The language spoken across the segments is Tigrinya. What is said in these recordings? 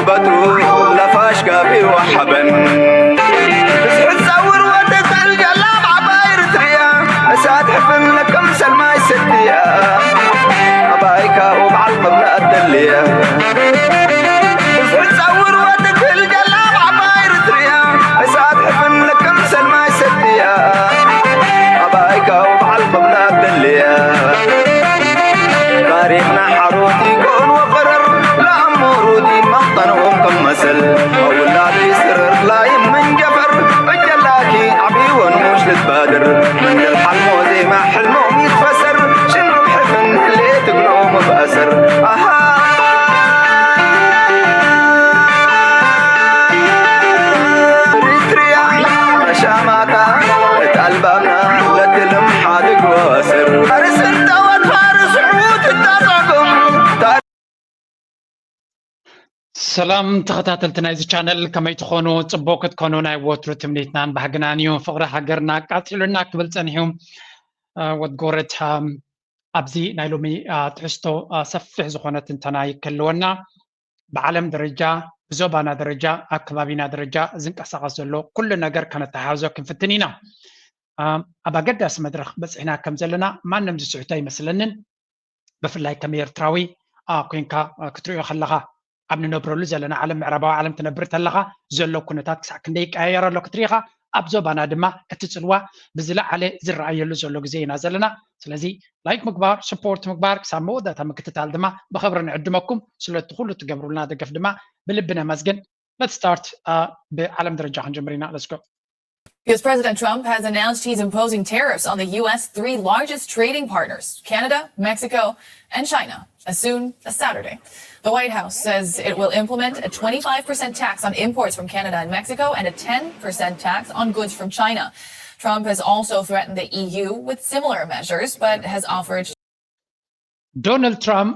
በትሩ ለፋሽ ጋቢ ወሓበን ብዝሕት ጸውር ወትክል ጀላብ ዓባይ ርትርያ እሳት ሕፍን ለክም ሰልማይ ሰትያ ኣባይካ ወብዓል ቅብላ ኣደልያ ብዝሕት ጸውር ወትክል ጀላብ ዓባይ ርትርያ እሳት ሕፍን ለክም ሰልማይ ሰትያ ኣባይካ ወብዓል ቅብላ ኣደልያ ታሪኽና ሓሮት ይኮን ወፈረር ለኣሞሩዲ መኽጠንኦም ከም መሰል ኣውላዲ ስርር ላይ መንጀፈር እጀላኪ ዓብይወን ሙሽ ልትባድር መንገል ሓልሞ ዜማ ሕልሞም ይትፈሰር ሽንሩም ሕፍን ህሌ ትግልኦም ብኣሰር ኣሃ ሪትሪያ ሻማታ እታ ኣልባምና ለትልም ሓድግ ወስር ፋርስ እንተወት ፋርስ ሑት እታጻጎም ሰላም ተኸታተልቲ ናይዚ ቻነል ከመይ ትኾኑ? ጽቡቅ ክትኮኑ ናይ ወትሩ ትምኒትናን ባህግናን እዩ። ፍቕሪ ሃገርና ኣቃጺሉና ክብል ጸኒሑ። ወድ ጎረታ ኣብዚ ናይ ሎሚ ትሕዝቶ ሰፊሕ ዝኾነ ትንተና ይክልወና። ብዓለም ደረጃ፣ ብዞባና ደረጃ፣ ኣብ ከባቢና ደረጃ ዝንቀሳቐስ ዘሎ ኩሉ ነገር ከነተሓሕዞ ክንፍትን ኢና። ኣብ ኣገዳሲ መድረኽ በፂሕና ከም ዘለና ማንም ዝስሕቶ ኣይመስለንን። ብፍላይ ከም ኤርትራዊ ኮይንካ ክትሪኦ ከለኻ ኣብ ንነብረሉ ዘለና ዓለም ምዕራባዊ ዓለም ትነብር ተለኻ ዘሎ ኩነታት ክሳዕ ክንደይ ይቀያየር ኣሎ ክትሪኢኻ ኣብ ዞባና ድማ እቲ ፅልዋ ብዝለዓለ ዝረኣየሉ ዘሎ ግዜ ኢና ዘለና። ስለዚ ላይክ ምግባር፣ ስፖርት ምግባር ክሳብ መወዳእታ ምክትታል ድማ ብኽብሪ ንዕድመኩም። ስለቲ ኩሉ እትገብሩልና ደገፍ ድማ ብልቢ ነመስግን። Let's start ብዓለም ደረጃ ክንጀምር ኢና። Let's go. U S President Trump has announced he's imposing tariffs on the U S three largest trading partners, Canada, Mexico, and China, as soon as Saturday. The White House says it will implement a twenty-five percent tax on imports from Canada and Mexico and a ten percent tax on goods from China. Trump has also threatened the E U with similar measures, but has offered ዶናልድ ትራምፕ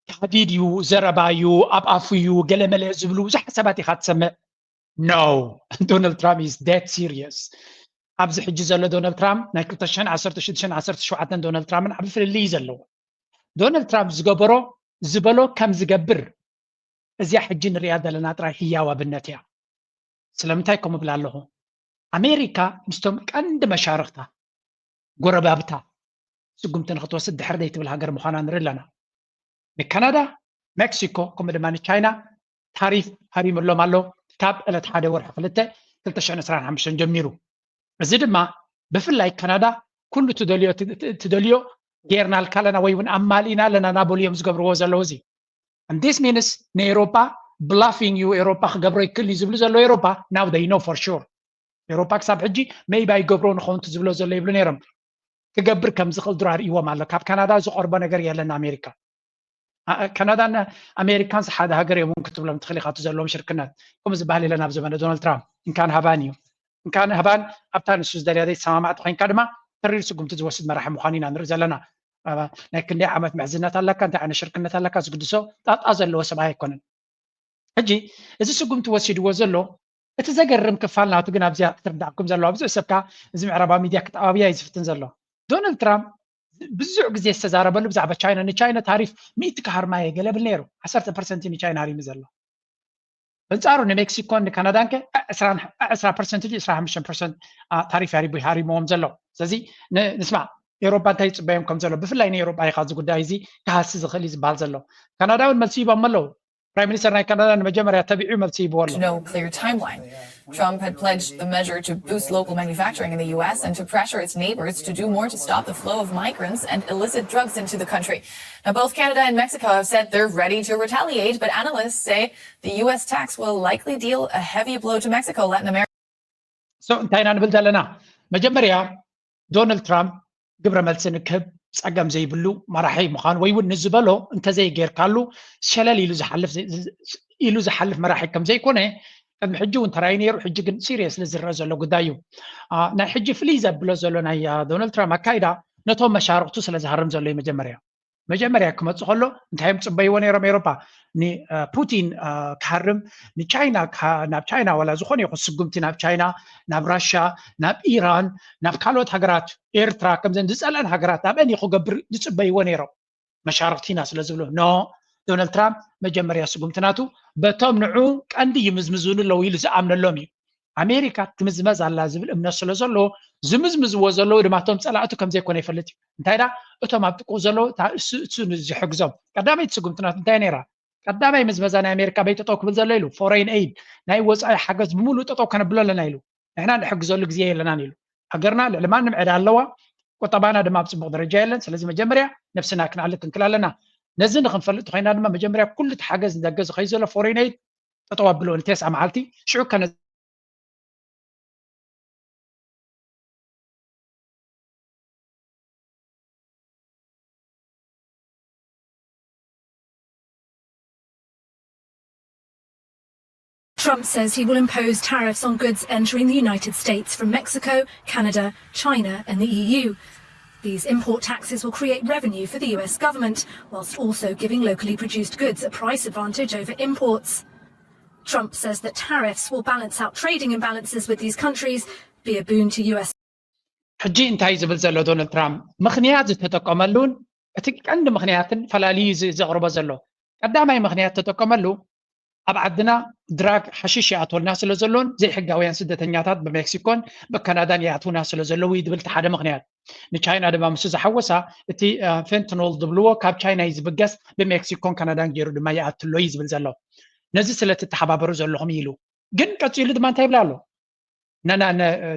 ታህዲድ እዩ፣ ዘረባ እዩ፣ ኣብ ኣፉ እዩ፣ ገለመለ ዝብሉ ብዙሓት ሰባት ኢኻ ትሰምዕ። No, Donald Trump is dead serious. ኣብዚ ሕጂ ዘሎ ዶናልድ ትራምፕ ናይ ክልተ ሽሕን ዓሰርተ ሽዱሽተን ዓሰርተ ሸውዓተን ዶናልድ ትራምፕን ዓቢ ፍልልይ እዩ ዘለዎ። ዶናልድ ትራምፕ ዝገበሮ ዝበሎ ከም ዝገብር እዚኣ ሕጂ ንሪኣ ዘለና ጥራይ ህያው ኣብነት እያ። ስለምንታይ ከምኡ እብል ኣለኹ? ኣሜሪካ ምስቶም ቀንዲ መሻርኽታ ጎረባብታ ስጉምቲ ንክትወስድ ድሕር ዘይትብል ሃገር ምዃና ንርኢ ኣለና። ንካናዳ፣ ሜክሲኮ ከምኡ ድማ ንቻይና ታሪፍ ሃሪምሎም ኣሎ ካብ ዕለት ሓደ ወርሒ ክልተ ክልተ ሽሕን ዕስራን ሓሙሽተን ጀሚሩ። እዚ ድማ ብፍላይ ካናዳ ኩሉ ትደልዮ ትደልዮ ጌርናልካ ኣለና ወይ እውን ኣማሊእና ኣለና እናበሉ እዮም ዝገብርዎ ዘለዉ። እዚ this means ንኤሮፓ bluffing እዩ፣ ኤሮፓ ክገብሮ ይክእል እዩ ዝብሉ ዘለዉ ኤሮፓ now they know for sure። ኤሮፓ ክሳብ ሕጂ maybe ኣይገብሮ ንኸውን ዝብሎ ዘሎ ይብሉ ነይሮም። ክገብር ከም ዝኽእል ድሮ ኣርእይዎም ኣሎ። ካብ ካናዳ ዝቐርቦ ነገር የለን ኣሜሪካ። ካናዳን ኣሜሪካንስ ሓደ ሃገር እዮም እውን ክትብሎም ትኽእል ኢኻ። እቲ ዘለዎም ሽርክነት ከምኡ ዝበሃል የለን ኣብ ዘመነ ዶናልድ ትራምፕ። እንካን ሃባን እዩ። እንካን ሃባን ኣብታ ንሱ ዝደልያ ዘይተሰማማዕ ተኾይንካ ድማ ተሪር ስጉምቲ ዝወስድ መራሒ ምዃኑ ኢና ንርኢ ዘለና። ናይ ክንደይ ዓመት ምሕዝነት ኣለካ፣ እንታይ ዓይነት ሽርክነት ኣለካ ዝግድሶ ጣጣ ዘለዎ ሰብኣይ ኣይኮነን። ሕጂ እዚ ስጉምቲ ወሲድዎ ዘሎ እቲ ዘገርም ክፋል ናቱ ግን ኣብዚኣ ክትርዳእኩም ዘለዋ ብዙሕ ሰብካ እዚ ምዕራባዊ ሚድያ ክተኣባብያ እዩ ዝፍትን ዘሎ። ዶናልድ ትራምፕ ብዙሕ ግዜ ዝተዛረበሉ ብዛዕባ ቻይና ንቻይና ታሪፍ ሚእቲ ክሃርማ እየ ገለ ብል ነይሩ። ዓሰርተ ፐርሰንት ንቻይና ሃሪሙ ዘሎ። በንጻሩ ንሜክሲኮን ንካናዳን ከ ዕስራ ፐርሰንት እ ዕስራ ፐርሰንት ታሪፍ ሃሪምዎም ዘሎ። ስለዚ ንስማዕ ኤሮፓ እንታይ ይፅበዮም ከም ዘሎ ብፍላይ ንኤሮፓ ኢኻ እዚ ጉዳይ እዚ ክሃሲ ዝኽእል እዩ ዝበሃል ዘሎ። ካናዳ እውን መልሲ ሂቦም ኣለዉ። ፕራይም ሚኒስተር ናይ ካናዳ ንመጀመርያ ተቢዑ መልሲ ሂብዎ ኣሎ። No clear timeline. Trump had pledged the measure to boost local manufacturing in the U S and to pressure its neighbors to do more to stop the flow of migrants and illicit drugs into the country. Now, both Canada and Mexico have said they're ready to retaliate, but analysts say the U S tax will likely deal a heavy blow to Mexico, Latin America. So እንታይ ኢና ንብል ዘለና? መጀመርያ ዶናልድ ትራምፕ ግብረ መልሲ ንክህብ ጸገም ዘይብሉ መራሒ ምዃኑ ወይ እውን ንዝበሎ እንተዘይጌርካሉ ሸለል ኢሉ ዝሓልፍ ኢሉ ዝሓልፍ መራሒ ከም ዘይኮነ ቅድሚ ሕጂ እውን ተራእዩ ነይሩ። ሕጂ ግን ሲሪየስሊ ዝረአ ዘሎ ጉዳይ እዩ። ናይ ሕጂ ፍልይ ዘብሎ ዘሎ ናይ ዶናልድ ትራምፕ ኣካይዳ ነቶም መሻርክቱ ስለ ዝሃርም ዘሎ እዩ። መጀመርያ መጀመርያ ክመፅእ ከሎ እንታይ እዮም ፅበይዎ ነይሮም ኤሮፓ? ንፑቲን ክሃርም ንቻይና ናብ ቻይና ዋላ ዝኾነ ይኹን ስጉምቲ ናብ ቻይና ናብ ራሻ ናብ ኢራን ናብ ካልኦት ሃገራት ኤርትራ ከምዘን ዝፀልአን ሃገራት ናብአን እዩ ክገብር ዝፅበይዎ ነይሮም። መሻርክቲና ስለ ዝብሉ ኖ ዶናልድ ትራምፕ መጀመርያ ስጉምቲ ናቱ በቶም ንዑ ቀንዲ ይምዝምዙኒ ኣለዉ ኢሉ ዝኣምነሎም እዩ። ኣሜሪካ ትምዝመዝ ኣላ ዝብል እምነት ስለ ዘለዎ ዝምዝምዝዎ ዘለዉ ድማ እቶም ፀላእቱ ከም ዘይኮነ ይፈልጥ እዩ። እንታይ ዳ እቶም ኣብ ጥቅኡ ዘለዉ እሱ ዝሕግዞም ቀዳመይቲ ስጉምቲ ናቱ እንታይ ነይራ? ቀዳማይ ምዝመዛ ናይ ኣሜሪካ በይጠጠው ክብል ዘሎ ኢሉ ፎሬን ኤይድ ናይ ወፃኢ ሓገዝ ብምሉእ ጠጠው ከነብሎ ኣለና ኢሉ። ንሕና ንሕግዘሉ ግዜ የለናን ኢሉ። ሃገርና ልዕሊ ማንም ዕዳ ኣለዋ፣ ቁጠባና ድማ ኣብ ፅቡቅ ደረጃ የለን። ስለዚ መጀመርያ ነብስና ክንኣሊ ክንክል ኣለና። ነዚ ንክንፈልጥ ኮይና ድማ መጀመርያ ኩሉ እቲ ሓገዝ ንደገ ዝኸይ ዘሎ ፎሬን ኤይድ ጠጠው ኣብሎ ንቴስዓ መዓልቲ ሽዑ ከነ Trump says he will impose tariffs on goods entering the United States from Mexico, Canada, China, and the E U. These import taxes will create revenue for the U S government, whilst also giving locally produced goods a price advantage over imports. Trump says that tariffs will balance out trading imbalances with these countries, be a boon to U S. ሕጂ እንታይ ዝብል ዘሎ ዶናልድ ትራምፕ ምክንያት ዝተጠቀመሉን እቲ ቀንዲ ምክንያትን ፈላልዩ ዘቕርቦ ዘሎ ቀዳማይ ምክንያት ተጠቀመሉ ኣብ ዓድና ድራግ ሓሽሽ ይኣትወልና ስለ ዘሎን ዘይሕጋውያን ስደተኛታት ብሜክሲኮን ብካናዳን ይኣትውና ስለ ዘለዉ እዩ ዝብል ሓደ ምክንያት። ንቻይና ድማ ምስ ዝሓወሳ እቲ ፌንትኖል ዝብልዎ ካብ ቻይና እዩ ዝብገስ፣ ብሜክሲኮን ካናዳን ገይሩ ድማ ይኣትሎ እዩ ዝብል ዘሎ። ነዚ ስለ ትተሓባበሩ ዘለኹም ኢሉ ግን ቀፂሉ ድማ እንታይ ይብላ ኣሎ?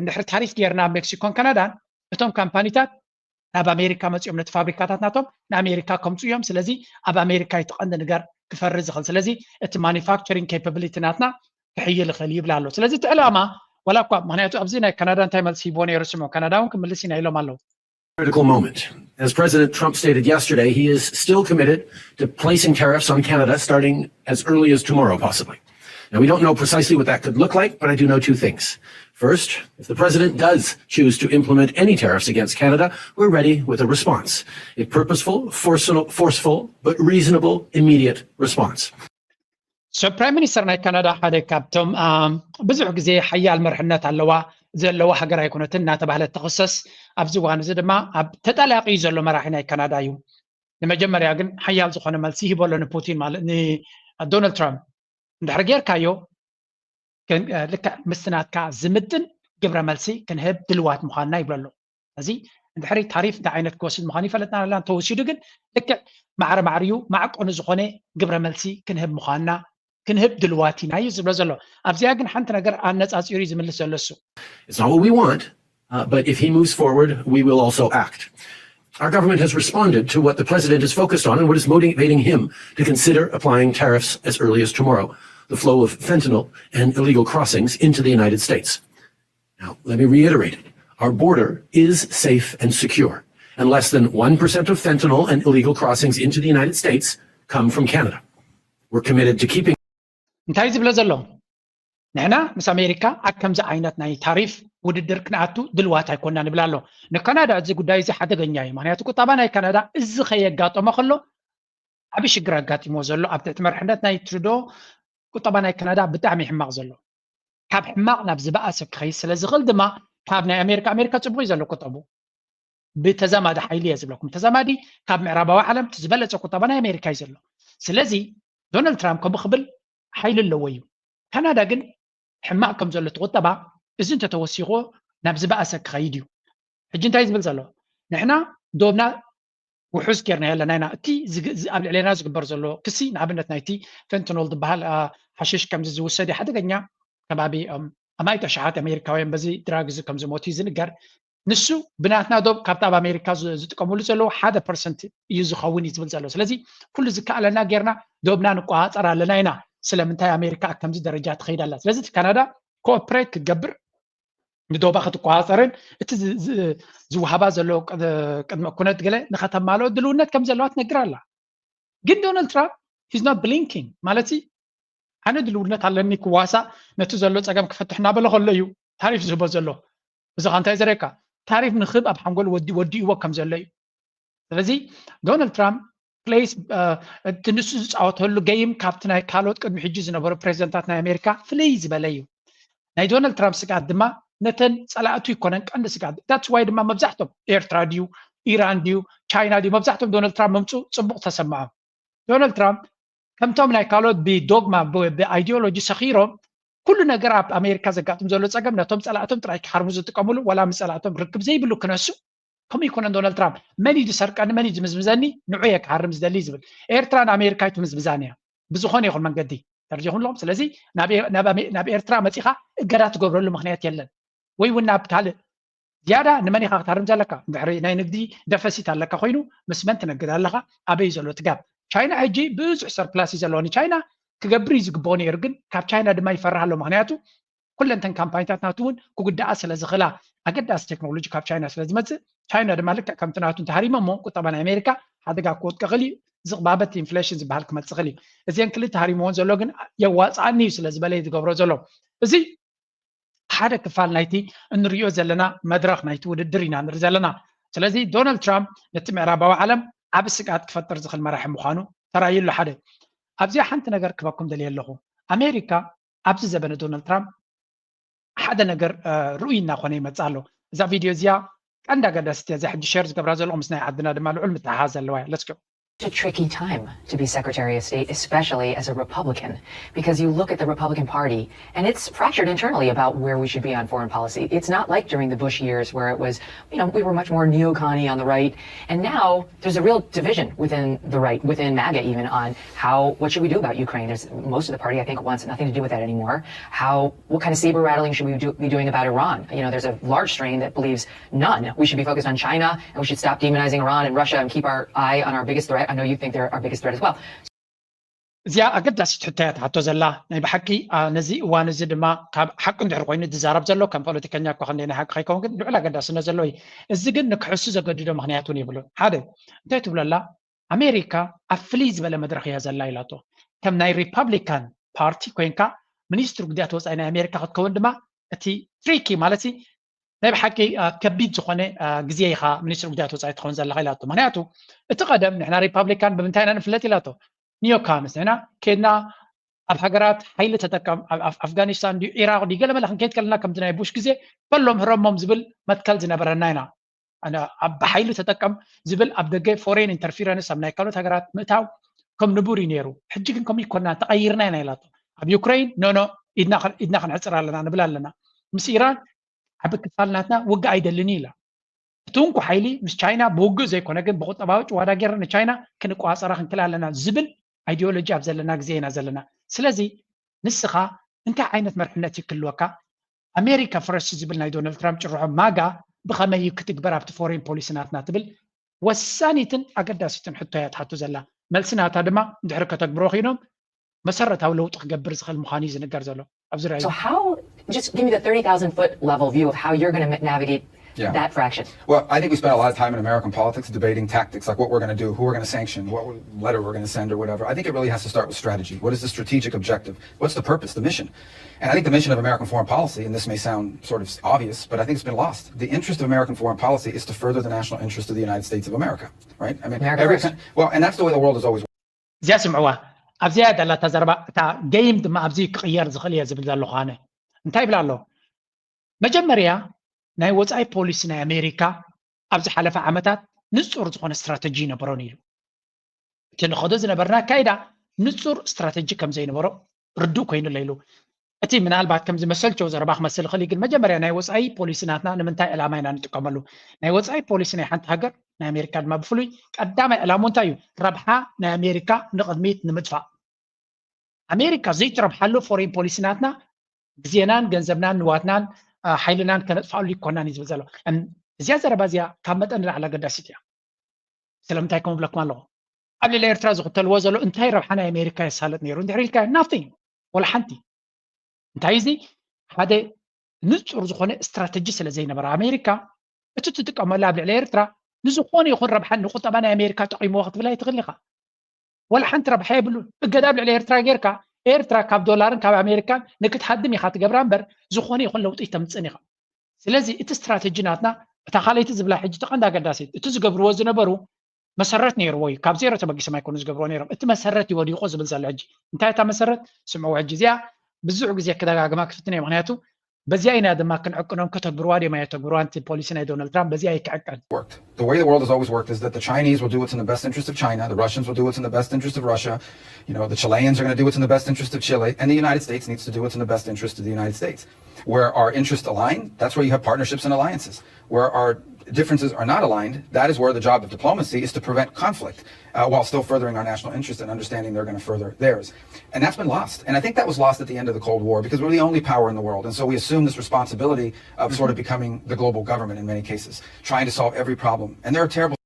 ንድሕሪ ታሪፍ ጌርና ኣብ ሜክሲኮን ካናዳን እቶም ካምፓኒታት ናብ ኣሜሪካ መፂኦም ነቲ ፋብሪካታት ናቶም ንኣሜሪካ ከምፁ እዮም። ስለዚ ኣብ ኣሜሪካ እዩ እቲ ቀንዲ ነገር ክፈሪ ዝኽእል። ስለዚ እቲ ማኒፋክቸሪንግ ኬፓብሊቲ ናትና ክሕይል ይኽእል ይብላ ኣሎ። ስለዚ እቲ ዕላማ ዋላ እኳ ምክንያቱ ኣብዚ ናይ ካናዳ እንታይ መልሲ ሂቦ ነይሩ ስምዑ፣ ካናዳ እውን ክምልስ ኢና ኢሎም ኣለዉ። Critical moment. As President Trump stated yesterday, he is still committed to placing tariffs on Canada starting as early as tomorrow, possibly. Now, we don't know precisely what that could look like, but I do know two things. First, if the president does choose to implement any tariffs against Canada, we're ready with a response. A purposeful, forceful, but reasonable, immediate response. So, Prime Minister ናይ ካናዳ ሓደ ካብቶም ብዙሕ ግዜ ሓያል መርሕነት ኣለዋ ዘለዋ ሃገር ኣይኮነትን እናተባህለት ትኽሰስ ኣብዚ እዋን እዚ ድማ ኣብ ተጠላቂ ዘሎ መራሒ ናይ ካናዳ እዩ። ንመጀመርያ ግን ሓያል ዝኾነ መልሲ ሂቦ ኣሎ ንፑቲን ማለት ንዶናልድ ትራምፕ እንድሕር ጌርካዮ ልክዕ ምስቲ ናትካ ዝምጥን ግብረ መልሲ ክንህብ ድልዋት ምዃንና ይብሎ ኣሎ። እዚ እንድሕሪ ታሪፍ እንታይ ዓይነት ክወስድ ምዃኑ ይፈለጥና ኣለና። እንተወሲዱ ግን ልክዕ ማዕረ ማዕርዩ ማዕቀኑ ዝኾነ ግብረ መልሲ ክንህብ ምዃንና ክንህብ ድልዋት ኢና እዩ ዝብሎ ዘሎ። ኣብዚኣ ግን ሓንቲ ነገር ኣነፃፂሩ እዩ ዝምልስ ዘሎ እሱ። It's not what we want, uh, but if he moves forward, we will also act. Our government has responded to what the president is focused on and what is motivating him to consider applying tariffs as early as tomorrow, the flow of fentanyl and illegal crossings into the United States. Now, let me reiterate it. Our border is safe and secure, and less than one percent of fentanyl and illegal crossings into the United States come from Canada. We're committed to keeping እንታይ ዝብሎ ዘሎ? ንሕና ምስ ኣሜሪካ ኣብ ከምዚ ዓይነት ናይ ታሪፍ ውድድር ክንኣቱ ድልዋት ኣይኮና ንብል ኣሎ። ንካናዳ እዚ ጉዳይ እዚ ሓደገኛ እዩ። ምክንያቱ ቁጠባ ናይ ካናዳ እዚ ከየጋጠሞ ከሎ ዓብ ሽግር ኣጋጢሞ ዘሎ ኣብ ትሕቲ መርሕነት ናይ ትሩዶ ቁጠባ ናይ ካናዳ ብጣዕሚ ሕማቕ ዘሎ ካብ ሕማቕ ናብ ዝበኣሰ ክኸይድ ስለ ዝኽእል ድማ ካብ ናይ ኣሜሪካ ኣሜሪካ ፅቡቅ እዩ ዘሎ ቁጠቡ ብተዛማዲ ሓይሊ እየ ዝብለኩም ተዛማዲ ካብ ምዕራባዊ ዓለም ዝበለፀ ቁጠባ ናይ ኣሜሪካ እዩ ዘሎ። ስለዚ ዶናልድ ትራምፕ ከምኡ ክብል ሓይሊ ኣለዎ እዩ። ካናዳ ግን ሕማቕ ከም ዘሎ እቲ ቁጠባ እዚ እንተተወሲኽዎ ናብ ዝበኣሰ ክኸይድ እዩ። ሕጂ እንታይ ዝብል ዘሎ ንሕና ዶብና ውሑስ ጌርና የለና ኢና እቲ ኣብ ልዕሌና ዝግበር ዘሎ ክሲ ንኣብነት ናይቲ ፈንትኖል ዝበሃል ሓሽሽ ከምዚ ዝውሰድ ሓደገኛ ከባቢ ኣማኢት ኣሽሓት ኣሜሪካውያን በዚ ድራግ እዚ ከም ዝሞቱ እዩ ዝንገር። ንሱ ብናትና ዶብ ካብቲ ኣብ ኣሜሪካ ዝጥቀምሉ ዘለዉ ሓደ ፐርሰንት እዩ ዝኸውን እዩ ዝብል ዘሎ። ስለዚ ኩሉ ዝከኣለና ጌርና ዶብና ንቆፃፀር ኣለና ኢና። ስለምንታይ ኣሜሪካ ኣብ ከምዚ ደረጃ ትኸይድ ኣላ? ስለዚ እቲ ካናዳ ኮኦፕሬት ክትገብር ንዶባ ክትቆፃፀርን እቲ ዝውሃባ ዘሎ ቅድመ ኩነት ገለ ንኸተማልኦ ድልውነት ከም ዘለዋ ትነግር ኣላ። ግን ዶናልድ ትራምፕ he's not blinking ማለት ኣነ ድልውነት ኣለኒ ክዋሳእ ነቲ ዘሎ ፀገም ክፈትሕ እናበለ ከሎ እዩ ታሪፍ ዝህቦ ዘሎ። እዚ ኸ እንታይ ዘርእየካ? ታሪፍ ንክህብ ኣብ ሓንጎል ወዲእዎ ከም ዘሎ እዩ። ስለዚ ዶናልድ ትራምፕ ፕሌይስ እቲ ንሱ ዝፃወተሉ ገይም ካብቲ ናይ ካልኦት ቅድሚ ሕጂ ዝነበሩ ፕሬዚደንታት ናይ ኣሜሪካ ፍልይ ዝበለ እዩ። ናይ ዶናልድ ትራምፕ ስግኣት ድማ ነተን ፀላእቱ ይኮነን ቀንዲ ስግኣት። that's why ድማ መብዛሕቶም ኤርትራ ድዩ ኢራን ድዩ ቻይና ድዩ መብዛሕቶም ዶናልድ ትራምፕ ምምፅኡ ፅቡቕ ተሰምዖም። ዶናልድ ትራምፕ ከምቶም ናይ ካልኦት ብዶግማ ብኣይዲዮሎጂ ሰኺሮም ኩሉ ነገር ኣብ ኣሜሪካ ዘጋጥም ዘሎ ፀገም ነቶም ፀላእቶም ጥራይ ክሃርሙ ዝጥቀምሉ፣ ዋላ ምስ ፀላእቶም ርክብ ዘይብሉ ክነሱ። ከምኡ ይኮነን ዶናልድ ትራምፕ፣ መን እዩ ዝሰርቀኒ፣ መን እዩ ዝምዝምዘኒ፣ ንዑ እየ ክሃርም ዝደሊ ዝብል። ኤርትራ ንኣሜሪካ ኣይትምዝምዛን እያ ብዝኾነ ይኹን መንገዲ፣ ተረዲኹም ኣለኹም። ስለዚ ናብ ኤርትራ መፂኻ እገዳ ትገብረሉ ምክንያት የለን። ወይ እውን ናብ ካልእ ዝያዳ ንመን ኢኻ ክትሃርም ዘለካ? እንድሕሪ ናይ ንግዲ ደፈሲት ኣለካ ኮይኑ ምስ መን ትነግድ ኣለኻ? ኣበይ ዘሎ ትጋብ? ቻይና ሕጂ ብዙሕ ሰርፕላስ እዩ ዘለዎ። ንቻይና ክገብር እዩ ዝግብኦ ነይሩ፣ ግን ካብ ቻይና ድማ ይፈርህ ኣሎ። ምክንያቱ ኩለንተን ካምፓኒታት ናቱ እውን ክጉዳኣ ስለ ዝኽእላ፣ ኣገዳሲ ቴክኖሎጂ ካብ ቻይና ስለ ዝመፅእ፣ ቻይና ድማ ልክዕ ከምቲ ናቱ እንተሃሪሞሞ ቁጠባ ናይ ኣሜሪካ ሓደጋ ክወድቅ ይኽእል እዩ። ዝቕባበት ኢንፍሌሽን ዝበሃል ክመፅእ ይኽእል እዩ። እዚአን ክልተ ሃሪምዎን ዘሎ ግን የዋፅኣኒ እዩ ስለ ዝበለ እዩ ዝገብሮ ዘሎ። እዚ ሓደ ክፋል ናይቲ እንሪኦ ዘለና መድረኽ ናይቲ ውድድር ኢና ንርኢ ዘለና። ስለዚ ዶናልድ ትራምፕ ነቲ ምዕራባዊ ዓለም ዓቢ ስግኣት ክፈጥር ዝኽእል መራሒ ምዃኑ ተራእዩ ኣሎ። ሓደ ኣብዚኣ ሓንቲ ነገር ክበኩም ደልየ ኣለኹ። ኣሜሪካ ኣብዚ ዘበነ ዶናልድ ትራምፕ ሓደ ነገር ርኡይ እናኾነ ይመጽእ ኣሎ። እዛ ቪድዮ እዚኣ ቀንዲ ኣገዳሲት እያ። እዛ ሕጂ ሸር ዝገብራ ዘለኹ ምስ ናይ ዓድና ድማ ልዑል ምትሕሓዝ ዘለዋ እያ። Let's go. A tricky time to be Secretary of State, especially as a Republican, because you look at the Republican Party and it's fractured internally about where we should be on foreign policy. It's not like during the Bush years where it was, you know, we were much more neocon-y on the right, and now there's a real division within the right, within MAGA even, on how, what should we do about Ukraine? There's most of the party, I think, wants nothing to do with that anymore. How, what kind of saber rattling should we do, be doing about Iran? You know, there's a large strain that believes none. We should be focused on China, and we should stop demonizing Iran and Russia and keep our eye on our biggest threat. I know you think they're our biggest threat as well. እዚኣ ኣገዳሲት ሕቶ እያ ትሓቶ ዘላ። ናይ ብሓቂ ነዚ እዋን እዚ ድማ ካብ ሓቂ እንድሕር ኮይኑ ዝዛረብ ዘሎ ከም ፖለቲከኛ እኳ ክንደይ ናይ ሓቂ ከይከውን ግን ልዑል ኣገዳስነት ዘለዎ እዩ። እዚ ግን ንክሕሱ ዘገድዶ ምክንያት እውን የብሉን። ሓደ እንታይ ትብሎ ኣላ? ኣሜሪካ ኣብ ፍልይ ዝበለ መድረኽ እያ ዘላ ኢላቶ። ከም ናይ ሪፓብሊካን ፓርቲ ኮይንካ ሚኒስትሪ ጉዳያት ወፃኢ ናይ ኣሜሪካ ክትከውን ድማ እቲ ትሪኪ ማለት ናይ ብሓቂ ከቢድ ዝኾነ ግዜ ኢኻ ሚኒስትሪ ጉዳያት ወፃኢ ትኸውን ዘለኻ ኢላቶ። ምክንያቱ እቲ ቀደም ንሕና ሪፓብሊካን ብምንታይ ኢና ንፍለጥ ኢላቶ። ኒዮካንስ ንሕና ኬድና ኣብ ሃገራት ሓይሊ ተጠቀም፣ ኣብ ኣፍጋኒስታን ድዩ ኢራቅ ድዩ ገለመለ ክንከይድ ከለና ከምቲ ናይ ቡሽ ግዜ በሎም ህረሞም ዝብል መትከል ዝነበረና ኢና። ኣብ ብሓይሊ ተጠቀም ዝብል ኣብ ደገ ፎሬን ኢንተርፊረንስ ኣብ ናይ ካልኦት ሃገራት ምእታው ከም ንቡር እዩ ነይሩ። ሕጂ ግን ከምኡ ይኮና ተቐይርና ኢና ኢላቶ። ኣብ ዩክሬን ኖኖ ኢድና ኢድና ክንዕፅር ኣለና ንብል ኣለና። ምስ ኢራን ዓቢ ክፋል ናትና ውግእ ኣይደልን ኢላ። እቲ እንኩ ሓይሊ ምስ ቻይና ብውግእ ዘይኮነ ግን ብቁጠባዊ ጭዋዳ ጌርና ንቻይና ክንቋፀራ ክንክእል ኣለና ዝብል ኣይዲዮሎጂ ኣብ ዘለና ግዜ ኢና ዘለና። ስለዚ ንስኻ እንታይ ዓይነት መርሕነት እዩ ክህልወካ? ኣሜሪካ ፈረስት ዝብል ናይ ዶናልድ ትራምፕ ጭርሖ ማጋ ብኸመይ እዩ ክትግበር ኣብቲ ፎሬን ፖሊሲ ናትና ትብል ወሳኒትን ኣገዳሲትን ሕቶ እያ ትሓቱ ዘላ። መልሲ ናታ ድማ እንድሕሪ ከተግብሮ ኮይኖም መሰረታዊ ለውጢ ክገብር ዝኽእል ምዃኑ እዩ ዝንገር ዘሎ ኣብዚ ዙርያ። So how, just give me the thirty thousand foot level view of how you're going to navigate Yeah. that fraction. Well, I think we spent a lot of time in American politics debating tactics, like what we're going to do, who we're going to sanction, what letter we're going to send, or whatever. I think it really has to start with strategy. What is the strategic objective? What's the purpose, the mission? And I think the mission of American foreign policy, and this may sound sort of obvious, but I think it's been lost. The interest of American foreign policy is to further the national interest of the United States of America, right? I mean, America every first. coun- well, and that's the way the world has always እዚኣ ስምዕዋ። ኣብዚኣ እያ ዘላ እታ ዘረባ፣ እታ ገይም ድማ ኣብዚ ክቕየር ዝኽእል እየ ዝብል ዘለኹ ኣነ። እንታይ ይብል ኣሎ? መጀመርያ ናይ ወፃኢ ፖሊሲ ናይ ኣሜሪካ ኣብ ዝሓለፈ ዓመታት ንፁር ዝኾነ ስትራተጂ ይነበሮን ኢሉ። እቲ ንኸዶ ዝነበርና ኣካይዳ ንፁር ስትራተጂ ከም ዘይነበሮ ርዱእ ኮይኑ ኣሎ ኢሉ። እቲ ምናልባት ከምዚ መሰልቸው ዘረባ ክመስል ይኽእል እዩ፣ ግን መጀመርያ ናይ ወፃኢ ፖሊሲ ናትና ንምንታይ ዕላማ ኢና ንጥቀመሉ? ናይ ወፃኢ ፖሊሲ ናይ ሓንቲ ሃገር ናይ ኣሜሪካ ድማ ብፍሉይ ቀዳማይ ዕላሙ እንታይ እዩ? ረብሓ ናይ ኣሜሪካ ንቕድሚት ንምጥፋእ። ኣሜሪካ ዘይትረብሓሉ ፎሬን ፖሊሲ ናትና ግዜናን ገንዘብናን ንዋትናን ሓይልናን ከነጥፋሉ ይኮናን እዩ ዝብል ዘሎ። እዚኣ ዘረባ እዚኣ ካብ መጠን ንላዕሊ ኣገዳሲት እያ። ስለምንታይ ከም ብለኩም ኣለኹ? ኣብ ልዕሊ ኤርትራ ዝኽተልዎ ዘሎ እንታይ ረብሓ ናይ ኣሜሪካ የሳልጥ ነይሩ እንድሕር ኢልካ ናፍቲንግ፣ ወላ ሓንቲ። እንታይ እዚ ሓደ ንፁር ዝኾነ ስትራተጂ ስለ ዘይነበረ ኣሜሪካ እቲ ትጥቀመሉ ኣብ ልዕሊ ኤርትራ ንዝኾነ ይኹን ረብሓ ንቁጠባ ናይ ኣሜሪካ ጠቂምዎ ክትብል ኣይትኽእል ኢኻ። ወላ ሓንቲ ረብሓ የብሉን። እገዳ ኣብ ልዕሊ ኤርትራ ጌርካ ኤርትራ ካብ ዶላርን ካብ ኣሜሪካን ንክትሃድም ኢኻ ትገብራ እምበር ዝኾነ ይኹን ለውጢ ተምፅእን ኢኻ። ስለዚ እቲ ስትራተጂ ናትና እታ ካልኣይቲ ዝብላ ሕጂ ተቐንዲ ኣገዳሲት እቲ ዝገብርዎ ዝነበሩ መሰረት ነይርዎ እዩ። ካብ ዜሮ ተበጊሶም ኣይኮኑ ዝገብርዎ ነይሮም። እቲ መሰረት ይወዲቆ ዝብል ዘሎ ሕጂ እንታይ እታ መሰረት ስምዕዎ። ሕጂ እዚኣ ብዙሕ ግዜ ክደጋግማ ክፍትን እየ። ምክንያቱ በዚኣ ኢና ድማ ክንዕቅኖም። ከተግብርዋ ድዮም ኣየተግብርዋ? እቲ ፖሊሲ ናይ ዶናልድ ትራምፕ በዚኣ ይክዕቀን። Worked. The way the world has always worked is that the Chinese will do what's in the best interest of China, the Russians will do what's in the best interest of Russia, you know, the Chileans are going to do what's in the best interest of Chile, and the United States needs to do what's in the best interest of the United States. Where our interests align, that's where you have partnerships and alliances. Where our differences are not aligned, that is where the job of diplomacy is to prevent conflict uh, while still furthering our national interest and understanding they're going to further theirs. And that's been lost. And I think that was lost at the end of the Cold War because we're the only power in the world. And so we assume this responsibility of sort of becoming the global government in many cases, trying to solve every problem. And there are terrible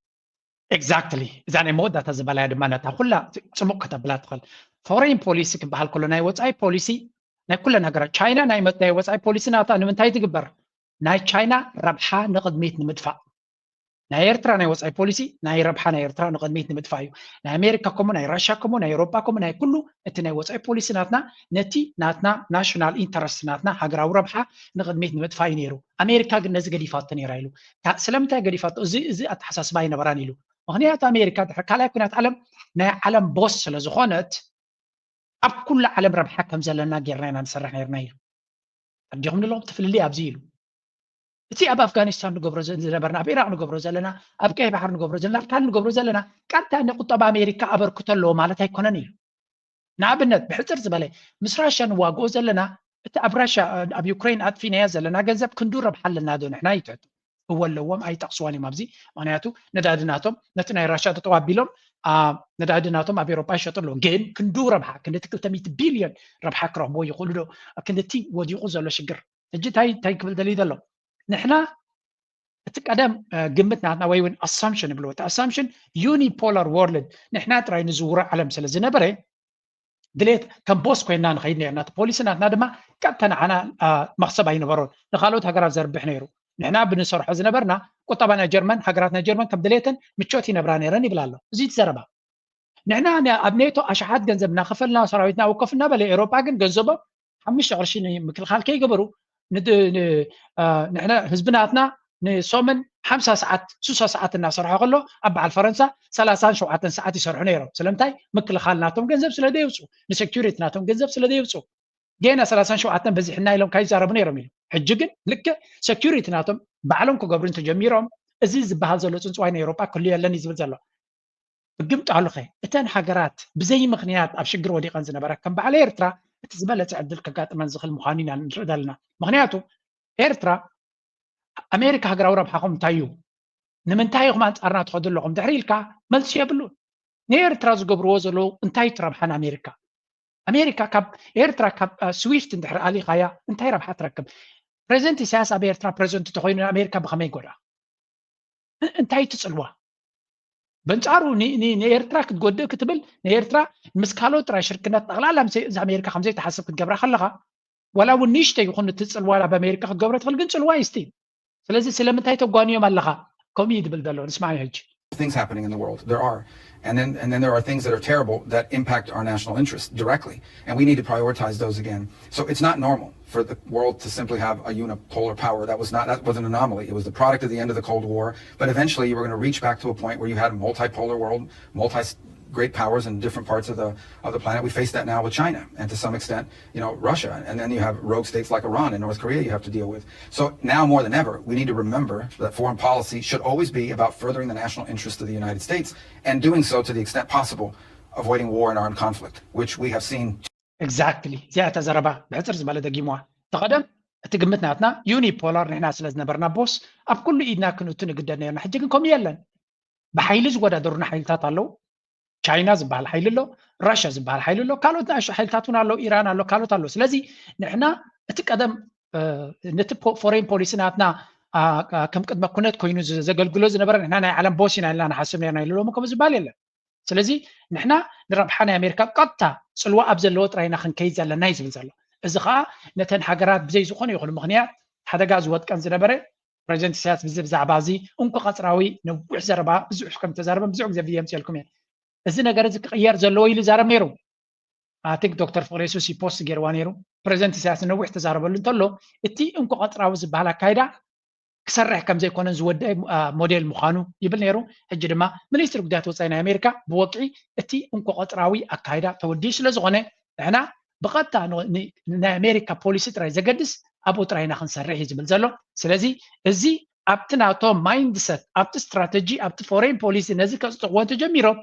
Exactly. እዛ ናይ መወዳእታ ዝበላያ ድማ ነታ ኩላ ጽሙቕ ከተብላ ትኽእል። ፎሬን ፖሊሲ ክበሃል ከሎ ናይ ወፃኢ ፖሊሲ ናይ ኩለን ሃገራት፣ ቻይና ናይ ወፃኢ ፖሊሲ ናታ ንምንታይ ትግበር? ናይ ቻይና ረብሓ ንቕድሚት ንምድፋእ። ናይ ኤርትራ ናይ ወፃኢ ፖሊሲ ናይ ረብሓ ናይ ኤርትራ ንቕድሚት ንምድፋእ እዩ። ናይ ኣሜሪካ ከምኡ፣ ናይ ራሽያ ከምኡ፣ ናይ ኤውሮጳ ከምኡ፣ ናይ ኩሉ እቲ ናይ ወፃኢ ፖሊሲ ናትና ነቲ ናትና ናሽናል ኢንተረስት ናትና ሃገራዊ ረብሓ ንቕድሚት ንምድፋእ እዩ ነይሩ። ኣሜሪካ ግን ነዚ ገዲፋቶ ነይራ ኢሉ። ስለምንታይ ገዲፋቶ? እዚ እዚ ኣተሓሳስባ ኣይነበራን ኢሉ። ምክንያቱ ኣሜሪካ ድሕሪ ካልኣይ ኩናት ዓለም ናይ ዓለም ቦስ ስለ ዝኾነት ኣብ ኩሉ ዓለም ረብሓ ከም ዘለና ጌርና ኢና ንሰርሕ ነርና ኢሉ። ኣዲኹም ንለኹም ትፍልልይ ኣብዚ ኢሉ። እቲ ኣብ ኣፍጋኒስታን ንገብሮ ዝነበርና፣ ኣብ ኢራቅ ንገብሮ ዘለና፣ ኣብ ቀይ ባሕር ንገብሮ ዘለና፣ ኣብ ካልእ ንገብሮ ዘለና ቀጥታ ንቁጠባ ኣሜሪካ ኣበርክቶ ኣለዎ ማለት ኣይኮነን ኢሉ። ንኣብነት ብሕፅር ዝበለ ምስ ራሻ ንዋግኦ ዘለና እቲ ኣብ ራሻ ኣብ ዩክሬን ኣጥፊናዮ ዘለና ገንዘብ ክንዱ ረብሓ ኣለና ዶ ንሕና ይትሕቱ። እወ ኣለዎም፣ ኣይጠቕስዋን እዮም ኣብዚ። ምክንያቱ ነዳዲ ናቶም ነቲ ናይ ራሻ ጠጠው ኣቢሎም ነዳዲ ናቶም ኣብ ኤሮጳ ይሸጡ ኣለዉ። ግን ክንዱ ረብሓ ክንድቲ ክልተ ሚእቲ ቢልዮን ረብሓ ክረኽብዎ ይኽእሉ ዶ? ክንድቲ ወዲቑ ዘሎ ሽግር ሕጂ እንታይ እንታይ ክብል ደልዩ ዘሎ? ንሕና እቲ ቀደም ግምት ናትና ወይ እውን ኣሳምሽን ይብልዎ፣ እቲ ኣሳምሽን ዩኒፖላር ወርልድ ንሕና ጥራይ ንዝውሮ ዓለም ስለ ዝነበረ ድሌት ከም ቦስ ኮይና ንኸይድ ነርና። እቲ ፖሊሲ ናትና ድማ ቀጥታ ንዓና መኽሰብ ኣይነበሮን፣ ንካልኦት ሃገራት ዘርብሕ ነይሩ። ንሕና ብንሰርሖ ዝነበርና ቁጠባ ናይ ጀርመን፣ ሃገራት ናይ ጀርመን ከም ድሌተን ምቾት ይነብራ ነይረን ይብል ኣሎ። እዚ እቲ ዘረባ። ንሕና ኣብ ኔቶ ኣሽሓት ገንዘብ እናኸፈልና ሰራዊትና ወከፍ እናበለ ኤሮጳ ግን ገንዘቦም ሓሙሽተ ቅርሺ ንምክልኻል ከይገበሩ ንሕና ህዝቢ ናትና ንሶምን ሓምሳ ሰዓት ሱሳ ሰዓት እናሰርሖ ከሎ ኣብ በዓል ፈረንሳ ሰላሳን ሸውዓተን ሰዓት ይሰርሑ ነይሮም። ስለምንታይ? ምክልኻል ናቶም ገንዘብ ስለ ደየውፁ፣ ንሴኪሪቲ ናቶም ገንዘብ ስለ ደየውፁ። ጌና ሰላሳን ሸውዓተን በዚሕና ኢሎም ካይዛረቡ ነይሮም ኢሉ። ሕጂ ግን ልክዕ ሴኪሪቲ ናቶም ባዕሎም ክገብሩ እንተጀሚሮም እዚ ዝበሃል ዘሎ ፅንፅዋይ ናይ ኤውሮጳ ክህሉ የለን እዩ ዝብል ዘሎ። ብግምጣሉኸ እተን ሃገራት ብዘይ ምኽንያት ኣብ ሽግር ወዲቐን ዝነበራ ከም በዓል ኤርትራ እቲ ዝበለፀ ዕድል ከጋጥመን ዝኽእል ምዃኑ ኢና ንርኢ ዘለና። ምኽንያቱ ኤርትራ ኣሜሪካ ሃገራዊ ረብሓኹም እንታይ እዩ? ንምንታይ ኢኹም ኣንጻርና ትኸዱ ኣለኹም ድሕሪ ኢልካ መልሲ የብሉን። ንኤርትራ ዝገብርዎ ዘለዉ እንታይ እቲ ረብሓ ንኣሜሪካ? ኣሜሪካ ካብ ኤርትራ ካብ ስዊፍት እንድሕር ኣሊኻያ እንታይ ረብሓ ትረክብ? ፕሬዚደንት ኢሳያስ ኣብ ኤርትራ ፕሬዚደንት ተኾይኑ ንኣሜሪካ ብኸመይ ጎድኣ? እንታይ ትጽልዋ? በንጻሩ ንኤርትራ ክትጎድእ ክትብል ንኤርትራ ምስ ካልኦት ጥራይ ሽርክነት ጠቕላላ እዚ ኣሜሪካ ከምዘይትሓስብ ክትገብራ ከለኻ ዋላ እውን ንእሽተይ ይኹን እቲ ጽልዋ ኣብ ኣሜሪካ ክትገብሮ ትኽእል ግን ጽልዋ እዩ ስቲል። ስለዚ ስለምንታይ ተጓንዮም ኣለኻ ከምኡ እዩ ዝብል ዘሎ ንስማዕ ሕጂ። Things happening in the world. There are. And then, and then there are things that are terrible that impact our national interest directly. And we need to prioritize those again. So it's not normal for the world to simply have a unipolar power. That was not, that was an anomaly. It was the product of the end of the Cold War. But eventually you were going to reach back to a point where you had a multipolar world, multi great powers in different parts of the of the planet. We face that now with China and to some extent, you know, Russia. And then you have rogue states like Iran and North Korea you have to deal with. So now more than ever, we need to remember that foreign policy should always be about furthering the national interest of the United States and doing so to the extent possible, avoiding war and armed conflict, which we have seen. Exactly. እዚኣ እታ ዘረባ ብሕፅር ዝበለ ደጊምዋ። ተቐደም እቲ ግምት ናትና ዩኒፖላር ንሕና ስለ ዝነበርና ቦስ ኣብ ኩሉ ኢድና ክንእቱ ንግደድ ነርና። ሕጂ ግን ከምኡ የለን። ብሓይሊ ዝወዳደሩና ሓይልታት ኣለዉ። ቻይና ዝበሃል ሓይሊ ኣሎ፣ ራሽያ ዝበሃል ሓይሊ ኣሎ፣ ካልኦት ንኣሽቱ ሓይልታት እውን ኣለዉ፣ ኢራን ኣሎ፣ ካልኦት ኣለዉ። ስለዚ ንሕና እቲ ቀደም ነቲ ፎሬን ፖሊሲ ናትና ከም ቅድመ ኩነት ኮይኑ ዘገልግሎ ዝነበረ ንሕና ናይ ዓለም ቦስ ኢና ኢልና ንሓስብ ነርና ኢሉ ሎሚ ከምኡ ዝበሃል የለን። ስለዚ ንሕና ንረብሓ ናይ ኣሜሪካ ቀጥታ ፅልዋ ኣብ ዘለዎ ጥራይ ኢና ክንከይድ ዘለና እዩ ዝብል ዘሎ። እዚ ከዓ ነተን ሃገራት ብዘይ ዝኾነ ይኹን ምኽንያት ሓደጋ ዝወጥቀን ዝነበረ ፕሬዚደንት ኢሳያስ ብዚ ብዛዕባ እዚ እንኮ ቀፅራዊ ነዊሕ ዘረባ ብዙሕ ከም ተዛረበን ብዙሕ ግዜ ብየ ምፅልኩም እየ። እዚ ነገር እዚ ክቕየር ዘለዎ ኢሉ ይዛረብ ነይሩ። ኣቲክ ዶክተር ፍቅሬሱስ ፖስት ገይርዋ ነይሩ። ፕሬዚደንት ኢሳያስ ነዊሕ ተዛረበሉ እንተሎ እቲ እንኮ ቀፅራዊ ዝበሃል ኣካይዳ ክሰርሕ ከም ዘይኮነን ዝወደአ ሞዴል ምዃኑ ይብል ነይሩ። ሕጂ ድማ ሚኒስትሪ ጉዳያት ወፃኢ ናይ ኣሜሪካ ብወግዒ እቲ እንኮ ቀፅራዊ ኣካይዳ ተወዲኡ ስለ ዝኾነ ንሕና ብቐጥታ ናይ ኣሜሪካ ፖሊሲ ጥራይ ዘገድስ ኣብኡ ጥራይ ኢና ክንሰርሕ እዩ ዝብል ዘሎ። ስለዚ እዚ ኣብቲ ናቶም mindset፣ ኣብቲ ስትራተጂ፣ ኣብቲ ፎሬን ፖሊሲ ነዚ ከጽድቕዎ እንተጀሚሮም፣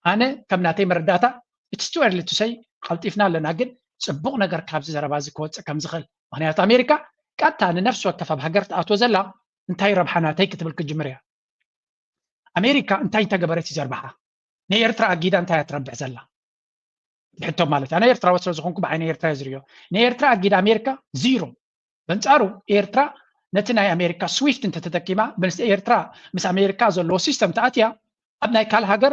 ኣነ ከም ናተይ መረዳእታ it's too early to say፣ ቀልጢፍና ኣለና፣ ግን ጽቡቕ ነገር ካብዚ ዘረባ እዚ ክወጽእ ከም ዝኽእል። ምኽንያቱ ኣሜሪካ ቀጥታ ንነፍሲ ወከፍ ኣብ ሃገር ትኣትዎ ዘላ እንታይ ረብሓ ናተይ ክትብል ክትጅምር እያ። ኣሜሪካ እንታይ እንተገበረት እዩ ዘርብሓ? ንኤርትራ ኣጊዳ እንታይ እያ ትረብሕ ዘላ? ሕቶ ማለት እያ። ኣነ ኤርትራዊ ስለ ዝኾንኩ ብዓይኒ ኤርትራ እየ ዝሪኦ። ንኤርትራ ኣጊዳ ኣሜሪካ ዚሮ። በንጻሩ ኤርትራ ነቲ ናይ ኣሜሪካ ስዊፍት እንተተጠቂማ፣ ምስ ኤርትራ፣ ምስ ኣሜሪካ ዘለዎ ሲስተም ተኣትያ፣ ኣብ ናይ ካልእ ሃገር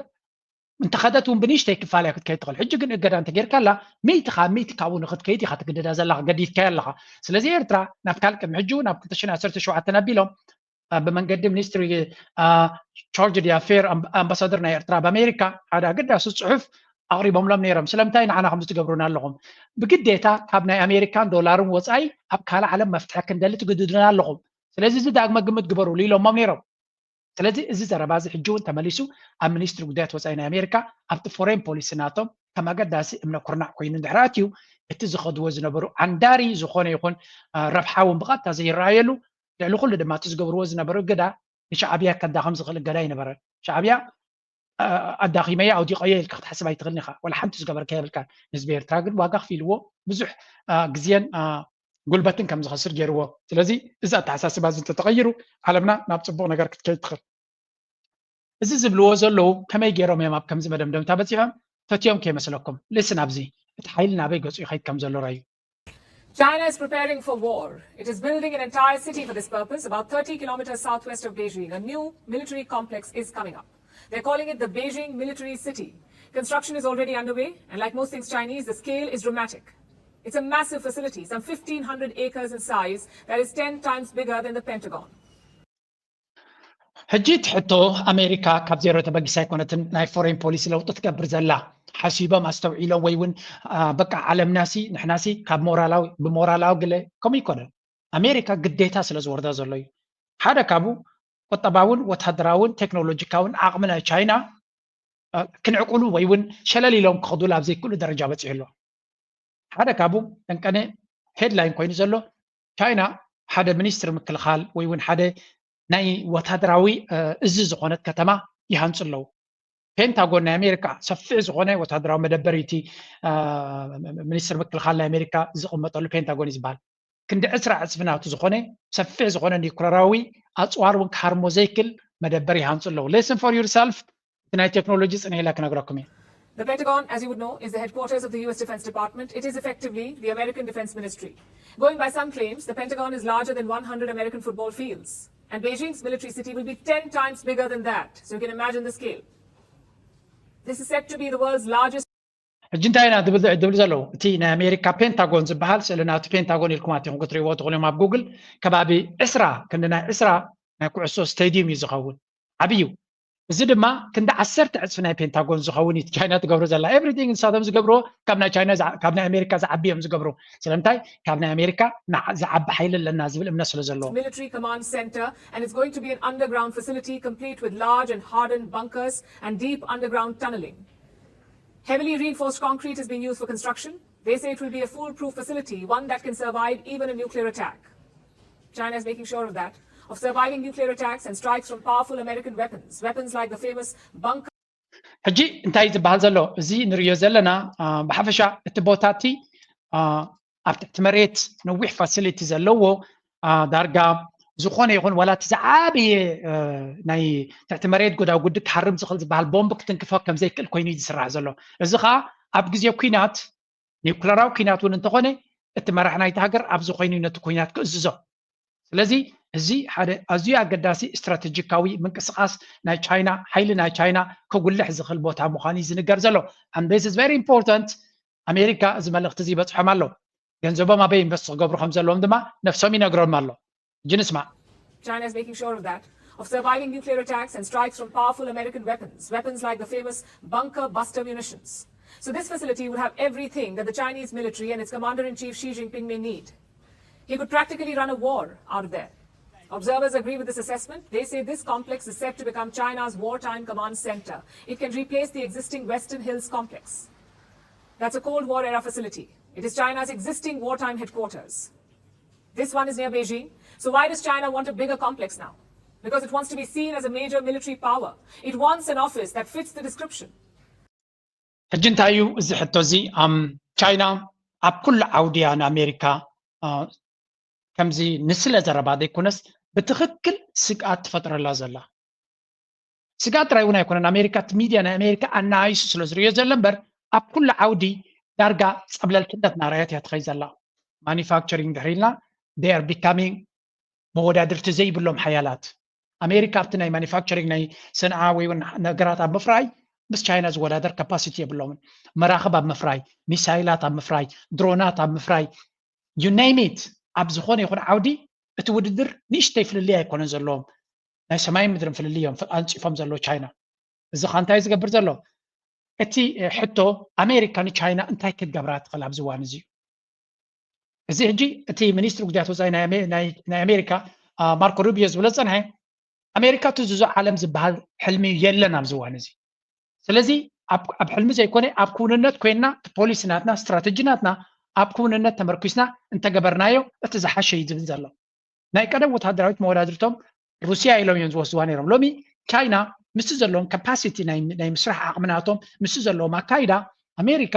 እንተኸደት እውን ብንእሽተይ ክፋል እያ ክትከይድ ትኽእል። ሕጂ ግን እገዳ እንተጌርካላ፣ ሚእቲ ካብ ሚእቲ ካብኡ ንክትከይድ ኢኻ ትግደዳ ዘለኻ፣ ገዲድካያ ኣለኻ። ስለዚ ኤርትራ ናብ ካልእ፣ ቅድሚ ሕጂ እውን ኣብ ክልተ ሽሕን ዓሰርተ ሸውዓተን ኣቢሎም፣ አ፣ ብመንገዲ ሚኒስትሪ፣ አ፣ ቻርጅ ዲ ኣፌር፣ ኣም-፣ ኣምባሳደር ናይ ኤርትራ ኣብ ኣሜሪካ ሓደ ኣገዳሲ ጽሑፍ ኣቕሪቦምሎም ነይሮም። ስለምንታይ ንዓና ከምዚ ትገብሩና ኣለኹም? ብግዴታ ካብ ናይ ኣሜሪካን ዶላርን ወጻኢ ኣብ ካልእ ዓለም መፍትሒ ክንደሊ ትግድዱና ኣለኹም። ስለዚ እዚ ዳግመ ግምት ግበሩሉ ኢሎሞም ነይሮም። ስለዚ እዚ ዘረባ እዚ ሕጂ እውን ተመሊሱ ኣብ ሚኒስትሪ ጉዳያት ወጻኢ ናይ ኣሜሪካ ኣብቲ ፎሬን ፖሊሲ ናቶም ከም ኣገዳሲ እምነ ኩርናዕ ኮይኑ እንድሕር ኣትዩ፣ እቲ ዝኸድዎ ዝነበሩ ዓንዳሪ ዝኾነ ይኹን፣ አ፣ ረብሓ እውን ብቐጥታ ዘይረኣየሉ፣ ልዕሊ ኩሉ ድማ እቲ ዝገብርዎ ዝነበሩ እገዳ ንሻዕብያ ከዳኸም ዝኽእል እገዳ ኣይነበረን። ሻዕብያ፣ አ፣ ኣዳኺመዮ ኣውዲቐዮ ኢልካ ክትሓስብ ኣይትኽእልን ኢኻ። ዋላ ሓንቲ ዝገበርካ የብልካን። ህዝቢ ኤርትራ ግን ዋጋ ከፊልዎ ብዙሕ፣ አ፣ ግዜን፣ አ፣ ጉልበትን ከም ዝኸስር ገይርዎ። ስለዚ እዚ ኣተሓሳስባ እዚ እንተተቐይሩ ዓለምና ናብ ጽቡቕ ነገር ክትከይድ ትኽእል። እዚ ዝብልዎ ዘለዉ ከመይ ገይሮም እዮም ኣብ ከምዚ መደምደምታ በጺሖም? ፈትዮም ከይመስለኩም። ሊስን ኣብዚ እቲ ሓይሊ ናበይ ገጹ ይኸይድ ከም ዘሎ ረኣዩ። China is preparing for war. It is building an entire city for this purpose, about thirty kilometers southwest of Beijing, a new military complex is coming up. They're calling it the Beijing Military City. Construction is already underway, and like most things Chinese, the scale is dramatic. It's a massive facility, some fifteen hundred acres in size, that is ten times bigger than the Pentagon. ሕጂ እቲ ሕቶ፣ ኣሜሪካ ካብ ዜሮ ተበጊሳ ኣይኮነትን ናይ ፎሬን ፖሊሲ ለውጢ ትገብር ዘላ። ሓሲቦም ኣስተውዒሎም ወይ እውን፣ አ፣ በቃ ዓለምናሲ ንሕናሲ ካብ ሞራላዊ፣ ብሞራላዊ ግለ ከምኡ ኣይኮነን። ኣሜሪካ ግዴታ ስለ ዝወርዳ ዘሎ እዩ። ሓደ ካብኡ ቁጠባውን ወታደራውን ቴክኖሎጂካውን ዓቕሚ ናይ ቻይና፣ አ፣ ክንዕቁሉ ወይ እውን ሸለል ኢሎም ክኸዱ ኣብ ዘይክእሉ ደረጃ በጺሑ ኣሎ። ሓደ ካብኡ ቀንቀነ ሄድላይን ኮይኑ ዘሎ፣ ቻይና ሓደ ሚኒስትሪ ምክልኻል ወይ እውን ሓደ ናይ ወታደራዊ፣ እ፣ እዚ ዝኾነት ከተማ ይሃንጹ ኣለዉ። ፔንታጎን ናይ ኣሜሪካ ሰፊሕ ዝኾነ ወታደራዊ መደበር እዩ። እቲ፣ እ፣ ሚኒስትሪ ምክልኻል ናይ ኣሜሪካ ዝቕመጠሉ ፔንታጎን እዩ ዝበሃል። ክንዲ ዕስራ ዕጽፊ ናቱ ዝኾነ ሰፊሕ ዝኾነ ኒኩለራዊ ኣጽዋር እውን ክሃርሞ ዘይክል መደበር ይሃንጹ ኣለዉ። Lesson for yourself፣ እቲ ናይ ቴክኖሎጂ ጽንሕ ኢለ ክነግረኩም እየ። The Pentagon, as you would know, is the headquarters of the U S Defense Department. It is effectively the American Defense Ministry. Going by some claims, the Pentagon is larger than one hundred American football fields. And Beijing's military city will be ten times bigger than that. So you can imagine the scale. This is set to be the world's largest. ሕጂ እንታይ ኢና ድብል፣ ድብል ዘለዉ? እቲ ናይ ኣሜሪካ ፔንታጎን ዝበሃል፣ ስእሊ ናብቲ ፔንታጎን ኢልኩም ኣቲኹም ክትርእይዎ ትኽእሉ እዮም ኣብ ጉግል። ከባቢ ዕስራ፣ ክንዲ ናይ ዕስራ ናይ ኩዕሶ ስቴድዩም እዩ ዝኸውን። ዓብዩ። እዚ ድማ ክንዲ ዓሰርተ ዕጽፊ ናይ ፔንታጎን ዝኸውን እዩ ቻይና ትገብሮ ዘላ። ኤቭሪቲንግ ንሳቶም ዝገብርዎ ካብ ናይ ቻይና ዝዓ-፣ ካብ ናይ ኣሜሪካ ዝዓቢ እዮም ዝገብሩ። ስለምንታይ? ካብ ናይ ኣሜሪካ ንዓ-፣ ዝዓቢ ሓይሊ ኣለና ዝብል እምነት ስለ ዘለዎ። Military command center, and it's going to be an underground facility complete with large and hardened bunkers and deep underground tunneling. Heavily reinforced concrete is being used for construction. They say it will be a foolproof facility, one that can survive even a nuclear attack. China is making sure of that, of surviving nuclear attacks and strikes from powerful American weapons, weapons like the famous bunker. ሕጂ እንታይ ዝበሃል ዘሎ? እዚ ንርእዮ ዘለና፣ አ፣ ብሓፈሻ እቲ ቦታ እቲ፣ አ፣ ኣብ ትሕቲ መሬት ነዊሕ ፋሲሊቲ ዘለዎ፣ አ፣ ዳርጋ ዝኾነ ይኹን ዋላ እቲ ዝዓበየ፣ አ፣ ናይ ትሕቲ መሬት ጎዳጉዲ ክሃርም ዝኽእል ዝበሃል ቦምብ ክትንክፎ ከም ዘይክእል ኮይኑ እዩ ዝስራሕ ዘሎ። እዚ ኸኣ ኣብ ግዜ ኲናት፣ ኒውክለራዊ ኲናት እውን እንተኾነ፣ እቲ መራሕ ናይቲ ሃገር ኣብዚ ኮይኑ ነቲ ኲናት ክእዝዞ። ስለዚ እዚ ሓደ ኣዝዩ ኣገዳሲ ስትራቴጂካዊ ምንቅስቓስ ናይ ቻይና፣ ሓይሊ ናይ ቻይና ከጉልሕ ዝኽእል ቦታ ምዃኑ እዩ ዝንገር ዘሎ። And this is very important። ኣሜሪካ እዚ መልእኽቲ እዚ ይበጽሖም ኣሎ። ገንዘቦም ኣበይ ኢንቨስት ክገብሩ ከም ዘለዎም ድማ ነፍሶም ይነግሮም ኣሎ። ሕጂ ንስማዕ። China is making sure of that, of surviving nuclear attacks and strikes from powerful American weapons, weapons like the famous bunker buster munitions. So this facility would have everything that the Chinese military and its commander-in-chief Xi Jinping may need. He could practically run a war out of there. Observers agree with this assessment. They say this complex is set to become China's wartime command center. It can replace the existing Western Hills complex. That's a Cold War era facility. It is China's existing wartime headquarters. This one is near Beijing. So why does China want a bigger complex now? Because it wants to be seen as a major military power. It wants an office that fits the description. ሕጂ እንታይ እዩ እዚ ሕቶ እዚ? ቻይና ኣብ ኩሉ ዓውድያ ንኣሜሪካ ከምዚ ንስለ ዘረባ ዘይኮነስ ብትኽክል ስግኣት ትፈጥረላ ዘላ። ስግኣት ጥራይ እውን ኣይኮነን፣ ኣሜሪካ እቲ ሚድያ ናይ ኣሜሪካ ኣናኣይሱ ስለ ዝርእዮ ዘሎ እምበር ኣብ ኩሉ ዓውዲ ዳርጋ ፀብለልትነት ናራየት እያ ትኸይ ዘላ። ማኒፋክቸሪንግ ድሕሪ ኢልና they are becoming መወዳድርቲ ዘይብሎም ሓያላት። ኣሜሪካ ኣብቲ ናይ ማኒፋክቸሪንግ ናይ ሰንዓ ወይ እውን ነገራት ኣብ ምፍራይ ምስ ቻይና ዝወዳደር ካፓሲቲ የብሎምን። መራኽብ ኣብ ምፍራይ፣ ሚሳይላት ኣብ ምፍራይ፣ ድሮናት ኣብ ምፍራይ፣ you name it፣ ኣብ ዝኾነ ይኹን ዓውዲ እቲ ውድድር ንእሽተይ ፍልልይ ኣይኮነን ዘለዎም። ናይ ሰማይን ምድርን ፍልልይ እዮም ኣንፂፎም ዘለዉ ቻይና። እዚ ኸ እንታይ ዝገብር ዘሎ? እቲ ሕቶ ኣሜሪካ ንቻይና እንታይ ክትገብራ ትኽእል ኣብዚ እዋን እዚ እዩ። እዚ ሕጂ እቲ ሚኒስትሪ ጉዳያት ወፃኢ ናይ ኣሜሪካ ማርኮ ሩቢዮ ዝብሎ ዝፀንሐ ኣሜሪካ እቲ ዝዙ ዓለም ዝበሃል ሕልሚ የለን ኣብዚ እዋን እዚ። ስለዚ ኣብ ሕልሚ ዘይኮነ ኣብ ክውንነት ኮይንና እቲ ፖሊሲ ናትና ስትራተጂ ናትና ኣብ ክውንነት ተመርኪስና እንተገበርናዮ እቲ ዝሓሸ እዩ ዝብል ዘሎ። ናይ ቀደም ወታደራዊት መወዳድርቶም ሩስያ ኢሎም እዮም ዝወስድዋ ነይሮም። ሎሚ ቻይና ምስቲ ዘለዎም ካፓሲቲ ናይ ምስራሕ ዓቕሚ ናቶም ምስቲ ዘለዎም ኣካይዳ ኣሜሪካ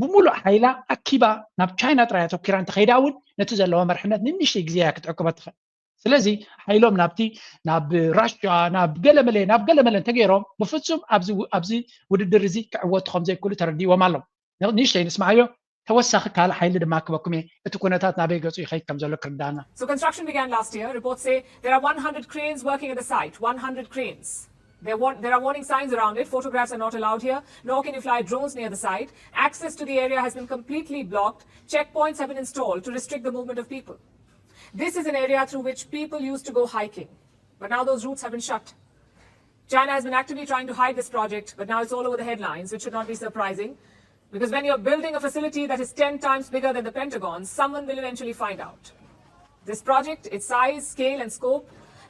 ብምሉእ ሓይላ ኣኪባ ናብ ቻይና ጥራይ ኣተኪራ እንተኸይዳ እውን ነቲ ዘለዋ መርሕነት ንንሽተይ ግዜ እያ ክትዕቅቦ ትኽእል። ስለዚ ሓይሎም ናብቲ ናብ ራሽያ ናብ ገለመለ ናብ ገለመለ እንተገይሮም ብፍጹም ኣብዚ ውድድር እዚ ክዕወቱ ከም ዘይክእሉ ተረዲእዎም ኣሎ። ንእሽተይ ንስምዓዮ። ተወሳኺ ካልእ ሓይሊ ድማ ክበኩም እየ። እቲ ኩነታት ናበይ ገጹ ይኸይድ ከም ዘሎ ክርዳና። So construction began last year. Reports say there are one hundred cranes working at the site. one hundred cranes. There, wa- there are warning signs around it. Photographs are not allowed here, nor can you fly drones near the site. Access to the area has been completely blocked. Checkpoints have been installed to restrict the movement of people. This is an area through which people used to go hiking, but now those routes have been shut. China has been actively trying to hide this project, but now it's all over the headlines, which should not be surprising. Because when you're building a facility that is ten times bigger than the Pentagon, someone will eventually find out. This project, its size, scale, and scope,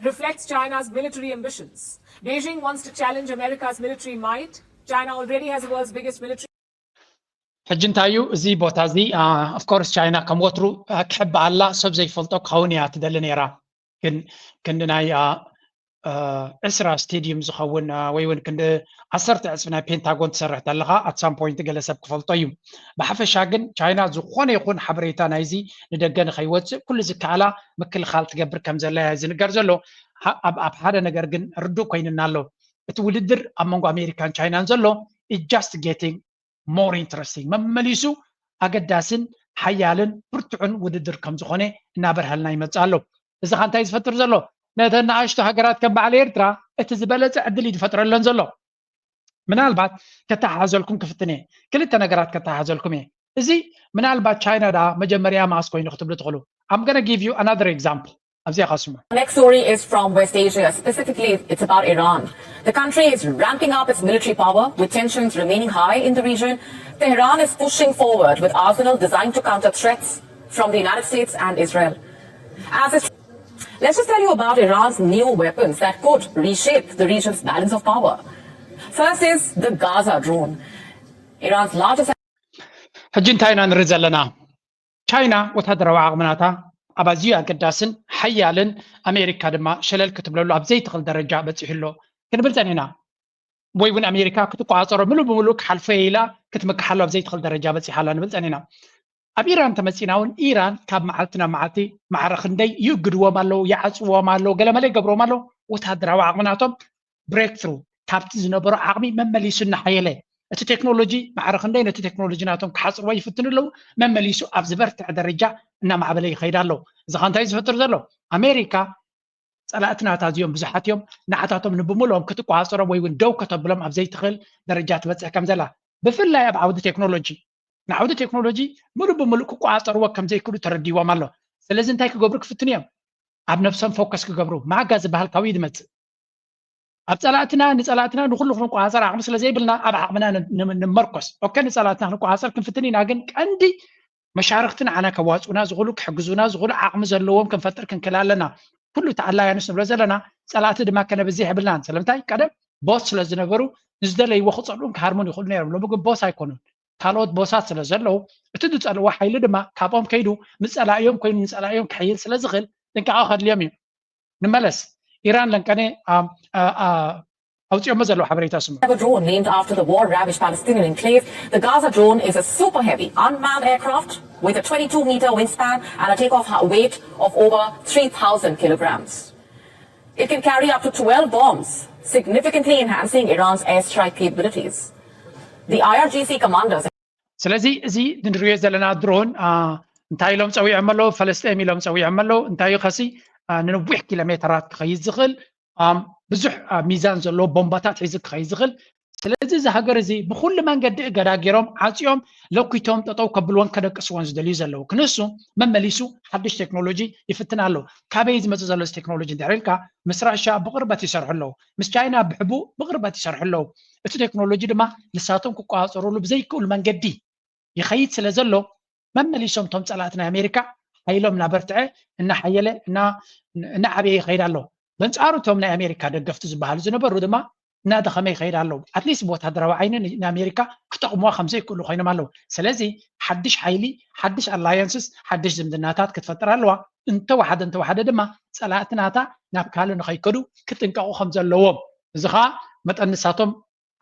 reflects China's military ambitions. Beijing wants to challenge America's military might. China already has the world's biggest military. ሕጂ እንታይ እዩ እዚ ቦታ እዚ? ኦፍኮርስ ቻይና ከም ወትሩ ክሕብ ኣላ። ሰብ ዘይፈልጦ ክኸውን እያ ትደሊ ነይራ። ግን ክንዲ ናይ ዕስራ ስቴድዩም ዝኸውን ወይ እውን ክንዲ ዓሰርተ ዕፅፊ ናይ ፔንታጎን ትሰርሕ ተለኻ ኣት ሳም ፖይንት ገለ ሰብ ክፈልጦ እዩ። ብሓፈሻ ግን ቻይና ዝኾነ ይኹን ሓበሬታ ናይዚ ንደገ ንኸይወፅእ ኩሉ ዝከኣላ ምክልኻል ትገብር ከም ዘላ እያ ዝንገር ዘሎ። ኣብ ሓደ ነገር ግን ርዱእ ኮይንና ኣሎ። እቲ ውድድር ኣብ መንጎ ኣሜሪካን ቻይናን ዘሎ is just getting more interesting፣ መመሊሱ ኣገዳስን ሓያልን ብርቱዕን ውድድር ከም ዝኾነ እናበርሃልና ይመፅእ ኣሎ። እዚ ኸ እንታይ ዝፈጥር ዘሎ? ነተን ንኣሽቱ ሃገራት ከም በዓል ኤርትራ እቲ ዝበለፀ ዕድል እዩ ዝፈጥረለን ዘሎ። ምናልባት ከተሓሕዘልኩም ክፍትን እየ። ክልተ ነገራት ከተሓሕዘልኩም እየ። እዚ ምናልባት ቻይና ደኣ መጀመርያ መኣስ ኮይኑ ክትብሉ ትኽእሉ። I'm gonna give you another example። ኣብዚኣ ኸስሙ። Next story is from West Asia. Specifically, it's about Iran. The country is ramping up its military power, with tensions remaining high in the region. Tehran is pushing forward with arsenal designed to counter threats from the United States and Israel. As it, let's just tell you about Iran's new weapons that could reshape the region's balance of power. First is the Gaza drone, Iran's largest. ሕጂ እንታይ ኢና ንርኢ ዘለና? ቻይና ወታደራዊ ዓቕሚ ናታ ኣብ ኣዝዩ ኣገዳስን ሓያልን ኣሜሪካ ድማ ሸለል ክትብለሉ ኣብ ዘይትኽእል ደረጃ በፂሑ ኣሎ ክንብል ፀኒሕና። ወይ እውን ኣሜሪካ ክትቆፃፀሮ ምሉእ ብምሉእ ክሓልፎ እየ ኢላ ክትምክሓሉ ኣብ ዘይትኽእል ደረጃ በፂሓ ኣላ ንብል ፀኒሕና። ኣብ ኢራን ተመፂና እውን ኢራን ካብ መዓልቲ ናብ መዓልቲ ማዕረ ክንደይ ይእግድዎም ኣለዉ፣ ይዓፅዎም ኣለዉ፣ ገለመለ ይገብርዎም ኣለዉ። ወታደራዊ ዓቕሚ ናቶም ብሬክትሩ ካብቲ ዝነበሮ ዓቕሚ መመሊሱ እናሓየለ እቲ ቴክኖሎጂ ማዕረ ክንደይ ነቲ ቴክኖሎጂ ናቶም ክሓፅርዎ ይፍትኑ ኣለዉ፣ መመሊሱ ኣብ ዝበርትዐ ደረጃ እናማዕበለ ይኸይድ ኣለዉ። እዚ ኸ እንታይ ዝፈጥር ዘሎ? ኣሜሪካ ፀላእቲ ናታ እዚኦም ብዙሓት እዮም፣ ንዓታቶም ንብምልኦም ክትቆፃፀሮም ወይ እውን ደው ከተብሎም ኣብ ዘይትኽእል ደረጃ ትበፅሕ ከም ዘላ ብፍላይ ኣብ ዓውዲ ቴክኖሎጂ ንዓውዲ ቴክኖሎጂ ሙሉእ ብሙሉእ ክቆፃፀርዎ ከም ዘይክእሉ ተረዲዎም ኣሎ። ስለዚ እንታይ ክገብሩ ክፍትኑ እዮም? ኣብ ነብሶም ፎከስ ክገብሩ። ማጋ ዝበሃል ካበይ ዝመፅእ? ኣብ ፀላእትና ንፀላእትና ንኩሉ ክንቆፃፀር ዓቕሚ ስለ ዘይብልና ኣብ ዓቕምና ንመርኮስ። ኦኬ ንፀላእትና ክንቆፃፀር ክንፍትን ኢና፣ ግን ቀንዲ መሻርክቲ ንዓና ከዋፅኡና ዝኽእሉ ክሕግዙና ዝኽእሉ ዓቕሚ ዘለዎም ክንፈጥር ክንክእል ኣለና። ኩሉ እቲ ኣላያንስ ንብሎ ዘለና ፀላእቲ ድማ ከነብዝሕ የብልናን። ስለምንታይ? ቀደም ቦስ ስለ ዝነበሩ ንዝደለይዎ ክፀልኡን ክሃርሙን ይኽእሉ ነይሮም። ሎሚ ግን ቦስ ኣይኮኑን። ካልኦት ቦሳት ስለ ዘለዉ፣ እቲ ዝጸልእዎ ሓይሊ ድማ ካብኦም ከይዱ ንጸላእዮም ኮይኑ ንጸላእዮም ክሕይል ስለ ዝኽእል ጥንቃቐ ከድልዮም እዩ። ንመለስ። ኢራን ለንቀነ ኣውፅኦሞ ዘለዉ ሓበሬታ ስሙ። A drone named after the war-ravaged Palestinian enclave. The Gaza drone is a super heavy unmanned aircraft with a twenty-two meter wingspan and a takeoff weight of over three thousand kilograms. It can carry up to twelve bombs, significantly enhancing Iran's airstrike capabilities. The I R G C commanders ስለዚ እዚ ንሪኦ ዘለና ድሮን እንታይ ኢሎም ፀዊዖም ኣለዉ? ፈለስጤም ኢሎም ፀዊዖም ኣለዉ። እንታይ እዩ ከሲ ንነዊሕ ኪሎ ሜተራት ክኸይድ ዝኽእል ብዙሕ ሚዛን ዘለዎ ቦምባታት ሒዙ ክኸይድ ዝኽእል። ስለዚ እዚ ሃገር እዚ ብኩሉ መንገዲ እገዳ ገይሮም ዓፅዮም ለኩቶም ጠጠው ከብልዎን ከደቅስዎን ዝደልዩ ዘለዉ ክንሱ መመሊሱ ሓድሽ ቴክኖሎጂ ይፍትን ኣለዉ። ካበይ ዝመፅእ ዘሎ እዚ ቴክኖሎጂ እንድሕር ኢልካ ምስ ራሻ ብቕርበት ይሰርሑ ኣለዉ፣ ምስ ቻይና ብሕቡእ ብቕርበት ይሰርሑ ኣለዉ። እቲ ቴክኖሎጂ ድማ ንሳቶም ክቆፃፀሩሉ ብዘይክእሉ መንገዲ ይኸይድ ስለ ዘሎ መመሊሶም እቶም ፀላእቲ ናይ ኣሜሪካ ሓይሎም እናበርትዐ እናሓየለ እናዓበየ ይኸይድ ኣሎ። በንፃሩ እቶም ናይ ኣሜሪካ ደገፍቲ ዝበሃሉ ዝነበሩ ድማ እናደኸመ ይኸይድ ኣለዉ። ኣትሊስት ብወታደራዊ ዓይኒ ንኣሜሪካ ክጠቕሙዋ ከምዘይክእሉ ኮይኖም ኣለዉ። ስለዚ ሓድሽ ሓይሊ፣ ሓድሽ ኣላያንስስ፣ ሓድሽ ዝምድናታት ክትፈጥር ኣለዋ። እንተወሓደ እንተወሓደ ድማ ፀላእቲ ናታ ናብ ካልእ ንኸይከዱ ክጥንቀቑ ከም ዘለዎም፣ እዚ ከዓ መጠን ንሳቶም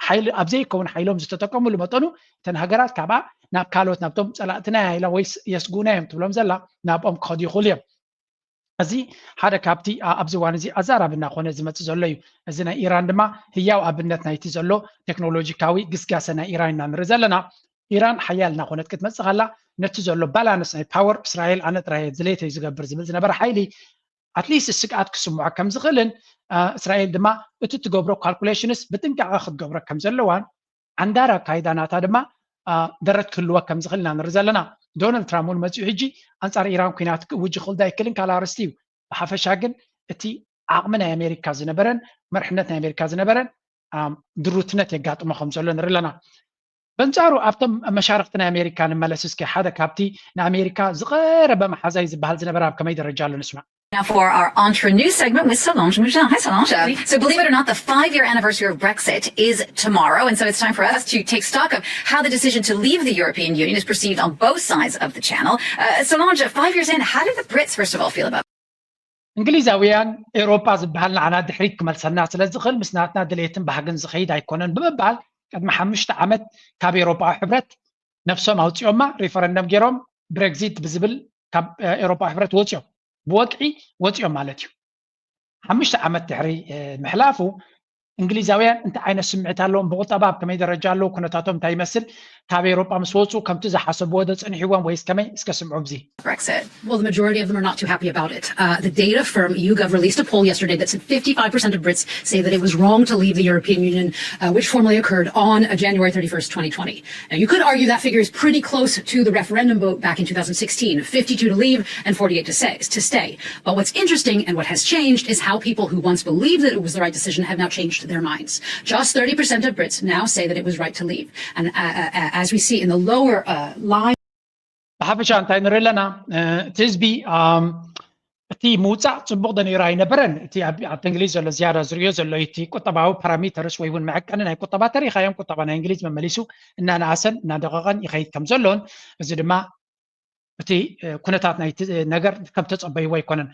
ሓይሊ ኣብ ዘይከውን ሓይሎም ዝተጠቀሙሉ መጠኑ እተን ሃገራት ካብኣ ናብ ካልኦት ናብቶም ፀላእትና ኢላ ወይ የስጉና እዮም ትብሎም ዘላ ናብኦም ክኸዱ ይኽእሉ እዮም። እዚ ሓደ ካብቲ ኣብዚ እዋን እዚ ኣዛራቢ እናኾነ ዝመፅእ ዘሎ እዩ። እዚ ናይ ኢራን ድማ ህያው ኣብነት ናይቲ ዘሎ ቴክኖሎጂካዊ ግስጋሰ ናይ ኢራን ኢና ንርኢ ዘለና። ኢራን ሓያል እናኾነት ክትመፅእ ከላ ነቲ ዘሎ ባላንስ ናይ ፓወር እስራኤል ኣነ ጥራይ ድሌተይ ዝገብር ዝብል ዝነበረ ሓይሊ ኣትሊስት ስግኣት ክስምዖ ከም ዝኽእልን እስራኤል ድማ እቲ ትገብሮ ካልኩሌሽንስ ብጥንቃቐ ክትገብሮ ከም ዘለዋን ዓንዳር ኣካይዳ ናታ ድማ ደረት ክህልወ ከም ዝኽእል ኢና ንርኢ ዘለና። ዶናልድ ትራምፕ እውን መፂኡ ሕጂ ኣንፃር ኢራን ኩናት ክእውጅ ይኽእል ዶ ኣይክእልን ካልእ ኣርእስቲ እዩ። ብሓፈሻ ግን እቲ ዓቕሚ ናይ ኣሜሪካ ዝነበረን መርሕነት ናይ ኣሜሪካ ዝነበረን ድሩትነት የጋጥሞ ከም ዘሎ ንርኢ ኣለና። በንጻሩ ኣብቶም መሻርኽቲ ናይ ኣሜሪካ ንመለስ እስኪ። ሓደ ካብቲ ንኣሜሪካ ዝቐረበ መሓዛይ ዝበሃል ዝነበረ ኣብ ከመይ ደረጃ ኣሎ ንስማዕ። Now for our Entre Nous segment with Solange Moujin. Hi, Solange. So believe it or not, the five-year anniversary of Brexit is tomorrow, and so it's time for us to take stock of how the decision to leave the European Union is perceived on both sides of the channel. Uh, Solange, five years in, how do the Brits, first of all, feel about እንግሊዛውያን ኤውሮጳ ዝበሃል ንዓና ድሕሪት ክመልሰና ስለ ዝኽእል ምስ ናትና ድሌትን ባህግን ዝኸይድ ኣይኮነን ብምባል ቅድሚ ሓሙሽተ ዓመት ካብ ኤውሮጳዊ ሕብረት ነፍሶም ኣውፂኦማ ሪፈረንደም ገይሮም ብሬግዚት ብዝብል ካብ ኤውሮጳዊ ሕብረት ወፂኦም ብወግዒ ወፂኦም ማለት እዩ። ሓሙሽተ ዓመት ድሕሪ ምሕላፉ እንግሊዛውያን እንታይ ዓይነት ስምዒት ኣለዎም፣ ብቁጠባ ኣብ ከመይ ደረጃ ኣለዉ፣ ኩነታቶም እንታይ ይመስል፣ ካብ ኤውሮጳ ምስ ወፁ ከምቲ ዝሓሰብዎ ዶ ፀኒሕዎም ወይስ ከመይ? እስከ ስምዑ ኣብዚ። Brexit. Well, the majority of them are not too happy about it. Uh, the data from YouGov released a poll yesterday that said fifty-five percent of Brits say that it was wrong to leave the European Union, uh, which formally occurred on uh, January thirty-first, twenty twenty. Now, you could argue that figure is pretty close to the referendum vote back in two thousand sixteen, fifty-two to leave and forty-eight to, say, to stay. But what's interesting and what has changed is how people who once believed that it was the right decision have now changed their minds. Just thirty percent of Brits now say that it was right to leave. And uh, uh, as we see in the lower uh, line, ብሓፈሻ እንታይ ንርኢ ኣለና? እቲ ህዝቢ እቲ ምውፃእ ፅቡቕ ዶ ነይሩ ኣይነበረን? እቲ ኣብቲ እንግሊዝ ዘሎ ዝያዳ ዝርእዮ ዘሎ እቲ ቁጠባዊ ፓራሚተርስ ወይ እውን መዐቀኒ ናይ ቁጠባ ተሪኻዮም ቁጠባ ናይ እንግሊዝ መመሊሱ እናነኣሰን እናደቐቐን ይኸይድ ከም ዘሎን እዚ ድማ እቲ ኩነታት ናይቲ ነገር ከም ተፀበይዎ ኣይኮነን።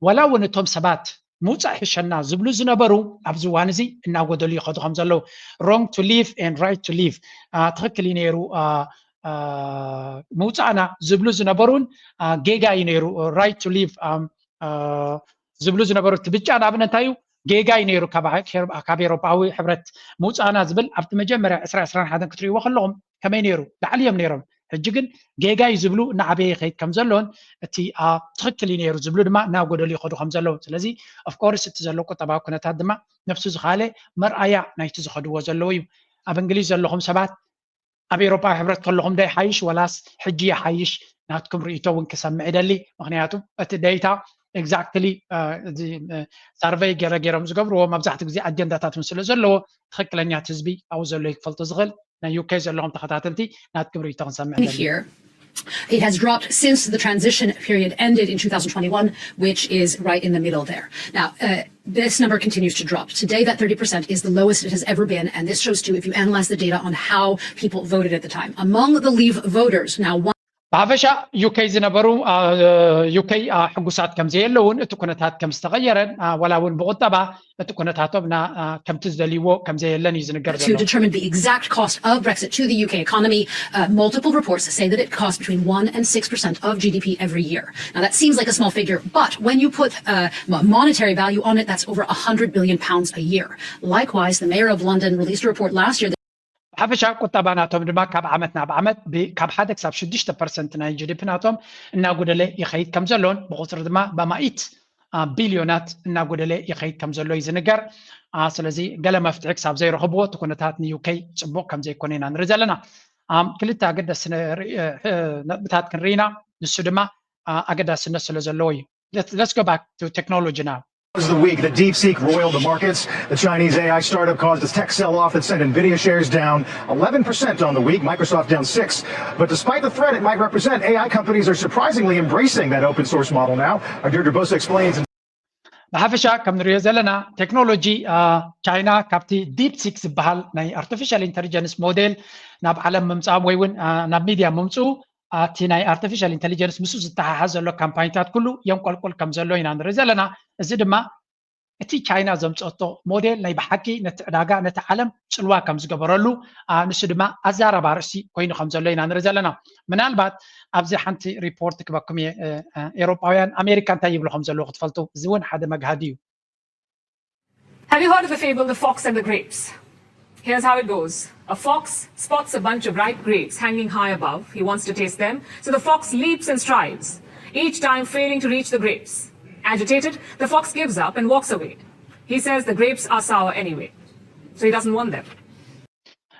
ዋላ እውን እቶም ሰባት ምውፃእ ይሕሸና ዝብሉ ዝነበሩ ኣብዚ እዋን እዚ እናጎደሉ ይኸዱ ከም ዘለዉ wrong to leave and right to leave ትኽክል እዩ ነይሩ ምውፃእና ዝብሉ ዝነበሩን ጌጋ እዩ ነይሩ right to leave ዝብሉ ዝነበሩ እቲ ብጫ ንኣብነት እንታይ እዩ ጌጋ እዩ ነይሩ ካብ ኤሮጳዊ ሕብረት ምውፃእና ዝብል ኣብቲ መጀመርያ ዕስራ ዕስራን ሓደን ክትርእይዎ ከለኹም ከመይ ነይሩ ላዕሊ እዮም ነይሮም ሕጂ ግን ጌጋ እዩ ዝብሉ እናዓበየ ይኸይድ ከም ዘሎን እቲ ትኽክል እዩ ነይሩ ዝብሉ ድማ እናጎደሉ ይኸዱ ከም ዘለዉ ስለዚ ኦፍኮርስ እቲ ዘሎ ቁጠባዊ ኩነታት ድማ ነብሱ ዝኻለ መርኣያ ናይቲ ዝኸድዎ ዘለዉ እዩ ኣብ እንግሊዝ ዘለኹም ሰባት ኣብ ኤውሮጳዊ ሕብረት ከለኹም ዶ ይሓይሽ ወላስ ሕጂ ይሓይሽ ናትኩም ርእይቶ እውን ክሰምዕ ይደሊ ምክንያቱ እቲ ዴታ exactly survey ገይረ ገይሮም ዝገብርዎ መብዛሕትኡ ግዜ ኣጀንዳታት እውን ስለ ዘለዎ ትኽክለኛ እቲ ህዝቢ ኣብኡ ዘሎ እዩ ክፈልጦ ዝኽእል ናይ UK ዘለኹም ተኸታተልቲ ናትኩም ርእይቶ ክንሰምዕ ንደሊ here It has dropped since the transition period ended in two thousand twenty-one, which is right in the middle there. Now, uh, this number continues to drop. Today, that thirty percent is the lowest it has ever been. And this shows too, if you analyze the data on how people voted at the time. Among the leave voters, now one ብሓፈሻ ዩኬ ዝነበሩ ዩኬ ሕጉሳት ከም ዘየለውን እቲ ኩነታት ከም ዝተቐየረን ዋላ እውን ብቁጠባ እቲ ኩነታቶም ከምቲ ዝደልይዎ ከም ዘየለን እዩ ዝንገር to determine the exact cost of Brexit to the U K economy. Uh, multiple reports say that it costs between one and six percent of G D P every year. Now, that seems like a small figure, but when you put uh, monetary value on it, that's over one hundred billion pounds a year. Likewise, the mayor of London released a report last year. ብሓፈሻ ቁጠባ ናቶም ድማ ካብ ዓመት ናብ ዓመት ካብ ሓደ ክሳብ ሽዱሽተ ፐርሰንት ናይ ጂ ዲ ፒ ናቶም እናጎደለ ይኸይድ ከም ዘሎን ብቁፅሪ ድማ በማኢት ቢልዮናት እናጎደለ ይኸይድ ከም ዘሎ እዩ ዝንገር። ስለዚ ገለ መፍትሒ ክሳብ ዘይረኽብዎ እቲ ኩነታት ንዩኬ ፅቡቕ ከም ዘይኮነ ኢና ንርኢ ዘለና። ክልተ ኣገዳሲ ነጥብታት ክንርኢ ኢና። ንሱ ድማ ኣገዳስነት ስለ ዘለዎ እዩ። Let's go back to technology now. This is the week that DeepSeek roiled the markets. The Chinese A I startup caused a tech sell off that sent Nvidia shares down eleven percent on the week, Microsoft down six. But despite the threat it might represent, A I companies are surprisingly embracing that open source model now. Our Deirdre Bosa explains. ብሓፈሻ ከም ንሪኦ ዘለና ቴክኖሎጂ ቻይና ካብቲ ዲፕሲክ ዝበሃል ናይ ኣርቲፊሻል ኢንቴሊጀንስ ሞዴል ናብ ዓለም ምምፅኦም ወይ እውን ናብ ሚድያ ምምፅኡ እቲ ናይ ኣርቲፊሻል ኢንቴሊጀንስ ምስኡ ዝተሓሓዝ ዘሎ ካምፓኒታት ኩሉ የንቆልቁል ከም ዘሎ ኢና ንርኢ ዘለና። እዚ ድማ እቲ ቻይና ዘምፀቶ ሞዴል ናይ ብሓቂ ነቲ ዕዳጋ ነቲ ዓለም ፅልዋ ከም ዝገበረሉ ንሱ ድማ ኣዛራቢ ኣርእስቲ ኮይኑ ከም ዘሎ ኢና ንርኢ ዘለና። ምናልባት ኣብዚ ሓንቲ ሪፖርት ክበኩም እየ። ኤሮጳውያን ኣሜሪካ እንታይ ይብሉ ከም ዘለዉ ክትፈልጡ እዚ እውን ሓደ መግሃዲ እዩ። Have you heard of the fable, The Fox and the Grapes? Here's how it goes. A fox spots a bunch of ripe grapes hanging high above. He wants to taste them, so the fox leaps and strives, each time failing to reach the grapes. Agitated, the fox gives up and walks away. He says the grapes are sour anyway, so he doesn't want them.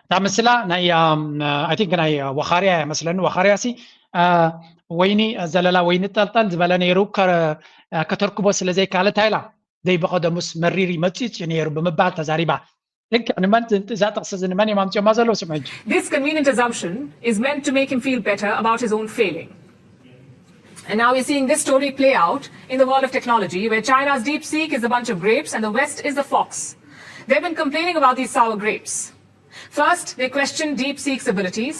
እታ ምስላ ናይ ኣይ ቲንክ ናይ ወኻርያ እያ መስለኒ። ወኻርያ ሲ ወይኒ ዘለላ ወይኒ ጠልጠል ዝበለ ነይሩ ከተርክቦ ስለ ዘይካለ ታይላ ደይ በቐደሙስ መሪር ይመፅእ እዩ ነይሩ ብምባል ተዛሪባ። ልክዕ ንመን እዛ ጥቕሲ እዚ ንመን እዮም ኣምፅኦማ ዘለዉ ስምዑ ሕጂ። This convenient assumption is meant to make him feel better about his own failing. And now we're seeing this story play out in the world of technology, where China's DeepSeek is a bunch of grapes and the West is the fox. They've been complaining about these sour grapes. First, they questioned DeepSeek's abilities.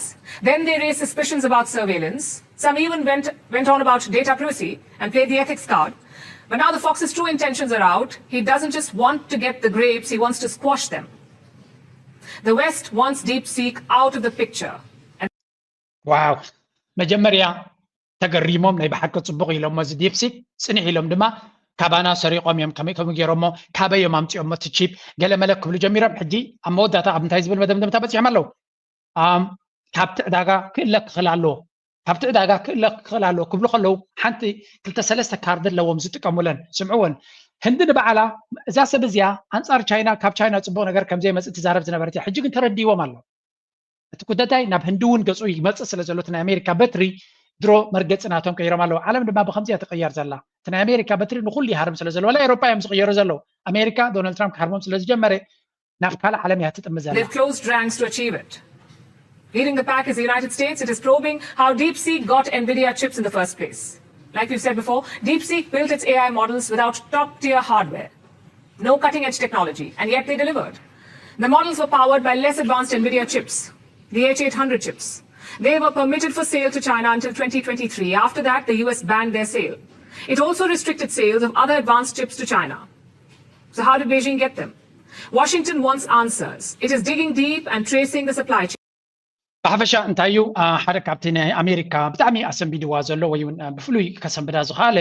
Then they raised suspicions about surveillance. Some even went, went on about data privacy and played the ethics card. But now the fox's true intentions are out. He doesn't just want to get the grapes, he wants to squash them. The West wants DeepSeek out of the picture. ዋው፣ መጀመርያ ተገሪሞም ናይ ብሓቂ ፅቡቕ ኢሎሞ እዚ ዲፕሲክ ፅንሕ ኢሎም ድማ ካባና ሰሪቖም እዮም ከመይ ከምኡ ገይሮሞ ካበይ እዮም ኣምፂኦሞ እቲ ቺፕ ገለመለ ክብሉ ጀሚሮም። ሕጂ ኣብ መወዳእታ ኣብ እንታይ ዝብል መደምደምታ በፂሖም ኣለዉ። ካብቲ ዕዳጋ ክእለ ክኽእል ኣለዎ፣ ካብቲ ዕዳጋ ክእለ ክኽእል ኣለዎ ክብሉ ከለዉ ሓንቲ ክልተ ሰለስተ ካርድ ኣለዎም ዝጥቀሙለን። ስምዕወን፣ ህንዲ ንባዕላ እዛ ሰብ እዚኣ ኣንፃር ቻይና ካብ ቻይና ፅቡቕ ነገር ከምዘይመፅእ ትዛረብ ዝነበረት እያ። ሕጂ ግን ተረዲዎም ኣሎ። እቲ ጉዳይ ናብ ህንዲ እውን ገፁ ይመፅእ ስለ ዘሎ እቲ ናይ ኣሜሪካ በትሪ ድሮ መርገፂ ናቶም ቀይሮም ኣለዉ። ዓለም ድማ ብከምዚ እያ ትቕየር ዘላ። እቲ ናይ ኣሜሪካ በትሪ ንኩሉ ይሃርም ስለ ዘሎ ዋላ ኤሮጳ እዮም ዝቕየሩ ዘለዉ። ኣሜሪካ ዶናልድ ትራምፕ ክሃርሞም ስለ ዝጀመረ ናብ ካልእ ዓለም እያ ትጥምት ዘላ። They've closed ranks to achieve it. Leading the pack is the United States. It is probing how DeepSeek got Nvidia chips in the first place. Like we've said before, DeepSeek built its A I models without top tier hardware. No cutting edge technology, and yet they delivered. The models were powered by less advanced Nvidia chips, the H eight hundred chips. They were permitted for sale to China until twenty twenty-three. After that, the U S banned their sale. It also restricted sales of other advanced chips to China. So, how did Beijing get them? Washington wants answers. It is digging deep and tracing the supply chain. ብሓፈሻ እንታይ እዩ ሓደ ካብቲ ናይ ኣሜሪካ ብጣዕሚ ኣሰንቢድዋ ዘሎ ወይ እውን ብፍሉይ ከሰንብዳ ዝኸኣለ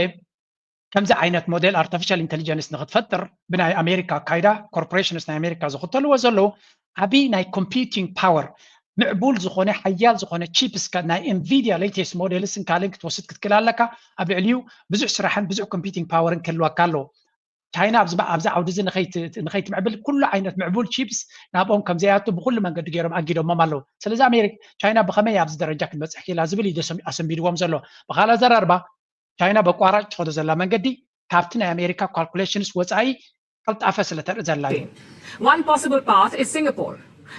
ከምዚ ዓይነት ሞዴል ኣርቲፊሻል ኢንቴሊጀንስ ንክትፈጥር ብናይ ኣሜሪካ ኣካይዳ ኮርፖሬሽንስ ናይ ኣሜሪካ ዝኽተልዎ ዘለዉ ዓብዪ ናይ ኮምፒውቲንግ ፓወር ምዕቡል ዝኾነ ሓያል ዝኾነ ቺፕስ ናይ ኤንቪዲያ ሌቴስት ሞዴልስን ካልእን ክትወስድ ክትክእል ኣለካ። ኣብ ልዕሊኡ ብዙሕ ስራሕን ብዙሕ ኮምፒውቲንግ ፓወርን ክህልወካ ኣለዎ። ቻይና ኣብዚ ኣብዚ ዓውዲ እዚ ንኸይት- ንኸይትምዕብል ኩሉ ዓይነት ምዕቡል ቺፕስ ናብኦም ከም ዘይኣቱ ብኩሉ መንገዲ ገይሮም ኣጊዶሞም ኣለዉ። ስለዚ ኣሜሪካ ቻይና ብኸመይ ኣብዚ ደረጃ ክትበፅሕ ክኢላ ዝብል እዩ ደሰም- ኣሰንቢድዎም ዘሎ። ብኻልእ ኣዘራርባ ቻይና በቋራጭ ትኸዶ ዘላ መንገዲ ካብቲ ናይ ኣሜሪካ ካልኩሌሽንስ ወፃኢ ቀልጣፈ ስለ ተርኢ ዘላ እዩ። One possible path is Singapore.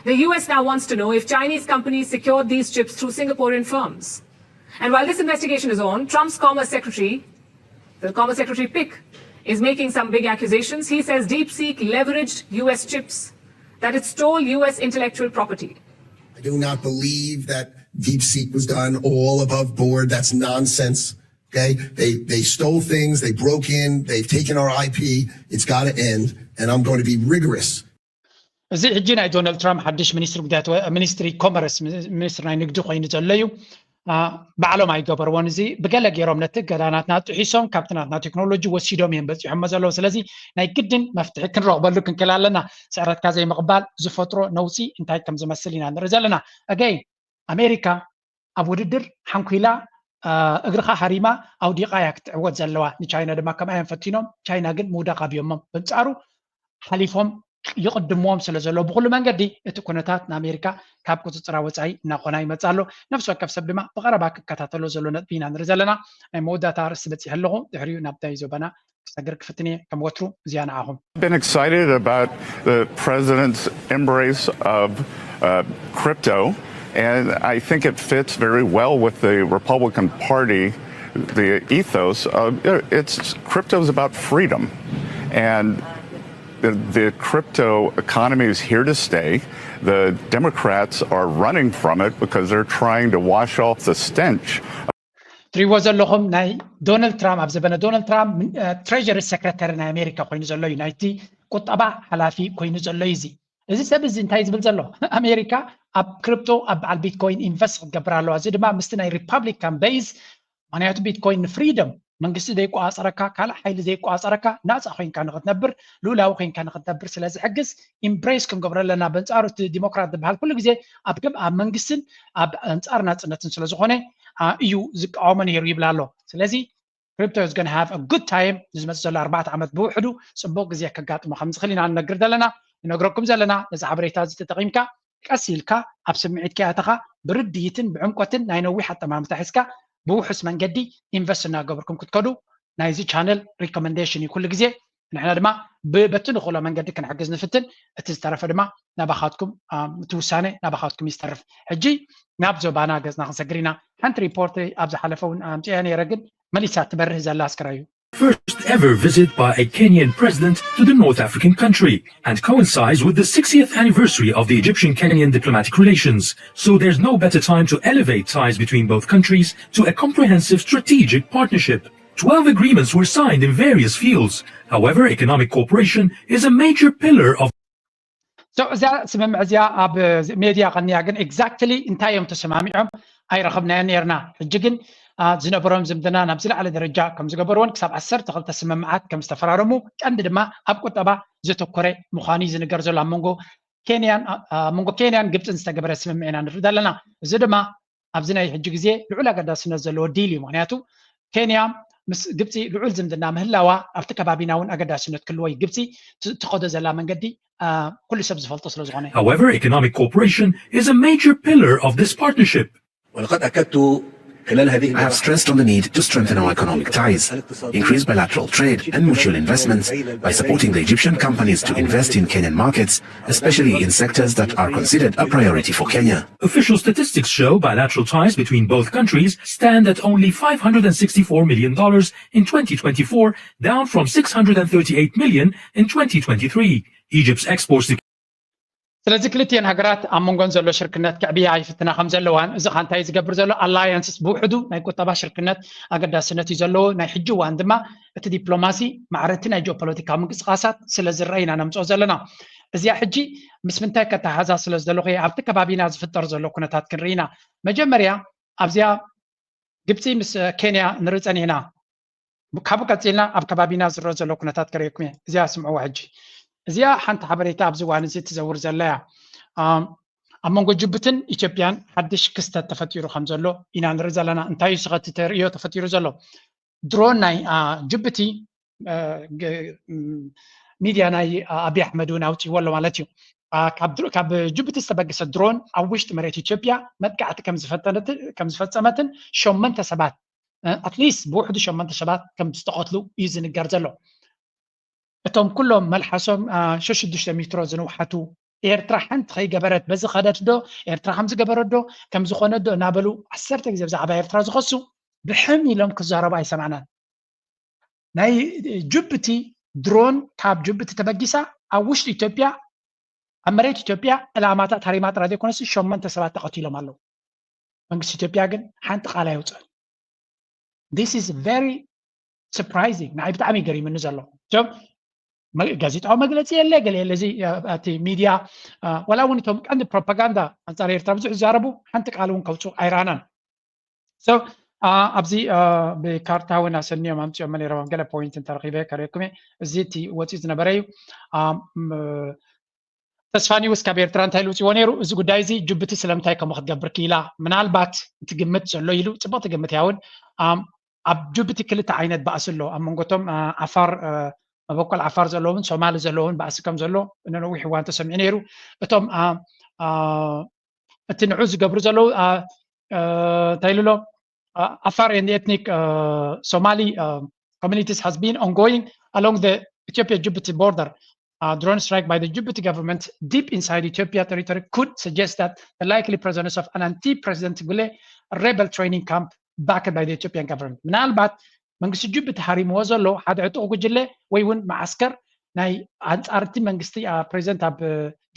The U S now wants to know if Chinese companies secured these chips through Singaporean firms. And while this investigation is on, Trump's Commerce Secretary, the Commerce Secretary pick, is making some big accusations. He says DeepSeek leveraged U S chips, that it stole U S intellectual property. I do not believe that DeepSeek was done all above board. That's nonsense. Okay? They they stole things, they broke in, they've taken our I P. It's got to end, and I'm going to be rigorous. እዚ ሕጂ ናይ ዶናልድ ትራምፕ ሓድሽ ሚኒስትሪ ጉዳያት ወ- ሚኒስትሪ ኮመርስ፣ ሚኒስትሪ ናይ ንግዲ ኮይኑ ዘሎ እዩ። ባዕሎም ኣይገበርዎን። እዚ ብገለ ገይሮም ነቲ ገዳናትና ጥሒሶም ካብቲ ናትና ቴክኖሎጂ ወሲዶም እዮም በፂሖሞ ዘለዉ። ስለዚ ናይ ግድን መፍትሒ ክንረኽበሉ ክንክእል ኣለና። ስዕረትካ ዘይምቕባል ዝፈጥሮ ነውፂ እንታይ ከም ዝመስል ኢና ንርኢ ዘለና። ኣገይ ኣሜሪካ ኣብ ውድድር ሓንኩላ እግርኻ ሃሪማ ኣውዲቓ እያ ክትዕወት ዘለዋ። ንቻይና ድማ ከምኣ እዮም ፈቲኖም። ቻይና ግን ምውዳቕ ኣብዮሞም። በንጻሩ ሓሊፎም ይቕድምዎም ስለ ዘለዉ ብኩሉ መንገዲ እቲ ኩነታት ንኣሜሪካ ካብ ቁፅፅራ ወፃኢ እናኾና ይመፅእ ኣሎ። ነፍሲ ወከፍ ሰብ ድማ ብቐረባ ክከታተሎ ዘሎ ነጥቢ ኢና ንርኢ ዘለና። ናይ መወዳእታ ኣርእስቲ በፂሐ ኣለኹ። ድሕሪኡ ናብ ናይ ዞባና ክሰግር ክፍትን እየ። ከም ወትሩ እዚኣ ንዓኹም። Been excited about the president's embrace of uh, crypto, and I think it fits very well with the Republican Party, the ethos of it's crypto's about freedom, and the, the crypto economy is here to stay. The Democrats are running from it because they're trying to wash off the stench. ትሪእዎ ዘለኹም ናይ ዶናልድ ትራምፕ ኣብ ዘበነ ዶናልድ ትራምፕ ትሬጀሪ ሰክረተሪ ናይ ኣሜሪካ ኮይኑ ዘሎ እዩ። ናይቲ ቁጠባ ሓላፊ ኮይኑ ዘሎ እዩ። እዚ እዚ ሰብ እዚ እንታይ ዝብል ዘሎ? ኣሜሪካ ኣብ ክሪፕቶ ኣብ በዓል ቢትኮይን ኢንቨስት ክትገብር ኣለዋ። እዚ ድማ ምስቲ ናይ ሪፓብሊካን ቤዝ፣ ምክንያቱ ቢትኮይን ንፍሪደም መንግስቲ ዘይቆፃፀረካ ካልእ ሓይሊ ዘይቆፃፀረካ ናፃ ኮይንካ ንክትነብር ልኡላዊ ኮይንካ ንክትነብር ስለ ዝሕግዝ ኢምብሬስ ክንገብሮ ኣለና። በንፃሩ እቲ ዲሞክራት ዝበሃል ኩሉ ግዜ ኣብ ግብ ኣብ መንግስትን ኣብ ኣንፃር ናፅነትን ስለ ዝኾነ እዩ ዝቃወሞ ነይሩ ይብል ኣሎ። ስለዚ crypto is gonna have a good time ንዝመፅእ ዘሎ ኣርባዕተ ዓመት ብውሕዱ ፅቡቅ ግዜ ከጋጥሞ ከም ዝኽእል ኢና ንነግር ዘለና ንነግረኩም ዘለና። ነዚ ሓበሬታ እዚ ተጠቂምካ ቀስ ኢልካ ኣብ ስምዒት ከይኣተኻ ብርድኢትን ብዕምቆትን ናይ ነዊሕ ኣጠማምታ ሒዝካ ብውሑስ መንገዲ ኢንቨስት እናገበርኩም ክትከዱ ናይዚ ቻነል ሪኮመንዴሽን እዩ። ኩሉ ግዜ ንሕና ድማ በቲ ንኽእሎ መንገዲ ክንሕግዝ ንፍትን። እቲ ዝተረፈ ድማ ናባኻትኩም እቲ ውሳነ ናባኻትኩም ይስተርፍ። ሕጂ ናብ ዞባና ገፅና ክንሰግር ኢና። ሓንቲ ሪፖርት ኣብ ዝሓለፈ እውን ኣምፅያ ነይረ ግን መሊሳ ትበርህ ዘላ ኣስክራዩ። First ever visit by a Kenyan president to the North African country and coincides with the sixtieth anniversary of the Egyptian-Kenyan diplomatic relations. So there's no better time to elevate ties between both countries to a comprehensive strategic partnership. Twelve agreements were signed in various fields. However, economic cooperation is a major pillar of እዛ ስምምዕ እዚኣ ኣብ ሜድያ ቀኒያ ግን ኤግዛክትሊ እንታይ እዮም ተሰማሚዖም ኣይረኸብናዮ ነርና። ሕጂ ግን ዝነበሮም ዝምድና ናብ ዝለዓለ ደረጃ ከም ዝገበርዎን ክሳብ ዓሰርተ ክልተ ስምምዓት ከም ዝተፈራረሙ ቀንዲ ድማ ኣብ ቁጠባ ዘተኮረ ምዃኑ እዩ ዝንገር ዘሎ። ኣብ መንጎ ኬንያን ኣብ መንጎ ኬንያን ግብፅን ዝተገበረ ስምምዕ ኢና ንርኢ ዘለና። እዚ ድማ ኣብዚ ናይ ሕጂ ግዜ ልዑል ኣገዳስነት ዘለዎ ዲል እዩ። ምክንያቱ ኬንያ ምስ ግብፂ ልዑል ዝምድና ምህላዋ ኣብቲ ከባቢና እውን ኣገዳስነት ክህልዎ እዩ። ግብፂ ትኸዶ ዘላ መንገዲ ኩሉ ሰብ ዝፈልጦ ስለ ዝኾነ። However, economic cooperation is a major pillar of this partnership. ولقد أكدت خلال هذه I have stressed on the need to strengthen our economic ties, increase bilateral trade and mutual investments by supporting the Egyptian companies to invest in Kenyan markets, especially in sectors that are considered a priority for Kenya. Official statistics show bilateral ties between both countries stand at only five hundred and sixty-four million dollars in twenty twenty-four, down from six hundred and thirty-eight million in twenty twenty-three. Egypt's exports ስለዚ ክልቲኤን ሃገራት ኣብ መንጎን ዘሎ ሽርክነት ክዕብያ ይፍትና ከም ዘለዋን እዚ ካ እንታይ ዝገብር ዘሎ ኣላያንስስ ብውሕዱ ናይ ቁጠባ ሽርክነት ኣገዳስነት እዩ ዘለዎ። ናይ ሕጂ እዋን ድማ እቲ ዲፕሎማሲ ማዕረቲ ናይ ጂኦፖለቲካዊ ምንቅስቃሳት ስለ ዝረአ ኢና ነምፅኦ ዘለና። እዚኣ ሕጂ ምስ ምንታይ ከተሓዛ ስለ ዝደለኹ ኣብቲ ከባቢና ዝፍጠር ዘሎ ኩነታት ክንርኢ ኢና። መጀመርያ ኣብዚኣ ግብፂ ምስ ኬንያ ንርኢ ፀኒሕና። ካብኡ ቀፂልና ኣብ ከባቢና ዝረአ ዘሎ ኩነታት ከርእየኩም እየ። እዚኣ ስምዕዋ ሕጂ። እዚኣ ሓንቲ ሓበሬታ ኣብዚ እዋን እዚ ትዘውር ዘላ እያ። ኣብ መንጎ ጅቡትን ኢትዮጵያን ሓድሽ ክስተት ተፈጢሩ ከም ዘሎ ኢና ንርኢ ዘለና። እንታይ እዩ ስኸቲ ተርእዮ ተፈጢሩ ዘሎ? ድሮን ናይ ጅቡቲ ሚድያ ናይ ኣብይ ኣሕመድ እውን ኣውፅዎ ኣሎ ማለት እዩ። ካብ ጅቡቲ ዝተበገሰ ድሮን ኣብ ውሽጢ መሬት ኢትዮጵያ መጥቃዕቲ ከም ዝፈጸመትን ሸመንተ ሰባት ኣትሊስት ብውሕዱ ሸመንተ ሰባት ከም ዝተቐትሉ እዩ ዝንገር ዘሎ። እቶም ኩሎም መልሓሶም ሸሽዱሽተ ሜትሮ ዝንውሓቱ ኤርትራ ሓንቲ ከይገበረት፣ በዚ ከደት ዶ፣ ኤርትራ ከምዚ ገበረት ዶ፣ ከምዚ ኮነት ዶ እናበሉ ዓሰርተ ግዜ ብዛዕባ ኤርትራ ዝኸሱ ብሕም ኢሎም ክዛረቡ ኣይሰማዕናን። ናይ ጅቡቲ ድሮን ካብ ጅቡቲ ተበጊሳ ኣብ ውሽጢ ኢትዮጵያ፣ ኣብ መሬት ኢትዮጵያ ዕላማታት ሃሪማ ጥራይ ዘይኮነስ ሸሞንተ ሰባት ተቐቲሎም ኣለዉ። መንግስቲ ኢትዮጵያ ግን ሓንቲ ቃል ኣይውፅእን። This is very surprising። ንዓይ ብጣዕሚ ገሪምኒ ዘሎ። እዞም መ- ጋዜጣዊ መግለፂ የለ፣ ገለ የለ። እዚ እ፣ እቲ ሚድያ እ፣ ዋላ እውን እቶም ቀንዲ ፕሮፓጋንዳ ኣንፃር ኤርትራ ብዙሕ ዝዛረቡ ሓንቲ ቃል እውን ከውፅኡ ኣይረኣናን። So እ፣ ኣብዚ እ፣ ብካርታ እውን ኣሰንዮም ኣምፅኦም ነይሮም። ኣብ ገለ ፖይንት እንተረኺበ ከርእየኩም እየ። እዚ እቲ ወፂኡ ዝነበረ እዩ። እ፣ ም- ተስፋ ኒውስ ካብ ኤርትራ እንታይ ኢሉ ውፅዎ ነይሩ? እዚ ጉዳይ እዚ ጅቡቲ ስለምንታይ ከምኡ ክትገብር ክኢላ? ምናልባት እቲ ግምት ዘሎ ኢሉ፣ ፅቡቕ ትግምት እያ እውን። ኣም፣ ኣብ ጅቡቲ ክልተ ዓይነት ባእሲ ኣሎ። ኣብ መንጎቶም እ፣ ዓፋር እ፣ መበቆል ዓፋር ዘለዎምን ሶማሊ ዘለዎምን ባእሲ ከም ዘሎ ንነዊሕ እዋን ተሰሚዑ ነይሩ። እቶም እ፣ እ፣ እቲ ንዑ ዝገብሩ ዘለዉ እ፣ እ፣ እንታይ ኢሉ ኣሎ? Uh, Afar and ethnic uh, Somali uh, communities has been ongoing along the Ethiopia-Djibouti border. Uh, drone strike by the Djibouti government deep inside Ethiopia territory could suggest that the likely presence of an anti-President Gule rebel training camp backed by the Ethiopian government. ምናልባት መንግስቲ ጅቡቲ ሃሪምዎ ዘሎ ሓደ ዕጡቕ ጉጅለ ወይ እውን መዓስከር ናይ ኣንጻርቲ መንግስቲ ፕሬዚደንት ኣብ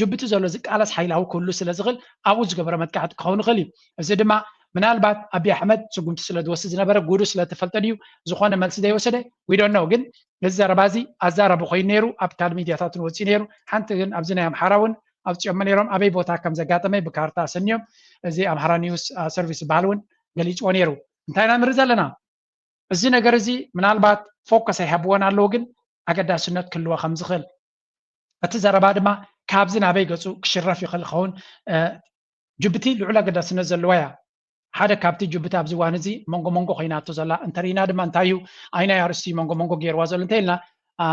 ጅቡቲ ዘሎ ዝቃለስ ሓይላዊ ክህሉ ስለ ዝኽእል ኣብኡ ዝገበረ መጥቃዕቲ ክኸውን ይኽእል እዩ። እዚ ድማ ምናልባት ኣብይ ኣሕመድ ስጉምቲ ስለ ዝወስድ ዝነበረ ጉዱ ስለ ተፈልጠ ድዩ ዝኾነ መልሲ ዘይወሰደ? We don't know። ግን እዚ ዘረባ እዚ ኣዛራቢ ኮይኑ ነይሩ፣ ኣብ ካልእ ሚድያታት እውን ወፂኡ ነይሩ። ሓንቲ ግን ኣብዚ ናይ ኣምሓራ እውን ኣውፂኦሞ ነይሮም፣ ኣበይ ቦታ ከም ዘጋጠመ ብካርታ ኣሰንዮም፣ እዚ ኣምሓራ ኒውስ ሰርቪስ ዝበሃል እውን ገሊፅዎ ነይሩ። እንታይ ኢና ንርኢ ዘለና? እዚ ነገር እዚ ምናልባት ፎከስ ኣይሃብዎን ኣለዉ፣ ግን ኣገዳስነት ክህልዎ ከም ዝኽእል እቲ ዘረባ ድማ ካብዚ ናበይ ገፁ ክሽረፍ ይኽእል ይኸውን። እ፣ ጅቡቲ ልዑል ኣገዳስነት ዘለዋ እያ። ሓደ ካብቲ ጅቡቲ ኣብዚ እዋን እዚ መንጎ መንጎ ኮይናቶ ዘላ እንተርኢና ድማ እንታይ እዩ፣ ኣይናይ ኣርእስቲ መንጎ መንጎ ገይርዋ ዘሎ እንተኢልና፣ ኣ፣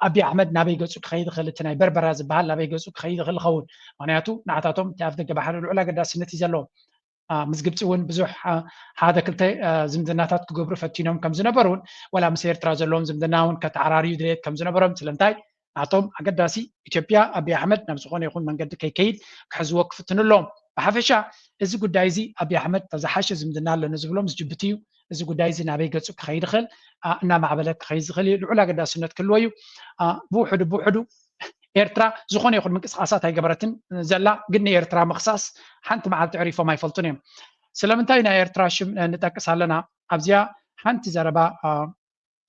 ኣብይ ኣሕመድ ናበይ ገፁ ክኸይድ ይኽእል፣ እቲ ናይ በርበራ ዝበሃል ናበይ ገፁ ክኸይድ ይኽእል ይኸውን። ምክንያቱ ንዓታቶም እቲ ኣፍ ደገ ባሕሪ ልዑል ኣገዳስነት እዩ ዘለዎም። ኣ፣ ምስ ግብፂ እውን ብዙሕ፣ ኣ፣ ሓደ ክልተ፣ ኣ፣ ዝምድናታት ክገብሩ ፈቲኖም ከም ዝነበሩን፣ ወላ ምስ ኤርትራ ዘለዎም ዝምድና እውን ከተዓራርዩ ድሌት ከም ዝነበሮም፣ ስለምንታይ ናቶም ኣገዳሲ ኢትዮጵያ ኣብይ ኣሕመድ ናብ ዝኾነ ይኹን መንገዲ ከይከይድ ክሕዝዎ ክፍትኑ ኣለዎም። ብሓፈሻ እዚ ጉዳይ እዚ ኣብይ ኣሕመድ ዝሓሸ ዝምድና ኣለኒ ዝብሎ ምስ ጅቡቲ እዩ። እዚ ጉዳይ እዚ ናበይ ገፁ ክኸይድ ይኽእል፣ ኣ፣ እናማዕበለ ክኸይድ ዝኽእል እዩ። ልዑል ኣገዳስነት ክህልዎ እዩ። ኣ፣ ብውሕዱ ብውሕዱ ኤርትራ ዝኾነ ይኹን ምንቅስቃሳት ኣይገበረትን ዘላ፣ ግን ንኤርትራ ምኽሳስ ሓንቲ መዓልቲ ዕሪፎም ኣይፈልጡን እዮም። ስለምንታይ ናይ ኤርትራ ሽም እ፣ ንጠቅስ ኣለና? ኣብዚኣ ሓንቲ ዘረባ እ፣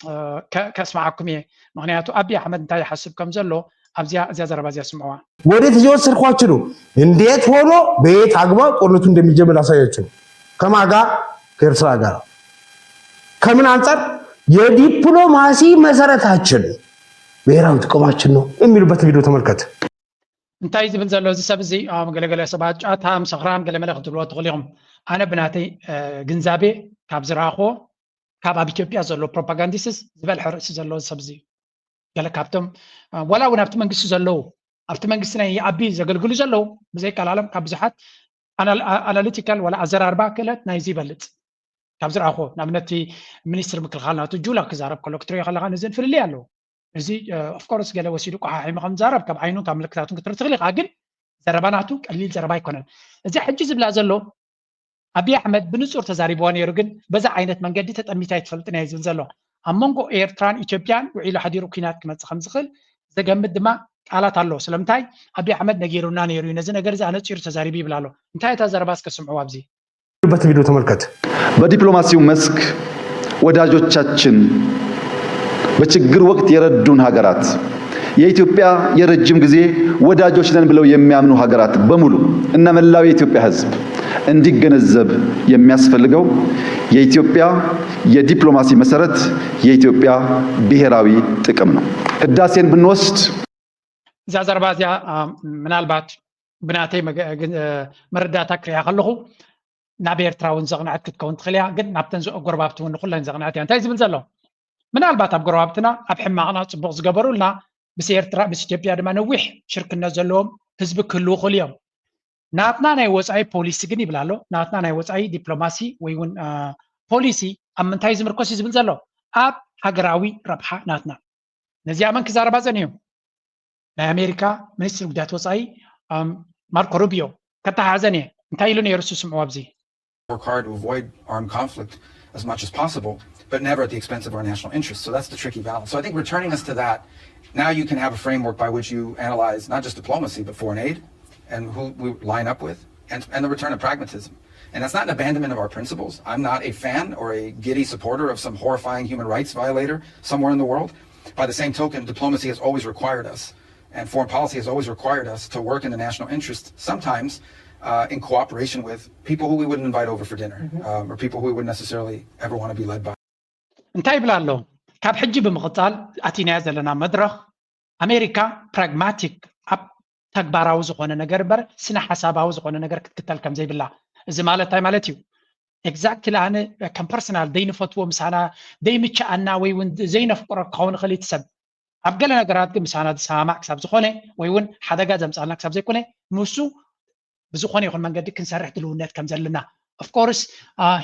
እ፣ ከ- ከስምዓኩም እየ። ምክንያቱ ኣብይ ኣሕመድ እንታይ ይሓስብ ከም ዘሎ ኣብዚኣ እዚኣ ዘረባ እዚኣ ስምዕዋ። ወዴት እየወሰድኳችሁ ነው? እንዴት ሆኖ በየት አግባብ ጦርነቱ እንደሚጀምር ላሳያችሁ ነው። ከማን ጋር? ከኤርትራ ጋር። ከምን አንጻር? የዲፕሎማሲ መሰረታችን ብሔራዊ ጥቅማችን ነው የሚሉበት ቪዲዮ ተመልከት። እንታይ ዝብል ዘሎ እዚ ሰብ እዚ? ኣብ ገለገለ ሰባት ጫታ፣ ምሰኽራን፣ ገለመለ ክትብልዎ ትኽእሉ ኢኹም። ኣነ ብናተይ እ፣ ግንዛቤ ካብ ዝረኣኽዎ ካብ ኣብ ኢትዮጵያ ዘሎ ፕሮፓጋንዲስትስ ዝበልሐ ርእሲ ዘለዎ ሰብ እዚ እዩ። ገለ ካብቶም እ፣ ዋላ እውን ኣብቲ መንግስቲ ዘለዉ ኣብቲ መንግስቲ ናይ ኣቢ ዘገልግሉ ዘለዉ ብዘይቀላሎም ካብ ብዙሓት ኣናል- ኣ- ኣናሊቲካል ዋላ ኣዘራርባ ክእለት ናይዚ ይበልፅ ካብ ዝረኣኽዎ። ንኣብነት እቲ ሚኒስትሪ ምክልኻል ናቱ ጁላ ክዛረብ ከሎ ክትሪኦ ከለኻ ነዚን ፍልልይ ኣለዎ። እዚ ኦፍኮርስ ገለ ወሲዱ ቆሓሒሙ ከም ዝዛረብ ካብ ዓይኑን ካብ ምልክታቱን ክትርኢ ትኽእል ኢኻ፣ ግን ዘረባ ናቱ ቀሊል ዘረባ ኣይኮነን። እዚ ሕጂ ዝብላ ዘሎ ኣብይ ኣሕመድ ብንፁር ተዛሪብዋ ነይሩ፣ ግን በዛ ዓይነት መንገዲ ተጠሚታ ኣይትፈልጥን እያ ዝብል ዘሎ። ኣብ መንጎ ኤርትራን ኢትዮጵያን ውዒሉ ሓዲሩ ኲናት ክመፅእ ከም ዝኽእል ዘገምት ድማ ቃላት ኣሎ። ስለምንታይ ኣብይ ኣሕመድ ነጊሩና ነይሩ እዩ፣ ነዚ ነገር እዚ ኣነፂሩ ተዛሪቡ ይብል ኣሎ። እንታይ እታ ዘረባ እስከ ስምዕዋ ኣብዚ። በት ቪዲዮ ተመልከት። በዲፕሎማሲው መስክ ወዳጆቻችን፣ በችግር ወቅት የረዱን ሀገራት፣ የኢትዮጵያ የረጅም ጊዜ ወዳጆች ነን ብለው የሚያምኑ ሀገራት በሙሉ እና መላው የኢትዮጵያ ሕዝብ እንዲገነዘብ የሚያስፈልገው የኢትዮጵያ የዲፕሎማሲ መሰረት የኢትዮጵያ ብሔራዊ ጥቅም ነው። ህዳሴን ብንወስድ እዛ ዘረባ እዚኣ አ፣ ምናልባት ብናተይ መገ- ግን፣ አ፣ መረዳእታ ክሪኣ ከለኹ ናብ ኤርትራ እውን ዘቕንዐት ክትከውን ትኽእል እያ፣ ግን ናብተን ዞ- ጎረባብቲ እውን ንኩለን ዘቕንዐት እያ። እንታይ ዝብል ዘሎ? ምናልባት ኣብ ጎረባብትና ኣብ ሕማቕና ፅቡቕ ዝገበሩልና ምስ ኤርትራ ምስ ኢትዮጵያ ድማ ነዊሕ ሽርክነት ዘለዎም ህዝቢ ክህልዉ ይኽእሉ እዮም። ናትና ናይ ወፃኢ ፖሊሲ ግን ይብል ኣሎ፣ ናትና ናይ ወፃኢ ዲፕሎማሲ ወይ እውን አ፣ ፖሊሲ ኣብ ምንታይ ዝምርኮስ እዩ ዝብል ዘሎ? ኣብ ሃገራዊ ረብሓ ናትና። ነዚኣ መን ክዛረባ ጸኒሑ? ናይ ኣሜሪካ ሚኒስትሪ ጉዳያት ወጻኢ ማርኮ ሩቢዮ። ከተሓዘን እየ። እንታይ ኢሉ ነይሩ እሱ? ስምዑ ኣብዚ። Work hard to avoid armed conflict as much as possible, but never at the expense of our national interests. So that's the tricky balance. So I think returning us to that, now you can have a framework by which you analyze not just diplomacy, but foreign aid and who we line up with, and, and the return of pragmatism. And that's not an abandonment of our principles. I'm not a fan or a giddy supporter of some horrifying human rights violator somewhere in the world. By the same token, diplomacy has always required us and foreign policy has always required us to work in the national interest, sometimes uh, in cooperation with people who we wouldn't invite over for dinner um, or people who we wouldn't necessarily ever want to be led by. እንታይ ይብል ኣሎ? ካብ ሕጂ ብምቕፃል ኣቲናያ ዘለና መድረኽ ኣሜሪካ ፕራግማቲክ ኣብ ተግባራዊ ዝኾነ ነገር እምበር ስነ ሓሳባዊ ዝኾነ ነገር ክትክተል ከም ዘይብላ። እዚ ማለት እንታይ ማለት እዩ? ኤግዛክትሊ ኣነ ከም ፐርሰናል ዘይንፈትዎ ምሳና ዘይምችኣና ወይ እውን ዘይነፍቅሮ ክኸውን ይኽእል እቲ ሰብ ኣብ ገለ ነገራት ግን ምሳና ዝሰማማዕ ክሳብ ዝኾነ ወይ እውን ሓደጋ ዘምፃልና ክሳብ ዘይኮነ ምስ ብዝኾነ ይኹን መንገዲ ክንሰርሕ ድልውነት ከም ዘለና ኦፍኮርስ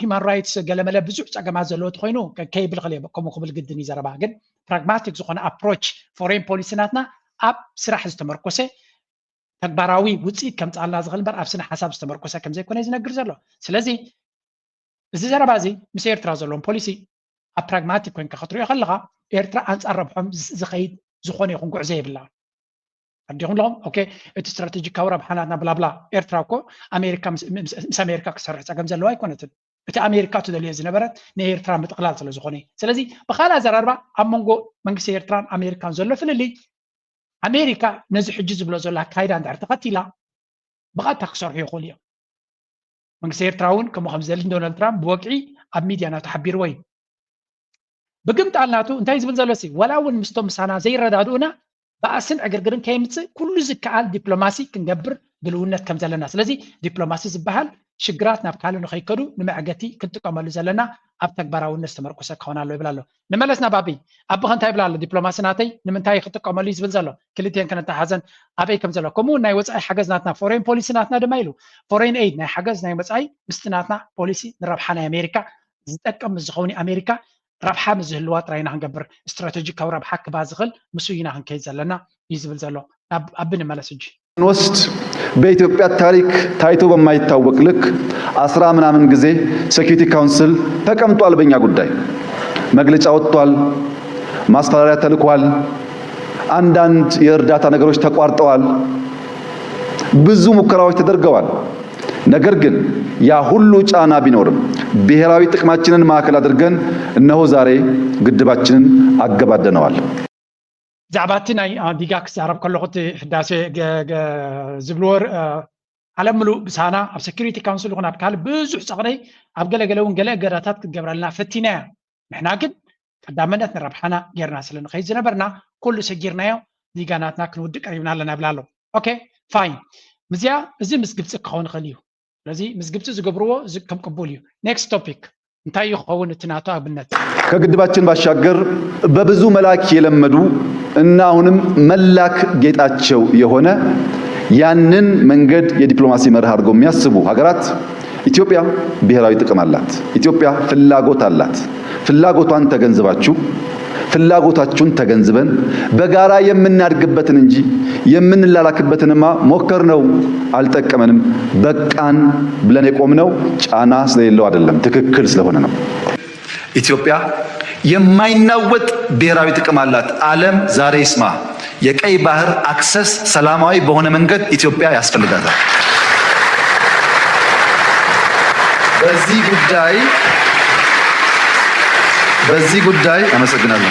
ሂማን ራይትስ ገለመለ ብዙሕ ፀገማት ዘለዎ ተኮይኑ ከይብል ክእል ከምኡ ክብል ግድን እዩ ዘረባ ግን ፕራግማቲክ ዝኾነ ኣፕሮች ፎሬን ፖሊሲ ናትና ኣብ ስራሕ ዝተመርኮሰ ተግባራዊ ውፅኢት ከምፃልና ዝኽእል እምበር ኣብ ስነ ሓሳብ ዝተመርኮሰ ከም ዘይኮነ እዩ ዝነግር ዘሎ ስለዚ እዚ ዘረባ እዚ ምስ ኤርትራ ዘለዎም ፖሊሲ ኣብ ፕራግማቲክ ኮይንካ ክትሪኦ ከለካ ኤርትራ ኣንፃር ረብሖም ዝኸይድ ዝኾነ ይኹን ጉዕዞ የብላ ኣዲኹም ኣለኹም ኦኬ እቲ ስትራቴጂካዊ ረብሓ ናትና ብላብላ ኤርትራ እኮ ኣሜሪካ ምስ ኣሜሪካ ክሰርሕ ፀገም ዘለዋ ኣይኮነትን እቲ ኣሜሪካ ትደልዮ ዝነበረት ንኤርትራ ምጥቕላል ስለ ዝኾነ ስለዚ ብካልእ ኣዘራርባ ኣብ መንጎ መንግስቲ ኤርትራን ኣሜሪካን ዘሎ ፍልልይ ኣሜሪካ ነዚ ሕጂ ዝብሎ ዘሎ ኣካይዳ እንድሕር ተኸቲላ ብቐጥታ ክሰርሑ ይኽእሉ እዮም መንግስቲ ኤርትራ እውን ከምኡ ከም ዝደሊ ዶናልድ ትራምፕ ብወግዒ ኣብ ሚድያ ናቱ ሓቢርዎ እዩ ብግምጣል ናቱ እንታይ ዝብል ዘሎ ሲ ዋላ እውን ምስቶም ምሳና ዘይረዳድኡና ባእስን ዕግርግርን ከየምፅእ ኩሉ ዝከኣል ዲፕሎማሲ ክንገብር ድልውነት ከም ዘለና ስለዚ ዲፕሎማሲ ዝበሃል ሽግራት ናብ ካልእ ንኸይከዱ ንመዕገቲ ክንጥቀመሉ ዘለና ኣብ ተግባራውነት ዝተመርኮሰ ክኸውን ኣሎ ይብል ኣሎ ንመለስ ናብ ኣቢ ኣቢ ከ እንታይ ይብል ኣሎ ዲፕሎማሲ ናተይ ንምንታይ ክጥቀመሉ እዩ ዝብል ዘሎ ክልቲኤን ከነተሓዘን ኣበይ ከም ዘሎ ከምኡ ናይ ወፃኢ ሓገዝ ናትና ፎሬን ፖሊሲ ናትና ድማ ኢሉ ፎሬን ኤድ ናይ ሓገዝ ናይ ወፃኢ ምስቲ ናትና ፖሊሲ ንረብሓ ናይ ኣሜሪካ ዝጠቅም ምስ ዝኸውን ኣሜሪካ ረብሓ ምስ ዝህልዋ ጥራይ ኢና ክንገብር ስትራቴጂካዊ ረብሓ ክባ ዝኽእል ምስ ኢና ክንከይድ ዘለና እዩ ዝብል ዘሎ ኣቢ ንመለስ እጂ ወስድ በኢትዮጵያ ታሪክ ታይቶ በማይታወቅ ልክ አስራ ምናምን ጊዜ ሴኩሪቲ ካውንስል ተቀምጧል። በእኛ ጉዳይ መግለጫ ወጥቷል። ማስፈራሪያ ተልኳል። አንዳንድ የእርዳታ ነገሮች ተቋርጠዋል። ብዙ ሙከራዎች ተደርገዋል። ነገር ግን ያ ሁሉ ጫና ቢኖርም ብሔራዊ ጥቅማችንን ማዕከል አድርገን እነሆ ዛሬ ግድባችንን አገባደነዋል። ብዛዕባ እቲ ናይ ዲጋ ክዛረብ ከለኹ እቲ ሕዳሴ ዝብልዎ ዓለም ምሉእ ብሳና ኣብ ሴኩሪቲ ካውንስል ይኹን ኣብ ካልእ ብዙሕ ፀቕረይ ኣብ ገለገለ እውን ገለ እገዳታት ክትገብረልና ፈቲና እያ ንሕና ግን ቀዳመነት ንረብሓና ጌርና ስለ ንኸይድ ዝነበርና ኩሉ ሰጊርናዮ ዲጋ ናትና ክንውድእ ቀሪብና ኣለና ይብላ ኣሎ ኦኬ ፋይን ምዚኣ እዚ ምስ ግብፂ ክኸውን ይኽእል እዩ ስለዚ ምስ ግብፂ ዝገብርዎ ከም ቅቡል እዩ ኔክስት ቶፒክ እንታይ ይኸውን እቲ ናቶ ኣብነት ከግድባችን ባሻገር በብዙ መላክ የለመዱ እና አሁንም መላክ ጌጣቸው የሆነ ያንን መንገድ የዲፕሎማሲ መርህ አድርገው የሚያስቡ ሀገራት ኢትዮጵያ ብሔራዊ ጥቅም አላት። ኢትዮጵያ ፍላጎት አላት። ፍላጎቷን ተገንዝባችሁ ፍላጎታችሁን ተገንዝበን በጋራ የምናድግበትን እንጂ የምንላላክበትንማ ሞከርነው አልጠቀመንም በቃን ብለን የቆምነው ጫና ስለሌለው አይደለም፣ ትክክል ስለሆነ ነው። ኢትዮጵያ የማይናወጥ ብሔራዊ ጥቅም አላት። ዓለም ዛሬ ይስማ። የቀይ ባህር አክሰስ ሰላማዊ በሆነ መንገድ ኢትዮጵያ ያስፈልጋታል። በዚህ ጉዳይ በዚህ ጉዳይ አመሰግናለሁ።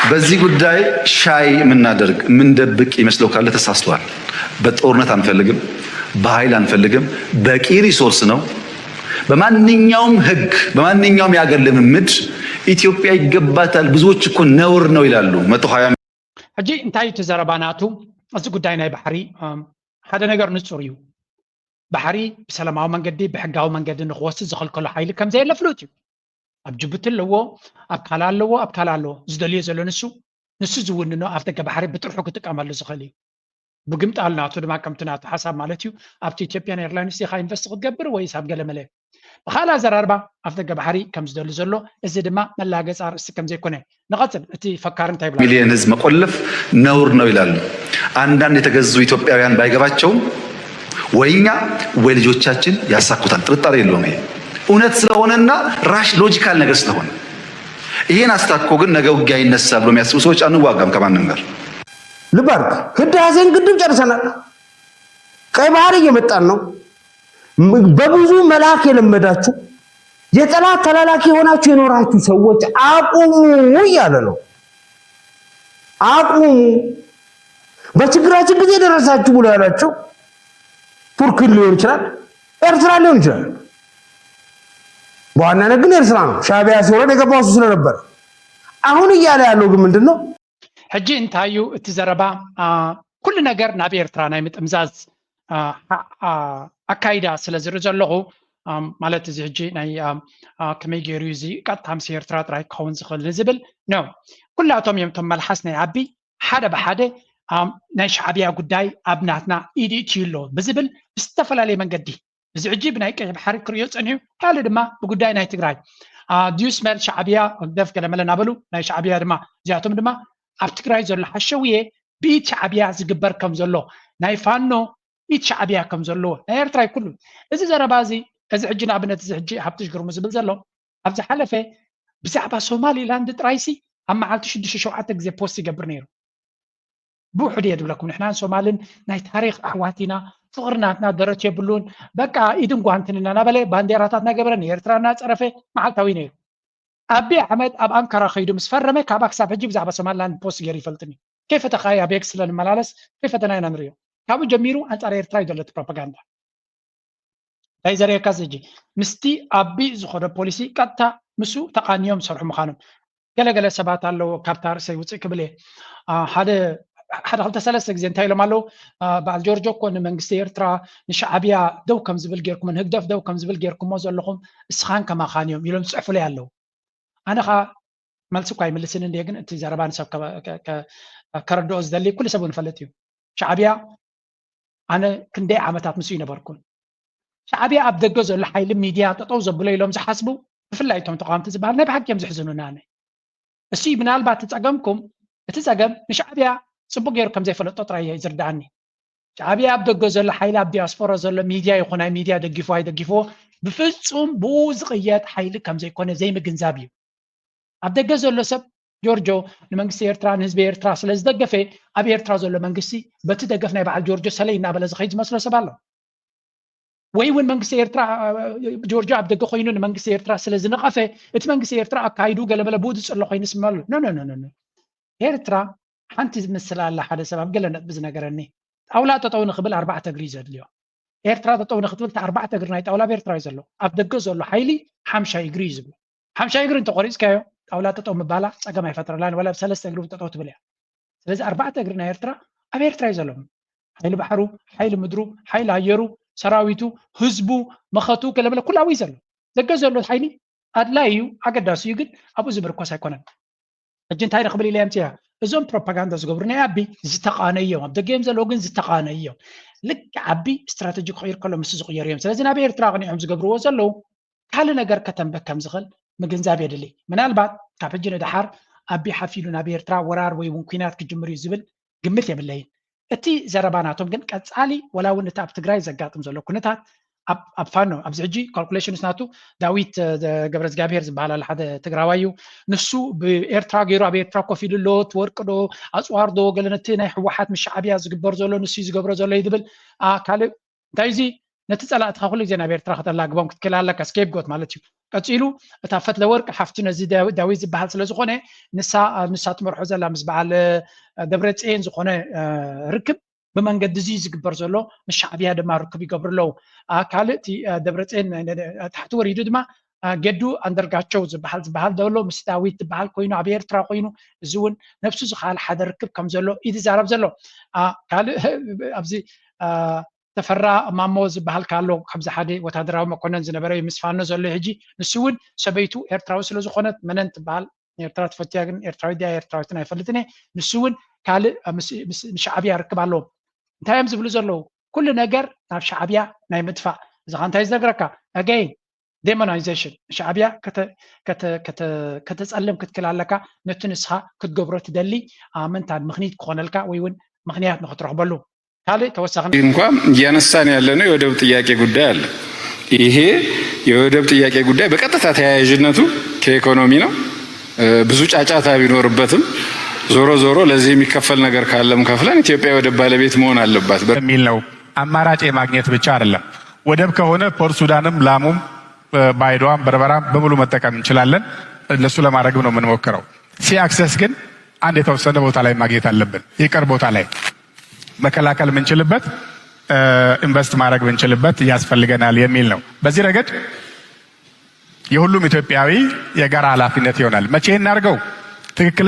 በዚህ ጉዳይ ሻይ የምናደርግ የምንደብቅ ይመስለው ካለ ተሳስቷል። በጦርነት አንፈልግም፣ በኃይል አንፈልግም። በቂ ሪሶርስ ነው። በማንኛውም ህግ በማንኛውም የሀገር ልምምድ ኢትዮጵያ ይገባታል። ብዙዎች እኮ ነውር ነው ይላሉ። መቶ ሀያ ሕጂ እንታይ እዩ እቲ ዘረባ ናቱ? እዚ ጉዳይ ናይ ባሕሪ ሓደ ነገር ንጹር እዩ። ባሕሪ ብሰላማዊ መንገዲ ብሕጋዊ መንገዲ ንክወስድ ዝኽልከሎ ሓይሊ ከም ዘየለ ፍሉጥ እዩ። ኣብ ጅቡቲ ኣለዎ፣ ኣብ ካልእ ኣለዎ፣ ኣብ ካልእ ኣለዎ። ዝደልዮ ዘሎ ንሱ ንሱ ዝውንኖ ኣፍ ደገ ባሕሪ ብጥርሑ ክጥቀመሉ ዝኽእል እዩ። ብግምጣል ናቱ ድማ ከምቲ ናቱ ሓሳብ ማለት እዩ ኣብቲ ኢትዮጵያን ኤርላይንስ ዲኻ ኢንቨስት ክትገብር ወይስ ኣብ ገለመለ ብኻልእ ኣዘራርባ ኣፍደገ ባሕሪ ከም ዝደሊ ዘሎ፣ እዚ ድማ መላገፂ ኣርእስቲ ከም ዘይኮነ ንቐፅል። እቲ ፈካሪ እንታይ ይብላ? ሚሊዮን ህዝብ መቆለፍ ነውር ነው ይላሉ። አንዳንድ የተገዙ ኢትዮጵያውያን ባይገባቸውም ወይ እኛ ወይ ልጆቻችን ያሳኩታል፣ ጥርጣሬ የለውም። ይሄ እውነት ስለሆነና ራሽ ሎጂካል ነገር ስለሆነ ይሄን አስታኮ ግን ነገ ውጊያ ይነሳል ብሎ የሚያስቡ ሰዎች አንዋጋም ከማንም ጋር። ልብ አድርግ፣ ህዳሴን ግድብ ጨርሰናል። ቀይ ባህር እየመጣን ነው። በብዙ መልአክ የለመዳችሁ የጠላት ተላላኪ የሆናችሁ የኖራችሁ ሰዎች አቁሙ እያለ ነው። አቁሙ። በችግራችን ጊዜ ደረሳችሁ ብሎ ያላቸው ቱርክን ሊሆን ይችላል፣ ኤርትራ ሊሆን ይችላል። በዋናነት ግን ኤርትራ ነው። ሻዕቢያ ሲወረድ የገባው እሱ ስለነበረ አሁን እያለ ያለው ግን ምንድን ነው? ሕጂ እንታይ እዩ እቲ ዘረባ? ኩሉ ነገር ናብ ኤርትራ ናይ ምጥምዛዝ ኣካይዳ ስለ ዝርኢ ዘለኹ፣ ማለት እዚ ሕጂ ናይ ከመይ ገይሩ እዚ ቀጥታ ምስ ኤርትራ ጥራይ ክኸውን ዝኽእል ንዝብል ነው። ኩላቶም እዮም እቶም መልሓስ ናይ ኣቢ ሓደ ብሓደ ናይ ሻዕቢያ ጉዳይ ኣብ ናትና ኢድ ይእትዩ ኣሎ ብዝብል ብዝተፈላለየ መንገዲ እዚ ሕጂ ብናይ ቀይሕ ባሕሪ ክርእዮ ጸኒሑ፣ ካልእ ድማ ብጉዳይ ናይ ትግራይ ዲዩ ስመል ሻዕቢያ ህግደፍ ገለመለ እናበሉ ናይ ሻዕቢያ ድማ እዚኣቶም ድማ ኣብ ትግራይ ዘሎ ሓሸውየ ብኢድ ሻዕቢያ ዝግበር ከም ዘሎ ናይ ፋኖ ኢድ ሻዕቢያ ከም ዘለዎ ናይ ኤርትራ ይኩሉ እዚ ዘረባ እዚ እዚ ሕጂ ንኣብነት እዚ ሕጂ ሃብትሽ ግርሙ ዝብል ዘሎ ኣብ ዝሓለፈ ብዛዕባ ሶማሊላንድ ጥራይሲ ኣብ መዓልቲ ሽዱሽተ ሸውዓተ ግዜ ፖስት ይገብር ነይሩ። ብውሕድ እየ ዝብለኩም ንሕናን ሶማልን ናይ ታሪክ ኣሕዋት ኢና፣ ፍቅሪ ናትና ደረት የብሉን፣ በቃ ኢድን ጓንትን ኢና እናበለ ባንዴራታት እናገበረ ንኤርትራ እናፀረፈ መዓልታዊ ነይሩ። ኣቢ ኣሕመድ ኣብ ኣንካራ ከይዱ ምስ ፈረመ ካባ ክሳብ ሕጂ ብዛዕባ ሶማልላንድ ፖስት ገይሩ ይፈልጥን እዩ። ከይፈተኻዮ ኣብ ኤክስ ስለንመላለስ ከይፈተና ኢና ንሪኦ። ካብኡ ጀሚሩ ኣንፃር ኤርትራ እዩ ዘሎ እቲ ፕሮፓጋንዳ። እንታይ ዘርእየካ እዚ ሕጂ ምስቲ ኣቢ ዝኾነ ፖሊሲ ቀጥታ ምስኡ ተቃንዮም ዝሰርሑ ምዃኖም ገለገለ ሰባት ኣለዎ ካብታ ርእሰይ ውፅእ ክብል እየ ሓደ ሓደ ክልተ ሰለስተ ግዜ እንታይ ኢሎም ኣለዉ በዓል ጆርጆ እኮ ንመንግስቲ ኤርትራ ንሻዕብያ ደው ከም ዝብል ጌርኩም ንህግደፍ ደው ከም ዝብል ጌርኩሞ ዘለኹም እስኻን ከማኻን እዮም ኢሎም ዝፅሕፉለይ ኣለዉ ኣነ ከዓ መልሲ እኳ ኣይምልስን እንደ ግን እቲ ዘረባ ንሰብ ከረድኦ ዝደሊ ኩሉ ሰብ ንፈልጥ እዩ ሻዕብያ ኣነ ክንደይ ዓመታት ምስ ይነበርኩን ሻዕብያ ኣብ ደገ ዘሎ ሓይሊ ሚድያ ጠጠው ዘብሎ ኢሎም ዝሓስቡ ብፍላይ እቶም ተቃወምቲ ዝበሃል ናይ ብሓቂ እዮም ዝሕዝኑና ኣነ እሱ ምናልባት እቲ ጸገምኩም እቲ ጸገም ንሻዕብያ ጽቡቅ ገይሩ ከም ዘይፈለጦ ጥራይ ዝርዳኣኒ ሻዕብያ ኣብ ደገ ዘሎ ሓይሊ ኣብ ዲያስፖራ ዘሎ ሚድያ ይኹን ናይ ሚድያ ደጊፎ ኣይደጊፎ ብፍጹም ብኡ ዝቅየጥ ሓይሊ ከም ዘይኮነ ዘይምግንዛብ እዩ ኣብ ደገ ዘሎ ሰብ ጆርጆ ንመንግስቲ ኤርትራ ንህዝቢ ኤርትራ ስለ ዝደገፈ ኣብ ኤርትራ ዘሎ መንግስቲ በቲ ደገፍ ናይ በዓል ጆርጆ ሰለይ እናበለ ዝኸይድ ዝመስሎ ሰብ ኣሎ ወይ እውን መንግስቲ ኤርትራ ጆርጆ ኣብ ደገ ኮይኑ ንመንግስቲ ኤርትራ ስለ ዝነቐፈ እቲ መንግስቲ ኤርትራ ኣካይዱ ገለመለ ብኡ ዝፅሎ ኮይኑ ስመሉ ኖ ኖ ኖ ኤርትራ ሓንቲ ዝምስል ኣላ ሓደ ሰብ ኣብ ገለ ነጥቢ ዝነገረኒ ጣውላ ጠጠው ንክብል ኣርባዕተ እግሪ እዩ ዘድልዮ ኤርትራ ጠጠው ንክትብል እቲ ኣርባዕተ እግሪ ናይ ጣውላ ኣብ ኤርትራ እዩ ዘሎ ኣብ ደገ ዘሎ ሓይሊ ሓምሻይ እግሪ እዩ ዝብሎ ሓምሻይ እግሪ እንተቆሪፅካዮ ጣውላ ጠጠው ምባላ ፀገም ኣይፈጥረላን ዋላ ብሰለስተ እግሪ ጠጠው ትብል እያ ስለዚ ኣርባዕተ እግሪ ናይ ኤርትራ ኣብ ኤርትራ እዩ ዘሎ ሓይሊ ባሕሩ ሓይሊ ምድሩ ሓይሊ ኣየሩ ሰራዊቱ ህዝቡ መኸቱ ገለመለ ኩላዊ ዘሎ ደገ ዘሎ ሓይሊ ኣድላይ እዩ ኣገዳሲ እዩ ግን ኣብኡ ዝምርኮስ ኣይኮነን ሕጂ እንታይ ንክብል ኢለ የምፅያ እዞም ፕሮፓጋንዳ ዝገብሩ ናይ ኣቢ ዝተቃነዮም ኣብ ደገ እዮም ዘለዉ ግን ዝተቃነዮም ልክዕ ኣቢ ስትራተጂ ክቅይር ከሎ ምስ ዝቅየሩ እዮም ስለዚ ናብ ኤርትራ ቅኒዖም ዝገብርዎ ዘለዉ ካልእ ነገር ከተንበ ከም ዝኽእል ምግንዛብ የድሊ ምናልባት ካብ ሕጂ ንደሓር ኣቢ ሓፊሉ ናብ ኤርትራ ወራር ወይ እውን ኩናት ክጅምር እዩ ዝብል ግምት የብለይን እቲ ዘረባ ናቶም ግን ቀፃሊ ወላ እውን እቲ ኣብ ትግራይ ዘጋጥም ዘሎ ኩነታት ኣብ ፋኖ ኣብዚ ሕጂ ካልኩሌሽንስ ናቱ ዳዊት ገብረ እግዚኣብሄር ዝበሃል ኣሎ ሓደ ትግራዋይ እዩ ንሱ ብኤርትራ ገይሩ ኣብ ኤርትራ ኮፍ ኢሉ ኣሎ ትወርቂ ዶ ኣፅዋር ዶ ገለ ነቲ ናይ ህወሓት ምስ ሻዕብያ ዝግበር ዘሎ ንሱ ዝገብሮ ዘሎ እዩ ዝብል ካልእ እንታይ እዚ ነቲ ፀላእትኻ ኩሉ ግዜ ናብ ኤርትራ ከተላግቦም ክትክእል ኣለካ ስኬፕጎት ማለት እዩ ቀፂሉ እታ ፈትለ ወርቂ ሓፍቱ ነዚ ዳዊት ዝበሃል ስለ ዝኾነ ንሳ ንሳ ትመርሖ ዘላ ምስ በዓል ደብረፅኤን ዝኾነ ርክብ ብመንገዲ እዚ ዝግበር ዘሎ ምስ ሻዕብያ ድማ ርክብ ይገብሩ ኣለዉ ካልእ እቲ ደብረፅኤን ታሕቲ ወሪዱ ድማ ገዱ ኣንደርጋቸው ዝበሃል ዝበሃል ዘሎ ምስ ዳዊት ዝበሃል ኮይኑ ኣብ ኤርትራ ኮይኑ እዚ እውን ነብሱ ዝኸኣል ሓደ ርክብ ከም ዘሎ እዩ ዝዛረብ ዘሎ ካልእ ኣብዚ ተፈራ ማሞ ዝበሃል ካሎ ከምዚ ሓደ ወታደራዊ መኮነን ዝነበረ ምስ ፋኖ ዘሎ ሕጂ ንሱ እውን ሰበይቱ ኤርትራዊ ስለ ዝኾነት መነን ትበሃል ኤርትራ ትፈትያ ግን ኤርትራዊ ድያ ኤርትራዊትን ኣይፈልጥን እየ ንሱ እውን ካልእ ንሻዕብያ ርክብ ኣለዎም እንታይ እዮም ዝብሉ ዘለዉ ኩሉ ነገር ናብ ሻዕብያ ናይ ምጥፋእ እዚ ካ እንታይ ዝነግረካ ኣገይን demonization። ሻዕብያ ከተፀልም ክትክል ኣለካ፣ ነቲ ንስኻ ክትገብሮ ትደሊ ምንታን ምኽኒት ክኾነልካ ወይ እውን ምኽንያት ንክትረኽበሉ። ካልእ ተወሳኺ እንኳ እያነሳን ያለነው የወደብ ጥያቄ ጉዳይ አለ። ይሄ የወደብ ጥያቄ ጉዳይ በቀጥታ ተያያዥነቱ ከኢኮኖሚ ነው። ብዙ ጫጫታ ቢኖርበትም ዞሮ ዞሮ ለዚህ የሚከፈል ነገር ካለም ከፍለን ኢትዮጵያ የወደብ ባለቤት መሆን አለባት። የሚል ነው። አማራጭ የማግኘት ብቻ አይደለም። ወደብ ከሆነ ፖርት ሱዳንም ላሙም ባይዶዋም በርበራም በሙሉ መጠቀም እንችላለን። ለሱ ለማድረግ ነው የምንሞክረው። ሲ አክሰስ ግን አንድ የተወሰነ ቦታ ላይ ማግኘት አለብን። ይቅር ቦታ ላይ መከላከል የምንችልበት ኢንቨስት ማድረግ የምንችልበት ያስፈልገናል የሚል ነው። በዚህ ረገድ የሁሉም ኢትዮጵያዊ የጋራ ኃላፊነት ይሆናል። መቼ እናድርገው? ትክክል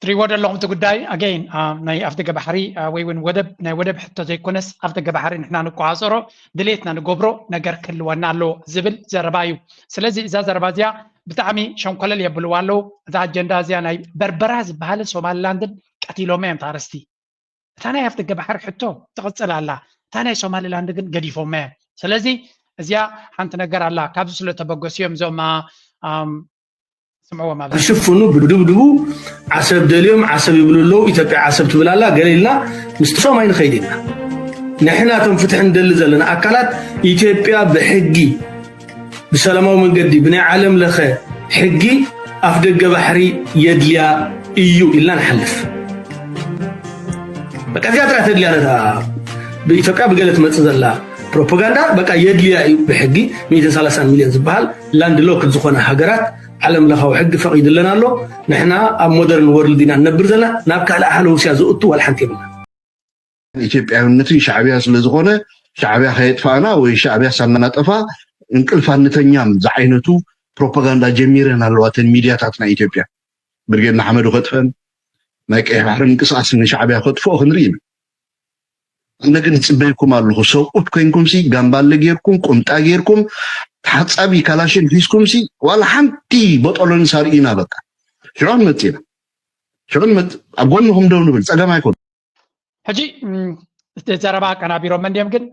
ትሪዎ ዘለኹም እቲ ጉዳይ ኣገይን ናይ ኣፍደገ ባሕሪ ወይ እውን ወደብ ናይ ወደብ ሕቶ ዘይኮነስ ኣፍደገ ባሕሪ ንሕና ንቆፃፀሮ ድሌትና ንገብሮ ነገር ክህልወና ኣለዎ ዝብል ዘረባ እዩ። ስለዚ እዛ ዘረባ እዚኣ ብጣዕሚ ሸንኮለል የብልዋ ኣለዉ። እዛ ኣጀንዳ እዚኣ ናይ በርበራ ዝበሃልን ሶማሊላንድን ቀቲሎማ እዮም ታርስቲ። እታ ናይ ኣፍደገ ባሕሪ ሕቶ ትቕፅል ኣላ። እታ ናይ ሶማሊላንድ ግን ገዲፎማ እዮም። ስለዚ እዚኣ ሓንቲ ነገር ኣላ። ካብዚ ስለተበገሱ እዮም እዞም ስምዕዎ ማለት ሽፍኑ ብድብድቡ ዓሰብ ደልዮም ዓሰብ ይብሉ ኣለዉ። ኢትዮጵያ ዓሰብ ትብል ኣላ ገለ ኢልና ምስቶም ኣይንኸይድ ኢና። ንሕና እቶም ፍትሒ ንደሊ ዘለና ኣካላት ኢትዮጵያ ብሕጊ ብሰላማዊ መንገዲ ብናይ ዓለም ለኸ ሕጊ ኣፍ ደገ ባሕሪ የድልያ እዩ ኢልና ንሓልፍ። በቃ እዚኣ ጥራይ ተድልያ ነታ ብኢትዮጵያ ብገለ ትመፅእ ዘላ ፕሮፓጋንዳ በቃ የድልያ እዩ ብሕጊ ሚእትን ሰላሳን ሚልዮን ዝበሃል ላንድ ሎክድ ዝኾነ ሃገራት ዓለም ለኻዊ ሕጊ ፈቒድለን ኣሎ። ንሕና ኣብ ሞደርን ወርልድ ኢና ንነብር ዘለና ናብ ካልእ ሃለውስያ ዝእቱ ዋላ ሓንቲ የብልና። ኢትዮጵያዊነትን ሻዕብያ ስለዝኾነ ሻዕብያ ከየጥፋእና ወይ ሻዕብያ ሳናጠፋ እንቅልፍ ኣንተኛም ዝዓይነቱ ፕሮፓጋንዳ ጀሚረን ኣለዋ እተን ሚድያታት ናይ ኢትዮጵያ። ብርጌድ ንሓመዱ ከጥፈን ናይ ቀይሕ ባሕሪ ምንቅስቃስ ንሻዕብያ ከጥፍኦ ክንርኢ ኢና። ኣነ ግን ይፅበይኩም ኣለኹ ሰብኡት ኮይንኩም ሲ ጋምባለ ጌርኩም ቁምጣ ጌርኩም ተሓፃቢ ካላሽን ሒዝኩም ሲ ዋላ ሓንቲ ቦጦሎኒ ሳርኢና በቃ ሽዑ ንመፅእ ኢና ሽዑ ንመፅእ ኣብ ጎንኹም ደው ንብል ፀገም ኣይኮን ሕጂ እቲ ዘረባ ኣቀናቢሮም እንዲዮም ግን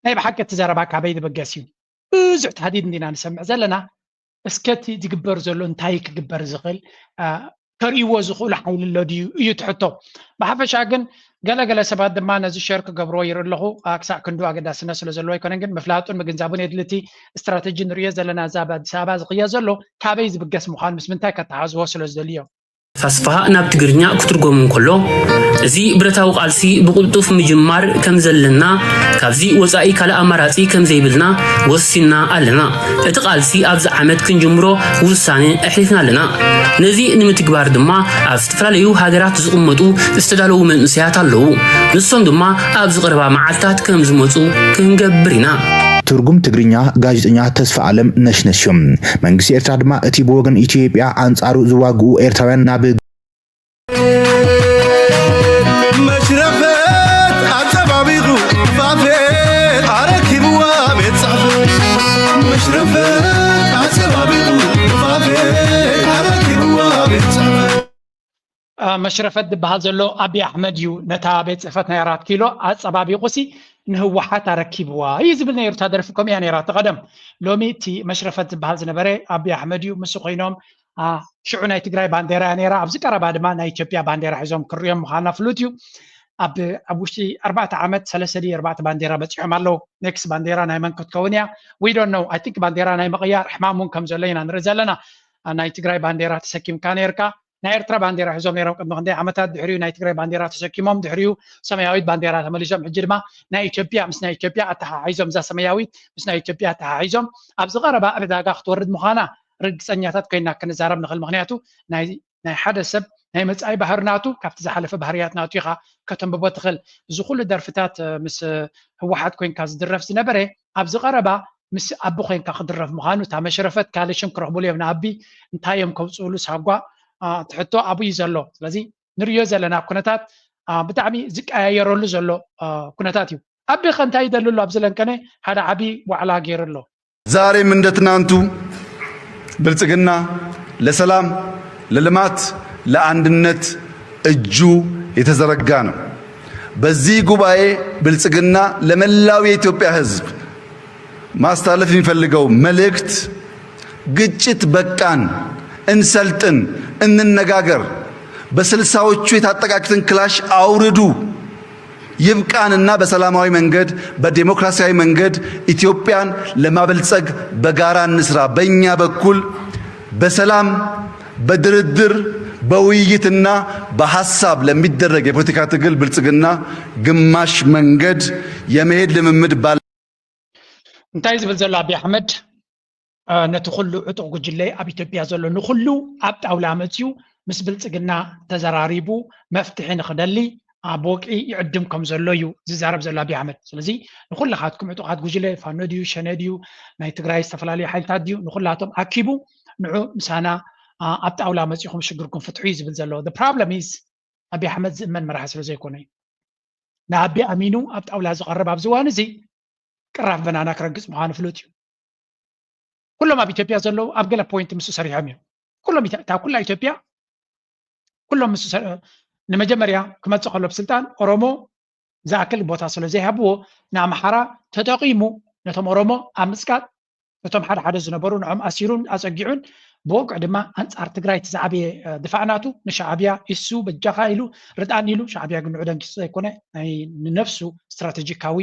ናይ ብሓቂ እቲ ዘረባ ካበይ ዝብገስ እዩ ብዙሕ ታህዲድ እንዲና ንሰምዕ ዘለና እስከ እቲ ዝግበር ዘሎ እንታይ ክግበር ዝኽእል ከርእይዎ ዝኽእሉ ሓይሊ ኣሎ ድዩ እዩ እቲ ሕቶ። ብሓፈሻ ግን ገለገለ ሰባት ድማ ነዚ ሸር ክገብርዎ ይርኢ ኣለኹ። ክሳዕ ክንዱ ኣገዳስነት ስለ ዘለዎ ኣይኮነን፣ ግን ምፍላጡን ምግንዛቡን የድሊ። እቲ ስትራተጂ ንርእዮ ዘለና እዛ ኣብ ኣዲስ ኣበባ ዝቕየር ዘሎ ካበይ ዝብገስ ምዃኑ ምስ ምንታይ ከተሓዝዎ ስለ ዝደልዩ እዮም። ኣስፍሃ ናብ ትግርኛ ክትርጎም እንከሎ፣ እዚ ብረታዊ ቃልሲ ብቕልጡፍ ምጅማር ከም ዘለና፣ ካብዚ ወጻኢ ካልእ ኣማራጺ ከም ዘይብልና ወሲንና ኣለና። እቲ ቃልሲ ኣብዚ ዓመት ክንጅምሮ ውሳነ ኣሕሊፍና ኣለና። ነዚ ንምትግባር ድማ ኣብ ዝተፈላለዩ ሃገራት ዝቕመጡ ዝተዳለዉ መንእሰያት ኣለዉ። ንሶም ድማ ኣብዚ ቀረባ መዓልታት ከም ዝመጹ ክንገብር ኢና። ትርጉም ትግርኛ ጋዜጠኛ ተስፋኣለም ነሽነሽ እዩ። መንግስቲ ኤርትራ ድማ እቲ ብወገን ኢትዮጵያ ኣንጻሩ ዝዋግኡ ኤርትራውያን ናብ መሽረፈት ኣጸባቢቑ ፋፌ ኣረኪብዋ ቤት ጽሕፈት መሽረፈት ኣጸባቢቑ ፋፌ ኣረኪብዋ ቤት ጽሕፈት መሽረፈት ዝበሃል ዘሎ ኣቢ ኣሕመድ እዩ ነታ ቤት ፅሕፈት ናይ ኣራት ኪሎ ኣፀባቢቑ ሲ ንህወሓት ኣረኪብዋ እዩ ዝብል ነይሩ። እታ ደርፊ ከምኡ እያ ነይራ። እቲ ቀደም ሎሚ እቲ መሽረፈት ዝበሃል ዝነበረ ኣቢ ኣሕመድ እዩ። ምስ ኮይኖም ሽዑ ናይ ትግራይ ባንዴራ እያ ነይራ። ኣብዚ ቀረባ ድማ ናይ ኢትዮጵያ ባንዴራ ሒዞም ክርእዮም ምዃና ፍሉጥ እዩ። ኣብ ኣብ ውሽጢ ኣርባዕተ ዓመት ሰለስተ ድዩ ኣርባዕተ ባንዴራ በፂሖም ኣለዉ። ኔክስት ባንዴራ ናይ መን ክትከውን እያ? We don't know. I think ባንዴራ ናይ ምቕያር ሕማም እውን ከም ዘሎ ኢና ንርኢ ዘለና። ናይ ትግራይ ባንዴራ ተሰኪምካ ነይርካ ናይ ኤርትራ ባንዴራ ሒዞም ነይሮም ቅድሚ ክንደይ ዓመታት ድሕሪኡ ናይ ትግራይ ባንዴራ ተሰኪሞም ድሕሪኡ ሰማያዊት ባንዴራ ተመሊሶም ሕጂ ድማ ናይ ኢትዮጵያ ምስ ናይ ኢትዮጵያ ኣተሓሒዞም እዛ ሰማያዊት ምስ ናይ ኢትዮጵያ ኣተሓሒዞም ኣብዚ ቀረባ ዕዳጋ ክትወርድ ምዃና ርግፀኛታት ኮይና ክንዛረብ ንኽእል ምክንያቱ ናይ ናይ ሓደ ሰብ ናይ መፃኢ ባህሪ ናቱ ካብቲ ዝሓለፈ ባህርያት ናቱ ኢኻ ከተንብቦ ትኽእል እዚ ኩሉ ደርፍታት ምስ ህወሓት ኮይንካ ዝድረፍ ዝነበረ ኣብዚ ቀረባ ምስ ኣቢ ኮይንካ ክድረፍ ምዃኑ እታ መሽረፈት ካልእ ሽም ክረኽብሉ እዮም ንኣቢ እንታይ እዮም ከውፅእሉ ሳጓ ትሕቶ ኣብኡ እዩ ዘሎ ስለዚ ንርእዮ ዘለና ኩነታት ብጣዕሚ ዝቀያየረሉ ዘሎ ኩነታት እዩ ኣቢ ከ እንታይ ይደሊ ኣሎ ኣብዚ ለንቀነ ሓደ ዓቢ ዋዕላ ገይሩ ኣሎ ዛሬም እንደ ትናንቱ ብልጽግና ለሰላም ለልማት ለአንድነት እጁ የተዘረጋ ነው። በዚህ ጉባኤ ብልጽግና ለመላው የኢትዮጵያ ህዝብ ማስተላለፍ የሚፈልገው መልእክት ግጭት በቃን፣ እንሰልጥን፣ እንነጋገር፣ በስልሳዎቹ የታጠቃችሁትን ክላሽ አውርዱ፣ ይብቃንና በሰላማዊ መንገድ በዴሞክራሲያዊ መንገድ ኢትዮጵያን ለማበልጸግ በጋራ እንስራ። በእኛ በኩል በሰላም በድርድር በውይይትና በሐሳብ ለሚደረግ የፖለቲካ ትግል ብልጽግና ግማሽ መንገድ የመሄድ ልምምድ ባለ እንታይ ዝብል ዘሎ ኣቢ ኣሕመድ ነቲ ኩሉ ዕጡቕ ጉጅለ ኣብ ኢትዮጵያ ዘሎ ንኩሉ ኣብ ጣውላ መፅዩ ምስ ብልፅግና ተዘራሪቡ መፍትሒ ንክደሊ ኣብ ወግዒ ይዕድም ከም ዘሎ እዩ ዝዛረብ ዘሎ ኣቢ ኣሕመድ። ስለዚ ንኩላኻትኩም ዕጡቓት ጉጅለ ፋኖ ድዩ ሸነ ድዩ ናይ ትግራይ ዝተፈላለዩ ሓይልታት ድዩ ንኩላቶም ኣኪቡ ንዑ ምሳና ኣብ ጣውላ መፂኹም ሽግርኩም ፍትሑ እዩ ዝብል ዘሎ። ፕሮብለም ኢዝ ኣቢ ኣሕመድ ዝእመን መራሒ ስለ ዘይኮነ እዩ። ንኣቢ ኣሚኑ ኣብ ጣውላ ዝቐርብ ኣብዚ እዋን እዚ ቅራፍ በናና ክረግፅ ምዃኑ ፍሉጥ እዩ። ኩሎም ኣብ ኢትዮጵያ ዘለዉ ኣብ ገለ ፖይንት ምስ ሰሪሖም እዮም። ኩሎም እታ ኩላ ኢትዮጵያ ኩሎም ምስ ንመጀመርያ ክመፅእ ከሎ ብስልጣን ኦሮሞ ዝኣክል ቦታ ስለ ዘይሃብዎ ንኣምሓራ ተጠቒሙ ነቶም ኦሮሞ ኣብ ምፅቃጥ እቶም ሓደ ሓደ ዝነበሩ ንዖም ኣሲሩን ኣፀጊዑን ብወግዒ ድማ ኣንፃር ትግራይ እቲ ዝዓበየ ድፋዕ ናቱ ንሻዕብያ ኢሱ በጃኻ ኢሉ ርድኣኒ ኢሉ ሻዕብያ ግን ንዑ ደንጊፁ ዘይኮነ ናይ ንነፍሱ ስትራቴጂካዊ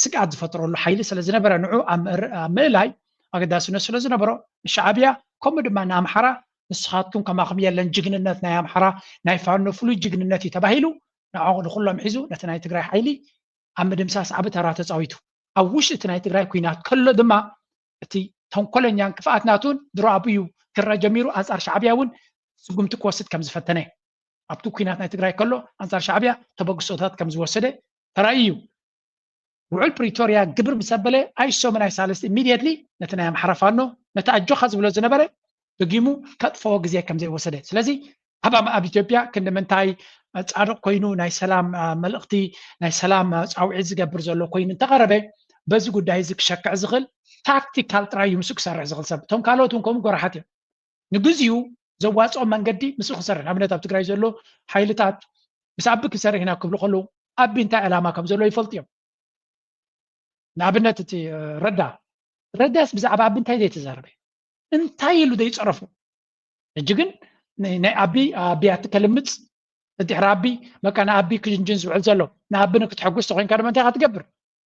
ስግኣት ዝፈጥረሉ ሓይሊ ስለ ዝነበረ ንዑ ኣብ ምእላይ ኣገዳስነት ስለ ዝነበሮ ንሻዕብያ ከምኡ ድማ ንኣምሓራ ንስኻትኩም ከማኹም የለን ጅግንነት ናይ ኣምሓራ ናይ ፋኖ ፍሉይ ጅግንነት እዩ ተባሂሉ ንዕኡ ንኩሎም ሒዙ ነቲ ናይ ትግራይ ሓይሊ ኣብ ምድምሳስ ዓቢ ተራ ተፃዊቱ ኣብ ውሽጢ እቲ ናይ ትግራይ ኩናት ከሎ ድማ እቲ ተንኮለኛን ክፍኣት ናቱን ድሮ ኣብኡ እዩ ክረ ጀሚሩ ኣንፃር ሻዕብያ እውን ስጉምቲ ክወስድ ከም ዝፈተነ ኣብቲ ኩናት ናይ ትግራይ ከሎ ኣንፃር ሻዕብያ ተበግሶታት ከም ዝወሰደ ተራእዩ እዩ። ውዕል ፕሪቶርያ ግብር ምስ ኣበለ ኣይሶምን ኣይሳለስቲ ኢሚድየትሊ ነቲ ናይ ኣምሓራ ፋኖ ነቲ ኣጆኻ ዝብሎ ዝነበረ ደጊሙ ከጥፈኦ ግዜ ከም ዘይወሰደ ስለዚ ኣብ ኣብ ኢትዮጵያ ክንዲ ምንታይ ጻድቕ ኮይኑ ናይ ሰላም መልእኽቲ ናይ ሰላም ጻውዒት ዝገብር ዘሎ ኮይኑ እንተቐረበ በዚ ጉዳይ እዚ ክሸክዕ ዝኽእል ታክቲካል ጥራይ እዩ ምስኡ ክሰርሕ ዝኽእል ሰብ እቶም ካልኦት እውን ከምኡ ጎራሓት እዮም ንግዚኡ ዘዋፅኦም መንገዲ ምስኡ ክሰርሕ ንኣብነት ኣብ ትግራይ ዘሎ ሓይልታት ምስ ኣቢ ክንሰርሕ ኢና ክብሉ ከለዉ ኣቢ እንታይ ዕላማ ከም ዘለዎ ይፈልጡ እዮም ንኣብነት እቲ ረዳ ረዳስ ብዛዕባ ኣቢ እንታይ ዘይተዛረበ እንታይ ኢሉ ዘይፀረፉ ሕጂ ግን ናይ ኣቢ ኣቢ ኣቲ ከልምፅ ድሕሪ ኣቢ በቃ ንኣቢ ክጅንጅን ዝውዕል ዘሎ ንኣቢ ንክትሐጉስ ተኮይንካ ድማ እንታይ ኢካ ትገብር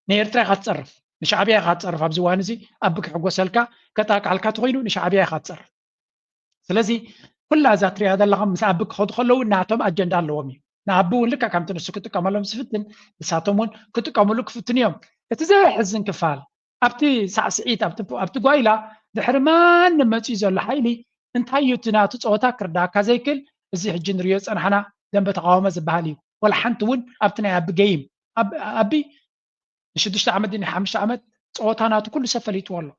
ንኤርትራ ኢካ ትፀርፍ ንሻዕብያ ኢካ ትፀርፍ ኣብዚ ዋን እዚ ኣቢ ክሕጎሰልካ ከጣቃልካ ተኮይኑ ንሻዕብያ ኢካ ትፀርፍ ስለዚ ኩላ እዛ ትሪያ ዘለካ ምስ ኣቢ ክኸዱ ከለዉ ናቶም ኣጀንዳ ኣለዎም እዩ ንኣቢ እውን ልክዕ ከምቲ ንሱ ክጥቀመሎም ዝፍትን ንሳቶም እውን ክጥቀምሉ ክፍትን እዮም እቲ ዘሕዝን ክፋል ኣብቲ ሳዕስዒት ኣብቲ ጓይላ ድሕሪ ማንም መፅኡ ዘሎ ሓይሊ እንታይ እዩ እቲ ናቱ ፀወታ ክርዳእካ ዘይክል እዚ ሕጂ ንሪኦ ዝፀናሕና ደንበ ተቃውሞ ዝበሃል እዩ ወላ ሓንቲ እውን ኣብቲ ናይ ኣቢ ገይም ኣቢ ንሽዱሽተ ዓመት ድን ሓሙሽተ ዓመት ፀወታ ናቱ ኩሉ ሰብ ፈሊጥዎ ኣሎ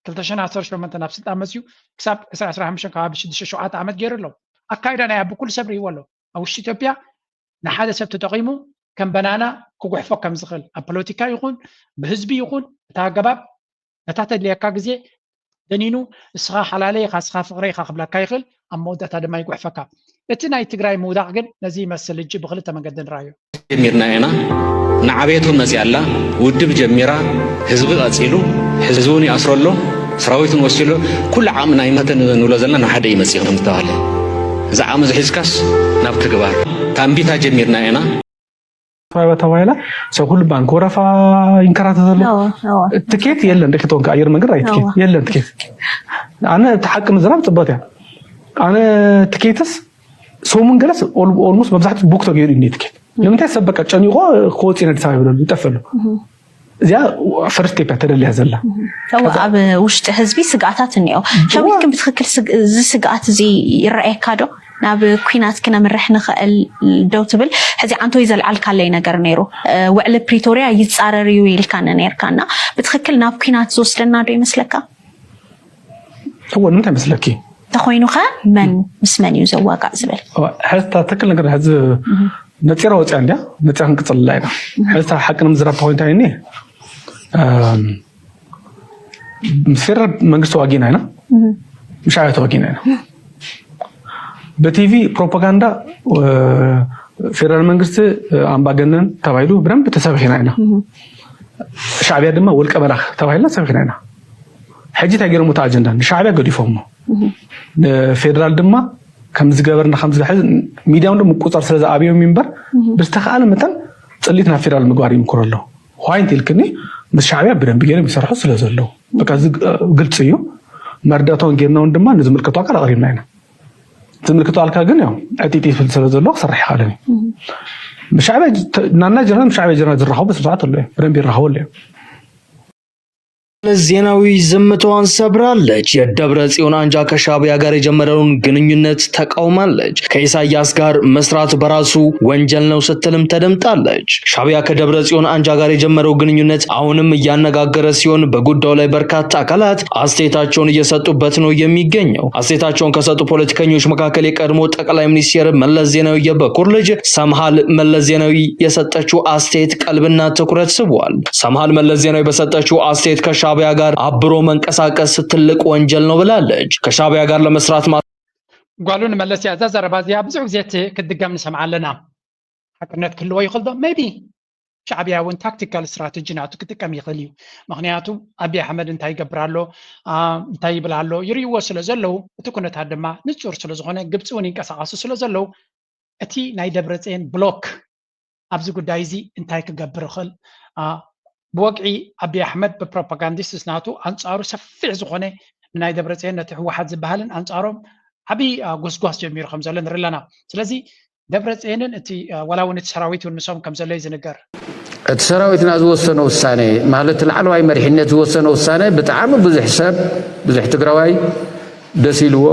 ክልተ ሽሕን ዓሰርተ ሸሞንተን ናብ ስልጣን መፅዩ ክሳብ ዕስራ ዕስራ ሓሙሽተ ከባቢ ሽዱሽተ ሸውዓተ ዓመት ገይሩ ኣሎ ኣካይዳ ናይ ኣቢ ኩሉ ሰብ ርእይዎ ኣሎ ኣብ ውሽጢ ኢትዮጵያ ንሓደ ሰብ ተጠቒሙ ከም በናና ክጉሕፎ ከም ዝኽእል ኣብ ፖለቲካ ይኹን ብህዝቢ ይኹን እቲ ኣገባብ ነታ ተድልየካ ግዜ ደኒኑ እስኻ ሓላለይ ኢኻ እስኻ ፍቕረይ ኢኻ ክብለካ ይኽእል ኣብ መወዳእታ ድማ ይጉሕፈካ እቲ ናይ ትግራይ ምውዳቕ ግን ነዚ ይመስል እጂ ብክልተ መንገዲ ንረኣዮ ጀሚርና ኢና ንዓበየቱ መፅያ ኣላ ውድብ ጀሚራ ህዝቢ ቀፂሉ ህዝቢ እውን ይኣስሮ ኣሎ ሰራዊት እውን ወሲሉ ኩሉ ዓቕሚ ናይ መተ ንብሎ ዘለና ናብ ሓደ እዩ መፅኡ ከም ዝተባሃለ እዚ ዓቕሚ ዝሒዝካስ ናብ ትግባር ታንቢታ ጀሚርና ኢና ተባይባ ተባይላ ሰብ ሁሉ ባንክ ወረፋ ይንከራተት ኣሎ ትኬት የለን ደቂ ተወንካ ኣየር መንገድ ኣይ ትኬት የለን ትኬት ኣነ እቲ ሓቂ ምዝራብ ፅበት እያ ኣነ ትኬትስ ሰሙን ገለስ ኦልሞስት መብዛሕትኡ ቡክ ተገይሩ እዩ ትኬት ንምንታይ ሰብ በቃ ጨኒቆ ክወፅእ ኢና ኣዲስ ኣበባ ይብለሉ ይጠፍእ ኣሎ እዚኣ ፈርስት ስቴፕ እያ ተደልያ ዘላ እዋ ኣብ ውሽጢ ህዝቢ ስግኣታት እኒኦ ሸዊት ግን ብትክክል እዚ ስግኣት እዚ ይረኣየካ ዶ ናብ ኩናት ክነምርሕ ንኽእል ደው ትብል ሕዚ ዓንቶይ ዘልዓልካለይ ነገር ነይሩ ውዕሊ ፕሪቶርያ ይፃረር እዩ ኢልካኒ ነይርካ እና ብትክክል ናብ ኩናት ዝወስደና ዶ ይመስለካ እወ ንምንታይ መስለኪ ተኮይኑኸ መን ምስ መን እዩ ዘዋጋእ ዝብል ሕዝታ ትክክል ነገር ሕዚ ነፂራ ወፅያ እንዲያ ነፂራ ክንቅፅልላ ኢና ሕዝታ ሓቂ ንምዝራብ ተኮይንታ ይኒ ምስ ፌደራል መንግስቲ ተዋጊና ኢና ምስ ሻዕብያ ተዋጊና ኢና ብቲቪ ፕሮፓጋንዳ ፌደራል መንግስቲ ኣምባገነን ተባሂሉ ብደንብ ተሰብሒና ኢና ሻዕብያ ድማ ውልቀ መላኽ ተባሂልና ሰሚዕና ኢና። ሕጂ እንታይ ገይሮም እቲ ኣጀንዳ ንሻዕብያ ገዲፎሞ ንፌደራል ድማ ከምዚ ገበርና ከምዚ ሕዚ ሚድያ እውን ምቁፃር ስለ ዝኣብዮም እምበር ብዝተኻእለ መጠን ፅሊት ናብ ፌደራል ምግባር ይምክሩ ኣለዉ። ዋይ እንተልክኒ ምስ ሻዕብያ ብደንቢ ገይሮም ይሰርሑ ስለ ዘለዉ በቃ እዚ ግልፂ እዩ። መርዳእታውን ጌርና እውን ድማ ንዝምልከቱ ኣካል ኣቕሪብና ኢና። ዝምልከቱ ኣልካ ግን ያው ዕጢጢ ስለ ዘሎ ክሰርሕ ይኽእልን እዩ። ብሻዕብያ ናና ጀነራል ብሻዕብያ ጀነራል ዝራኸቡ ስርዓት ኣሎ ብደንብ ይራኸቡ ኣለዩ። ዜናዊ ዝምታዋን ሰብራለች። የደብረ ጽዮን አንጃ ከሻቢያ ጋር የጀመረውን ግንኙነት ተቃውማለች። ከኢሳያስ ጋር መስራት በራሱ ወንጀል ነው ስትልም ተደምጣለች። ሻቢያ ከደብረ ጽዮን አንጃ ጋር የጀመረው ግንኙነት አሁንም እያነጋገረ ሲሆን በጉዳዩ ላይ በርካታ አካላት አስተያየታቸውን እየሰጡበት ነው የሚገኘው። አስተያየታቸውን ከሰጡ ፖለቲከኞች መካከል የቀድሞ ጠቅላይ ሚኒስትር መለስ ዜናዊ የበኩር ልጅ ሰምሃል መለስ ዜናዊ የሰጠችው አስተያየት ቀልብና ትኩረት ስቧል። ሰምሃል መለስ ዜናዊ በሰጠችው አስተያየት ከሻቢያ ጋር አብሮ መንቀሳቀስ ትልቅ ወንጀል ነው ብላለች። ከሻቢያ ጋር ለመስራት ጓሉ ንመለስ እያ እዛ ዘረባ እዚኣ ብዙሕ ግዜ ክትድገም ንሰምዓ ኣለና። ሓቅነት ክህልዎ ይኽእል ዶ? Maybe ሻዕብያ እውን ታክቲካል ስትራተጂ ናቱ ክጥቀም ይኽእል እዩ። ምክንያቱ ኣቢ ኣሕመድ እንታይ ይገብር ኣሎ እንታይ ይብል ኣሎ ይርእይዎ ስለ ዘለዉ እቲ ኩነታት ድማ ንፁር ስለ ዝኾነ ግብፂ እውን ይንቀሳቐሱ ስለ ዘለዉ እቲ ናይ ደብረፅየን ብሎክ ኣብዚ ጉዳይ እዚ እንታይ ክገብር ይኽእል? ብወግዒ ኣቢ ኣሕመድ ብፕሮፓጋንዲስትስ ናቱ ኣንፃሩ ሰፊሕ ዝኾነ ንናይ ደብረፅየን ነቲ ህወሓት ዝበሃልን ኣንፃሮም ዓብዪ ጎስጓስ ጀሚሩ ከም ዘሎ ንርኢ ኣለና። ስለዚ ደብረፅየንን እቲ ዋላ እውን እቲ ሰራዊት እውን ንሶም ከም ዘሎ እዩ ዝንገር። እቲ ሰራዊትና ዝወሰኖ ውሳነ ማለት ላዕለዋይ መሪሕነት ዝወሰኖ ውሳነ ብጣዕሚ ብዙሕ ሰብ ብዙሕ ትግራዋይ ደስ ኢልዎ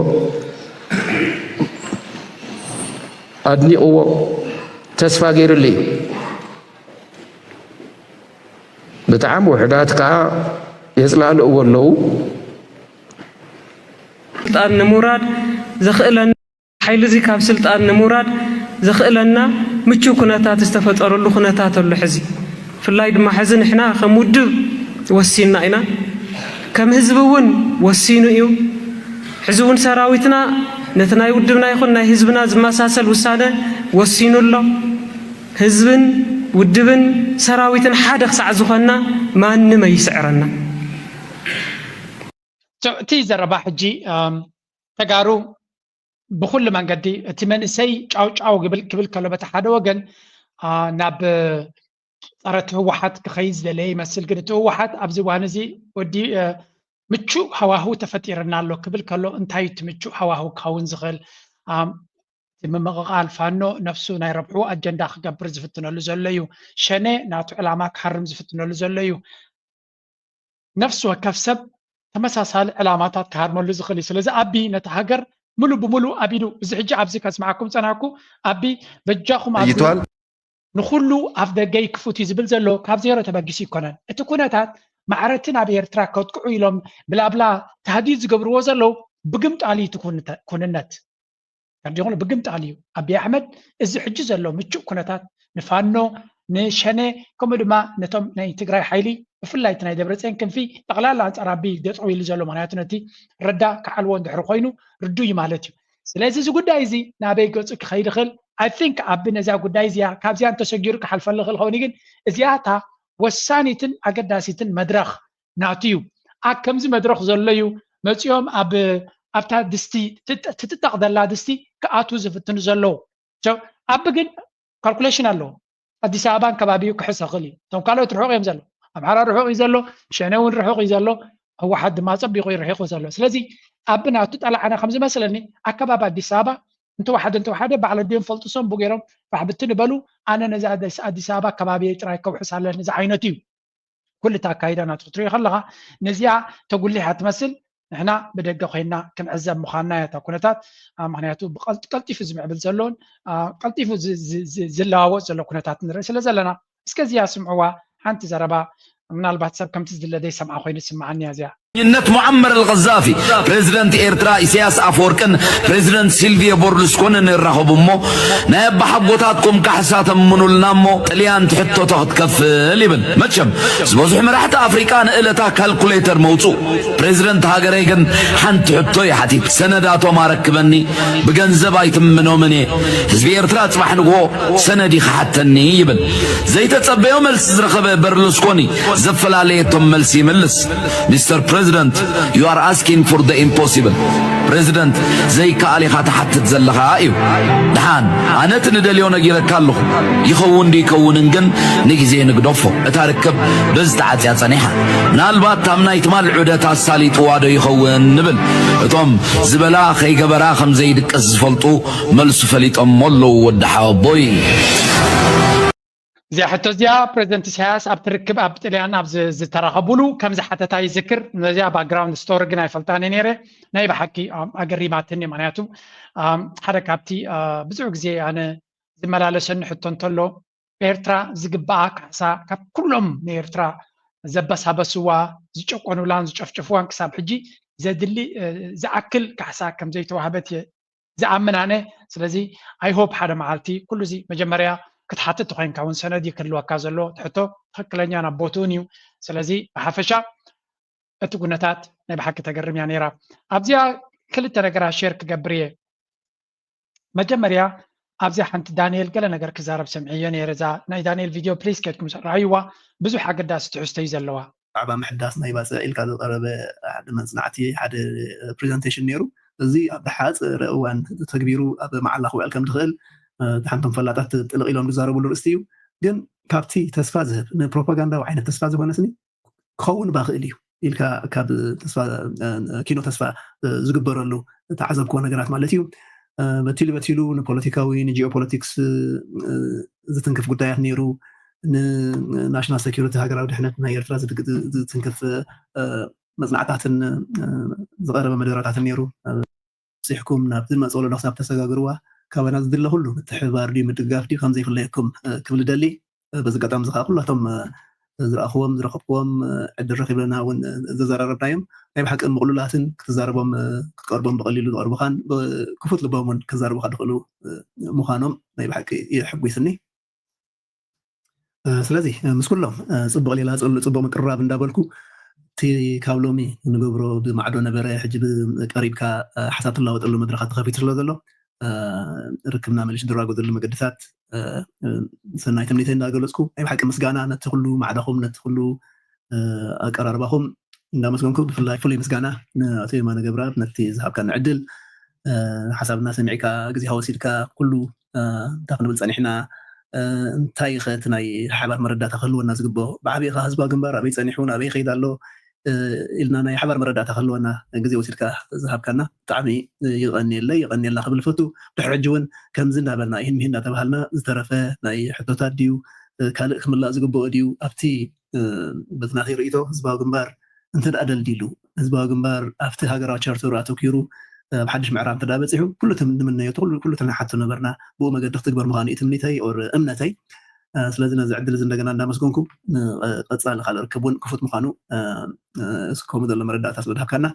ኣድኒቕዎ ተስፋ ገይሩሉ እዩ። ብጣዕሚ ውሑዳት ከዓ የፅላልእዎ ኣለዉ። ስልጣን ንምውራድ ዘኽእለና ሓይሊ እዚ ካብ ስልጣን ንምውራድ ዘኽእለና ምቹው ኩነታት ዝተፈጠረሉ ኩነታት ኣሎ። ሕዚ ብፍላይ ድማ ሕዚ ንሕና ከም ውድብ ወሲንና ኢና፣ ከም ህዝቢ እውን ወሲኑ እዩ። ሕዚ እውን ሰራዊትና ነቲ ናይ ውድብና ይኹን ናይ ህዝብና ዝመሳሰል ውሳነ ወሲኑ ኣሎ። ህዝብን ውድብን ሰራዊትን ሓደ ክሳዕ ዝኾንና ማንም ኣይስዕረና። እቲ ዘረባ ሕጂ ተጋሩ ብኩሉ መንገዲ እቲ መንእሰይ ጫው ጫው ክብል ከሎ በቲ ሓደ ወገን ናብ ፀረ እቲ ህወሓት ክኸይድ ዝደለየ ይመስል። ግን እቲ ህወሓት ኣብዚ እዋን እዚ ወዲ ምቹእ ሃዋህው ተፈጢርና ኣሎ ክብል ከሎ እንታይ እቲ ምቹእ ሃዋህው ክኸውን ዝኽእል? እቲ ምምቕቓል ፋኖ ነፍሱ ናይ ረብሑ ኣጀንዳ ክገብር ዝፍትነሉ ዘሎ እዩ። ሸኔ ናቱ ዕላማ ክሃርም ዝፍትነሉ ዘሎ እዩ። ነፍሲ ወከፍ ሰብ ተመሳሳሊ ዕላማታት ክሃርመሉ ዝኽእል እዩ። ስለዚ ኣቢ ነቲ ሃገር ሙሉ ብሙሉ ኣብ ኢዱ እዚ ሕጂ ኣብዚ ከስምዓኩም ዝጸናሕኩ ኣቢ በጃኹም ኣብዚ ንኹሉ ኣፍ ደገ ይክፉት እዩ ዝብል ዘሎ ካብ ዜሮ ተበጊሱ ኣይኮነን። እቲ ኩነታት ማዕረትን ኣብ ኤርትራ ከጥቅዑ ኢሎም ብላብላ ታህዲድ ዝገብርዎ ዘለዉ ብግምጣል እዩ እቲ ኩንነት። ተረዲኹም ብግምጣል እዩ። ኣቢ ኣሕመድ እዚ ሕጂ ዘሎ ምቹእ ኩነታት ንፋኖ ንሸኔ ከምኡ ድማ ነቶም ናይ ትግራይ ሓይሊ ብፍላይ እቲ ናይ ደብረፅዮን ክንፊ ጠቕላላ ኣንፃር ኣቢ ደጠው ኢሉ ዘሎ ምክንያቱ ነቲ ረዳ ክዓልዎ እንድሕር ኮይኑ ርዱይ ማለት እዩ። ስለዚ እዚ ጉዳይ እዚ ናበይ ገፁ ክኸይድ ይኽእል I think ኣቢ ነዚኣ ጉዳይ እዚኣ ካብዚኣ እንተሰጊሩ ክሓልፈሉ ይኽእል ኸውን ግን እዚኣ እታ ወሳኒትን ኣገዳሲትን መድረኽ ናቱ እዩ። ኣብ ከምዚ መድረኽ ዘሎ እዩ መፂኦም ኣብ ኣብታ ድስቲ ትጥጠቕ ዘላ ድስቲ ክኣትዉ ዝፍትኑ ዘለዉ። ኣቢ ግን ካልኩሌሽን ኣለዎ። ኣዲስ ኣበባን ከባቢኡ ክሕዝ ይኽእል እዩ። እቶም ካልኦት ርሑቕ እዮም ዘሎ። ኣምሓራ ርሑቕ እዩ ዘሎ፣ ሸነ እውን ርሑቕ እዩ ዘሎ፣ ህወሓት ድማ ፀቢቑ እዩ ርሒቑ ዘሎ። ስለዚ ኣቢ ናቱ ጠላዕና ከም ዝመስለኒ ኣከባቢ ኣዲስ ኣበባ እንተወሓደ እንተወሓደ ባዕለ ድዮም ፈልጡ ሰንቡ ገይሮም ፋሕ ብትን በሉ ኣነ ነዚ ኣዲስ ኣበባ ኣከባቢ ጥራይ ከውሕስ ኣለኒ ዝዓይነቱ እዩ። ኩሉ እቲ ኣካይዳ ናቱ ክትሪኦ ከለኻ ነዚኣ ተጉሊሓ ትመስል። ንሕና ብደገ ኮይና ክንዕዘብ ምዃንና እያ እታ ኩነታት። ምክንያቱ ቀልጢፉ ዝምዕብል ዘሎን ቀልጢፉ ዝለዋወጥ ዘሎ ኩነታት ንርኢ ስለ ዘለና እስከ እዚኣ ስምዕዋ ሓንቲ ዘረባ ምናልባት ሰብ ከምቲ ዝድለ ዘይሰምዓ ኮይኑ ዝስምዓኒ እያ እዚኣ። ነት ሙዓመር ኣልቀዛፊ ፕሬዚደንት ኤርትራ ኢሳያስ ኣፈወርቅን ፕሬዚደንት ሲልቪዮ በርሉስኮንን ይራኸቡ እሞ፣ ናይ ኣባሓጎታትኩም ካሕሳ ተምኑልና እሞ ጥልያን ትሕቶቶ ክትከፍል ይብል። መቸም ዝበዝሑ መራሕቲ ኣፍሪቃ ንእለታ ካልኩሌተር መውፁ። ፕሬዚደንት ሃገረይ ግን ሓንቲ ሕቶ ይሓቲት፣ ሰነዳቶም ኣረክበኒ፣ ብገንዘብ ኣይትምኖምን እየ። ህዝቢ ኤርትራ ጽባሕ ንግሆ ሰነድ ይክሓተኒ ይብል። ዘይተጸበዮ መልሲ ዝረኸበ በርሉስኮኒ ዘፈላለየቶም መልሲ ይምልስ። ሚስተር ፕሬዚደንት፣ you are asking for the impossible። ፕሬዚደንት፣ ዘይከኣል ኢኻ ትሓትት ዘለኻ እዩ። ደሓን፣ ኣነ እቲ ንደልዮ ነጊረካ ኣለኹ። ይኸውን ዶ ይከውንን ግን ንግዜ ንግደፎ። እታ ርክብ በዚ ተዓጽያ ጸኒሓ። ምናልባት ኣብ ናይ ትማል ዑደት ኣሳሊጥዋ ዶ ይኸውን ንብል። እቶም ዝበላ ከይገበራ ከም ዘይድቅስ ዝፈልጡ መልሱ ፈሊጦም ኣለዉ ወዲ ሓወቦይ። እዚኣ ሕቶ እዚኣ ፕሬዚደንት ኢሳያስ ኣብቲ ርክብ ኣብ ጥልያን ኣብ ዝ- ዝተራኸቡሉ ከም ዝሓተታ ይዝክር። ነዚኣ ባክግራውንድ ስቶሪ ግን ኣይፈልጣን እየ ነይረ። ናይ ብሓቂ ኣም፣ ኣገሪማትኒ። ምክንያቱ ኣም፣ ሓደ ካብቲ አ፣ ብዙሕ ግዜ ኣነ ዝመላለሰኒ ሕቶ እንተሎ ኤርትራ ዝግባኣ ካሕሳ ካብ ኩሎም ንኤርትራ ዘበሳበስዋ ዝጨቆኑላን ዝጨፍጨፍዋን ክሳብ ሕጂ ዘድሊ እ፣ ዝኣክል ካሕሳ ከም ዘይተዋህበት እየ ዝኣምን ኣነ። ስለዚ ኣይሆፕ ሓደ መዓልቲ ኩሉ እዚ መጀመርያ ክትሓትት ተኮይንካ እውን ሰነድ እዩ ክህልወካ ዘሎ። እቲ ሕቶ ትክክለኛ ናብ ቦትኡን እዩ። ስለዚ ብሓፈሻ እቲ ኩነታት ናይ ብሓቂ ተገርም እያ ነይራ። ኣብዚኣ ክልተ ነገራት ሼር ክገብር እየ። መጀመርያ ኣብዚኣ ሓንቲ ዳንኤል ገለ ነገር ክዛረብ ሰምዐዮ ነይረ። እዛ ናይ ዳንኤል ቪድዮ ፕሊስ ከድኩም ረኣይዋ፣ ብዙሕ ኣገዳሲ ትሕዝቶ እዩ ዘለዋ። ብዛዕባ ምሕዳስ ናይ ባፅዕ ኢልካ ዝቐረበ ሓደ መፅናዕቲ፣ ሓደ ፕሬዘንቴሽን ነይሩ። እዚ ኣብ ዝሓፀረ እዋን ተግቢሩ ኣብ መዓላ ክውዕል ከም ዝኽእል ሓንቶም ፈላጣት ጥልቕ ኢሎም ዝዛረብሉ ርእስቲ እዩ። ግን ካብቲ ተስፋ ዝህብ ንፕሮፓጋንዳዊ ዓይነት ተስፋ ዝኾነ ስኒ ክኸውን ባኽእል እዩ ኢልካ ካብ ተስፋ ኪኖ ተስፋ ዝግበረሉ ተዓዘብክዎ ነገራት ማለት እዩ። በቲሉ በቲሉ ንፖለቲካዊ ንጂኦፖለቲክስ ዝትንክፍ ጉዳያት ነይሩ። ንናሽናል ሴኩሪቲ ሃገራዊ ድሕነት ናይ ኤርትራ ዝትንክፍ መፅናዕታትን ዝቐረበ መደረታትን ነይሩ። በፂሕኩም ናብቲ ዝመፅ ወለዶ ክሳብ ተሰጋግርዋ ካባና ዝድለ ኩሉ ምትሕብባር ድዩ ምድግጋፍ ድዩ ከምዘይፍለየኩም ክብል ደሊ። በዚ ኣጋጣሚ እዚ ከዓ ኩላቶም ዝረኣኽዎም ዝረኸብክዎም ዕድል ረኺብና እውን ዘዘራረብናዮም ናይ ብሓቂ ምቕሉላትን ክትዛረቦም ክትቀርቦም ብቐሊሉ ዝቐርቡኻን ክፉት ልቦም እውን ክዛረቡኻ ድኽእሉ ምዃኖም ናይ ብሓቂ የሕጒስኒ። ስለዚ ምስ ኩሎም ፅቡቕ ሌላ ፅሉ ፅቡቕ ምቅርራብ እንዳበልኩ እቲ ካብ ሎሚ ንገብሮ ብማዕዶ ነበረ ሕጂ ቀሪብካ ሓሳብ ትላወጠሉ መድረኻት ተኸፊቱ ስለ ዘሎ ርክብና መሊሱ ድራጎ ዘሉ መገድታት ሰናይ ትምኒተይ እንዳገለፅኩ ናይ ብሓቂ ምስጋና ነቲ ኩሉ ማዕዳኹም ነቲ ኩሉ ኣቀራርባኹም እንዳመስገንኩ ብፍላይ ፍሉይ ምስጋና ንኣቶ የማነ ገብረኣብ ነቲ ዝሃብካኒ ዕድል ሓሳብና ሰሚዕካ ግዜኻ ወሲድካ ኩሉ እንታይ ክንብል ፀኒሕና እንታይ ከ እቲ ናይ ሓባር መረዳእታ ክህልወና ዝግብኦ ብዓብኻ ህዝባዊ ግንባር ኣበይ ፀኒሑ ናበይ ይኸይድ ኣሎ ኢልና ናይ ሓባር መረዳእታ ክህልወና ግዜ ወሲድካ ዝሃብካና ብጣዕሚ ይቐንየለይ ይቐንየልና ክብል ፈቱ። ድሕሪ ሕጂ እውን ከምዚ እንዳበልና ይህን ምሂን እንዳተባሃልና ዝተረፈ ናይ ሕቶታት ድዩ ካልእ ክምላእ ዝግብኦ ድዩ ኣብቲ በቲ ናተይ ርእይቶ ህዝባዊ ግንባር እንተ ደኣ ደልዲሉ ህዝባዊ ግንባር ኣብቲ ሃገራዊ ቻርተሩ ኣተኪሩ ኣብ ሓድሽ ምዕራብ እንተ ደኣ በፂሑ ኩሉ እቲ ንምነዮ ኩሉ እቲ ንሓቶ ነበርና ብኡ መገዲ ክትግበር ምዃኑ እዩ ትምኒተይ ኦር እምነተይ። ስለዚ ነዚ ዕድል እዚ እንደገና እንዳመስገንኩ ንቐፃሊ ካልእ ርክብ እውን ክፉት ምዃኑ ከምኡ ዘሎ መረዳእታ ስለ ድሃብካና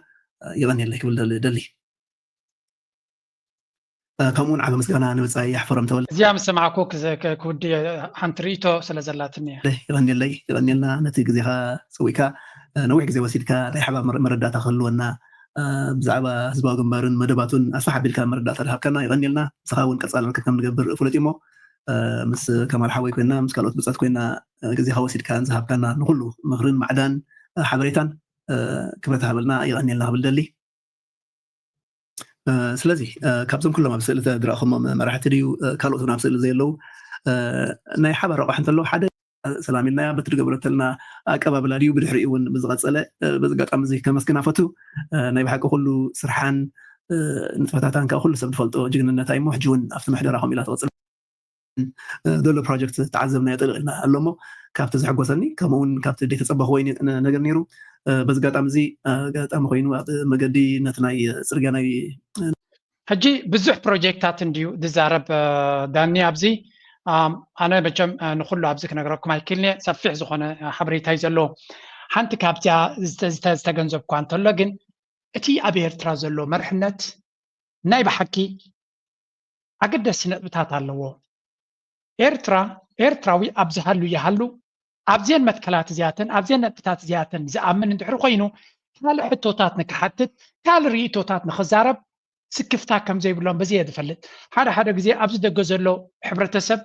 የቐንየለይ ክብል ደሊ። ከምኡውን ዓቢ ምስጋና ንብጻይ ኣሕፈሮም ተወልደ። እዚኣ ምስ ሰማዕኩ ክውዲ ሓንቲ ርእይቶ ስለ ዘላትኒ እያ። የቐንየለይ የቐንየልና ነቲ ግዜኻ ጸዊካ ነዊሕ ግዜ ወሲድካ ናይ ሓባር መረዳእታ ክህልወና ብዛዕባ ህዝባዊ ግንባርን መደባቱን ኣስፋሕ ኣቢልካ መረዳእታ ዝሃብካና የቐንየልና። ንስኻ እውን ቀጻሊ ርክብ ከም ንገብር ፍሉጥ እሞ ምስ ከማል ሓወይ ኮይና ምስ ካልኦት ብጻት ኮይና ግዜኻ ወሲድካ ዝሃብካና ንኩሉ ምኽርን ማዕዳን ሓበሬታን ክብረት ሃበልና የቐንየልና ክብል ደሊ። ስለዚ ካብዞም ኩሎም ኣብ ስእሊ ዝረእኹሞም መራሕቲ ድዩ ካልኦት እውን ኣብ ስእሊ ዘየለዉ ናይ ሓባር ኣቑሑ እንተለዉ ሓደ ሰላም ኢልናያ በቲ ዝገበረተልና ኣቀባብላ ድዩ ብድሕሪኡ እውን ብዝቐፀለ በዚ ኣጋጣሚ እዚ ከመስግና ፈቱ። ናይ ብሓቂ ኩሉ ስርሓን ንጥፈታታን ከዓ ኩሉ ሰብ ዝፈልጦ ጅግንነታ እዩ እሞ ሕጂ እውን ኣብቲ ምሕደራ ከምኡ ኢላ ትቐፅል ዘሎ ፕሮጀክት ተዓዘብናዮ ጠልቕልና ኣሎ እሞ ካብቲ ዘሐጎሰኒ ከምኡ እውን ካብቲ ዘይተፀበኽዎ ነገር ነይሩ። በዚ ኣጋጣሚ እዚ ኣጋጣሚ ኮይኑ ኣብ መገዲ ነቲ ናይ ፅርግያ ናይ ሕጂ ብዙሕ ፕሮጀክታት እንድዩ ዝዛረብ ዳኒ ኣብዚ ኣነ መቸም ንኩሉ ኣብዚ ክነግረኩም ኣይክልኒ ሰፊሕ ዝኾነ ሓበሬታ እዩ ዘለዎ። ሓንቲ ካብዚኣ ዝተገንዘብኳ እንተሎ ግን እቲ ኣብ ኤርትራ ዘሎ መርሕነት ናይ ብሓቂ ኣገደስቲ ነጥብታት ኣለዎ። ኤርትራ ኤርትራዊ ኣብ ዝሃሉ ይሃሉ ኣብዘን መትከላት እዚኣተን ኣብዘን ነጥብታት እዚኣተን ዝኣምን እንድሕር ኮይኑ ካልእ ሕቶታት ንክሓትት ካልእ ርእቶታት ንክዛረብ ስክፍታ ከም ዘይብሎም በዚ እየ ዝፈልጥ። ሓደ ሓደ ግዜ ኣብዚ ደገ ዘሎ ሕብረተሰብ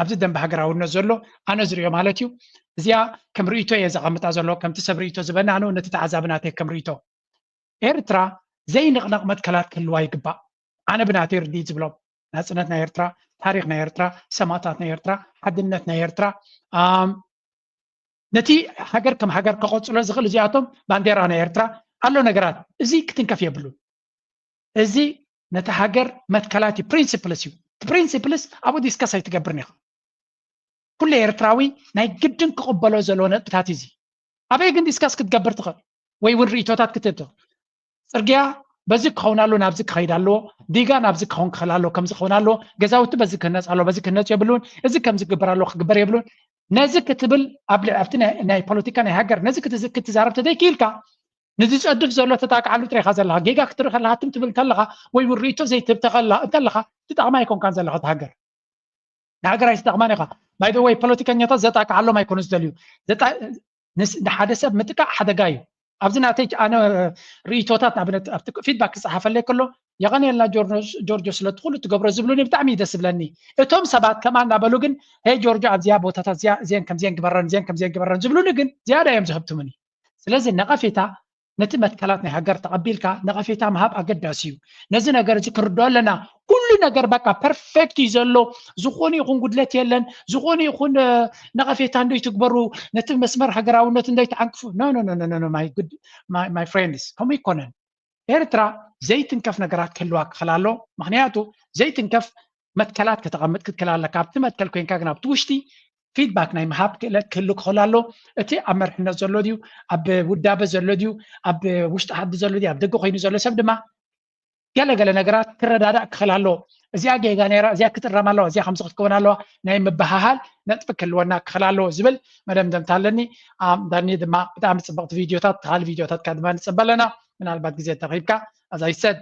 ኣብዚ ደንበ ሃገራውነት ዘሎ ኣነ ዝሪኦ ማለት እዩ። እዚኣ ከም ርእቶ እየ ዘቐምጣ ዘሎ ከምቲ ሰብ ርእቶ ዝበና ኣነ ነቲ ተዓዛቢ ናተይ ከም ርእቶ ኤርትራ ዘይንቕነቕ መትከላት ክህልዋ ይግባእ። ኣነ ብናተይ ርድኢት ዝብሎም ናጽነት ናይ ኤርትራ፣ ታሪኽ ናይ ኤርትራ፣ ሰማእታት ናይ ኤርትራ፣ ሓድነት ናይ ኤርትራ፣ ኣም፣ ነቲ ሃገር ከም ሃገር ከቐጽሎ ዝኽእል እዚኣቶም ባንዴራ ናይ ኤርትራ ኣሎ ነገራት እዚ ክትንከፍ የብሉን። እዚ ነቲ ሃገር መትከላት እዩ፣ ፕሪንስፕልስ እዩ። እቲ ፕሪንስፕልስ ኣብኡ ዲስከስ ኣይትገብርን ኢኻ። ኩሉ ኤርትራዊ ናይ ግድን ክቕበሎ ዘለዎ ነጥብታት እዚ ኣበይ ግን ዲስካስ ክትገብር ትኽእል ወይ እውን ርእቶታት ክትህብ ትኽእል። ጽርግያ በዚ ክኸውን ኣሎ ናብዚ ክኸይድ ኣለዎ፣ ዲጋ ናብዚ ክኸውን ክኽእል ኣለዎ፣ ከምዚ ክኸውን ኣለዎ፣ ገዛውቲ በዚ ክህነጽ ኣለዎ፣ በዚ ክህነጽ የብሉን፣ እዚ ከምዚ ክግበር ኣለዎ ክግበር የብሉን። ነዚ ክትብል ኣብ ልዕ ኣብቲ ናይ ናይ ፖለቲካ ናይ ሃገር ነዚ ክትዝ- ክትዛረብ ተዘይክኢልካ ንዝጸድፍ ዘሎ ተጣቅዓሉ ጥሬኻ ዘለኻ ጌጋ ክትርኢ ከለኻ ትም ትብል እንተለኻ ወይ እውን ርእቶ ዘይትህብ ተኸላ እንተለኻ ትጠቕማ ኣይኮንካን ዘለኻ እቲ ሃገር። ንሃገር ኣይትጠቕማን ኢኻ። ባይ ዘ ወይ ፖለቲከኛታት ዘጣቅዓሎም ኣይኮኑ ዝደልዩ ዘጣ- ንስ- ንሓደ ሰብ ምጥቃዕ ሓደጋ እዩ። ኣብዚ ናተይ ኣነ ርእቶታት ንኣብነት ኣብቲ ፊድባክ ክፀሓፈለይ ከሎ የቐንየልና ጆርጆ ስለቲ ኩሉ ትገብሮ ዝብሉኒ ብጣዕሚ እዩ ደስ ዝብለኒ። እቶም ሰባት ከማ እናበሉ ግን ሄ ጆርጆ ኣብዚኣ ቦታታት እዚኣ እዚአን ከምዚአን ግበረን እዚአን ከምዚአን ግበረን ዝብሉኒ ግን ዝያዳ እዮም ዝህብትሙኒ። ስለዚ ነቐፌታ ነቲ መትከላት ናይ ሃገር ተቐቢልካ ነቐፌታ ምሃብ ኣገዳሲ እዩ። ነዚ ነገር እዚ ክርድኦ ኣለና። ኩሉ ነገር በቃ ፐርፌክት እዩ ዘሎ፣ ዝኾነ ይኹን ጉድለት የለን፣ ዝኾነ ይኹን ነቐፌታ እንዶ ይትግበሩ፣ ነቲ መስመር ሃገራውነት እንዶ ይትዓንቅፉ። No, no, no, no, no, my good, my, my friends፣ ከምኡ ይኮነን። ኤርትራ ዘይትንከፍ ነገራት ክህልዋ ክኽእል ኣሎ። ምክንያቱ ዘይትንከፍ መትከላት ከተቐምጥ ክትክእል ኣለካ። ኣብቲ መትከል ኮይንካ ግን ኣብቲ ውሽጢ ፊድባክ ናይ ምሃብ ክእለት ክህሉ ክኽእል ኣሎ። እቲ ኣብ መርሕነት ዘሎ ድዩ፣ ኣብ ውዳበ ዘሎ ድዩ፣ ኣብ ውሽጢ ዓዲ ዘሎ ድዩ፣ ኣብ ደገ ኮይኑ ዘሎ ሰብ ድማ ገለ ገለ ነገራት ክረዳዳእ ክኽእል ኣለዎ። እዚኣ ጌጋ ነይራ፣ እዚኣ ክትእረም ኣለዋ፣ እዚኣ ከምዚ ክትከውን ኣለዋ፣ ናይ ምብሃሃል ነጥቢ ክህልወና ክኽእል ኣለዎ ዝብል መደምደምታ ኣለኒ። ኣም፣ ዳኒ ድማ ብጣዕሚ ፅብቕቲ ቪድዮታት፣ ካልእ ቪድዮታትካ ድማ ንፅበ ኣለና። ምናልባት ግዜ ተኺብካ ኣዛይሰድ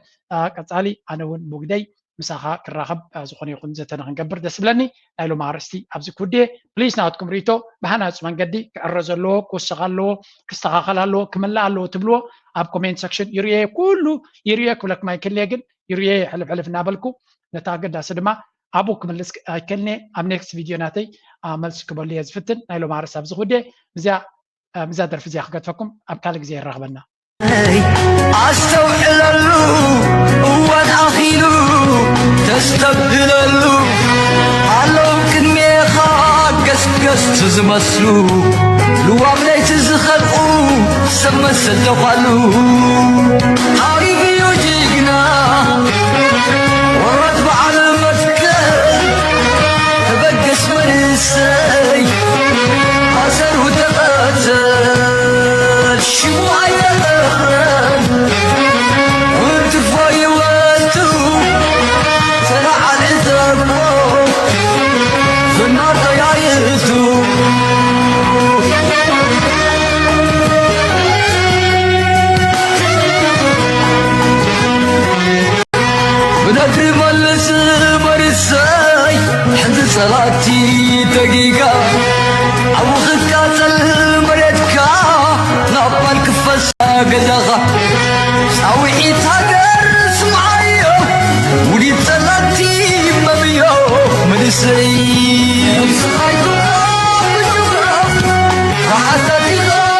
ቀፃሊ ኣነ እውን ሙግደይ ምሳኻ ክራኸብ ዝኾነ ይኹን ዘተ ንክንገብር ደስ ብለኒ። ናይ ሎም ኣርእስቲ ኣብዚ ክውድየ። ፕሊስ ናትኩም ርኢቶ ብሃናፂ መንገዲ ክዕረ ዘለዎ ክውሰኽ ኣለዎ ክስተኻኸል ኣለዎ ክምላእ ኣለዎ ትብልዎ ኣብ ኮሜንት ሰክሽን ይርየ ኩሉ ይርየ ክብለኩም ኣይክልየ ግን ይርየ ሕልፍ ሕልፍ እናበልኩ ነታ ኣገዳሲ ድማ ኣብኡ ክምልስ ኣይክልኒ ኣብ ኔክስት ቪድዮ ናተይ መልሲ ክበሉ እየ ዝፍትን። ናይ ሎም ኣርእስቲ ኣብዚ ክውድየ። እዚኣ እዛ ደርፊ እዚኣ ክገድፈኩም ኣብ ካልእ ግዜ ይራኽበና። ኣስተውዕለሉ እዋን ኣኺሉ ተስተብህለሉ ኣለዉ ቅድሜኻ ገስገስቲ ዝመስሉ ልዋም ለይቲ ዝኸልቁ ሰብ መሰል ተዃሉ ዓሪፍ እዩ ጅግና ወረት በዓል መትከል ተበገስ መንሰይ ኣሰሩ ተቐተል ሽሙ ኣይነቐረን እንትፎ ይወቱ ተረዓል እተቦ ዝናር ተያይቱ ብነድሪ መልስ መርሰይ ሕዚ ጸላቲ ተጊጋ ኣብኡ ክቃጸል መሬትካ ናብ ባል ክፈሳ ገዛኻ ጻውዒት ሃገር ስምዓዮ ውዲት ጸላቲ መምዮ መንእሰይ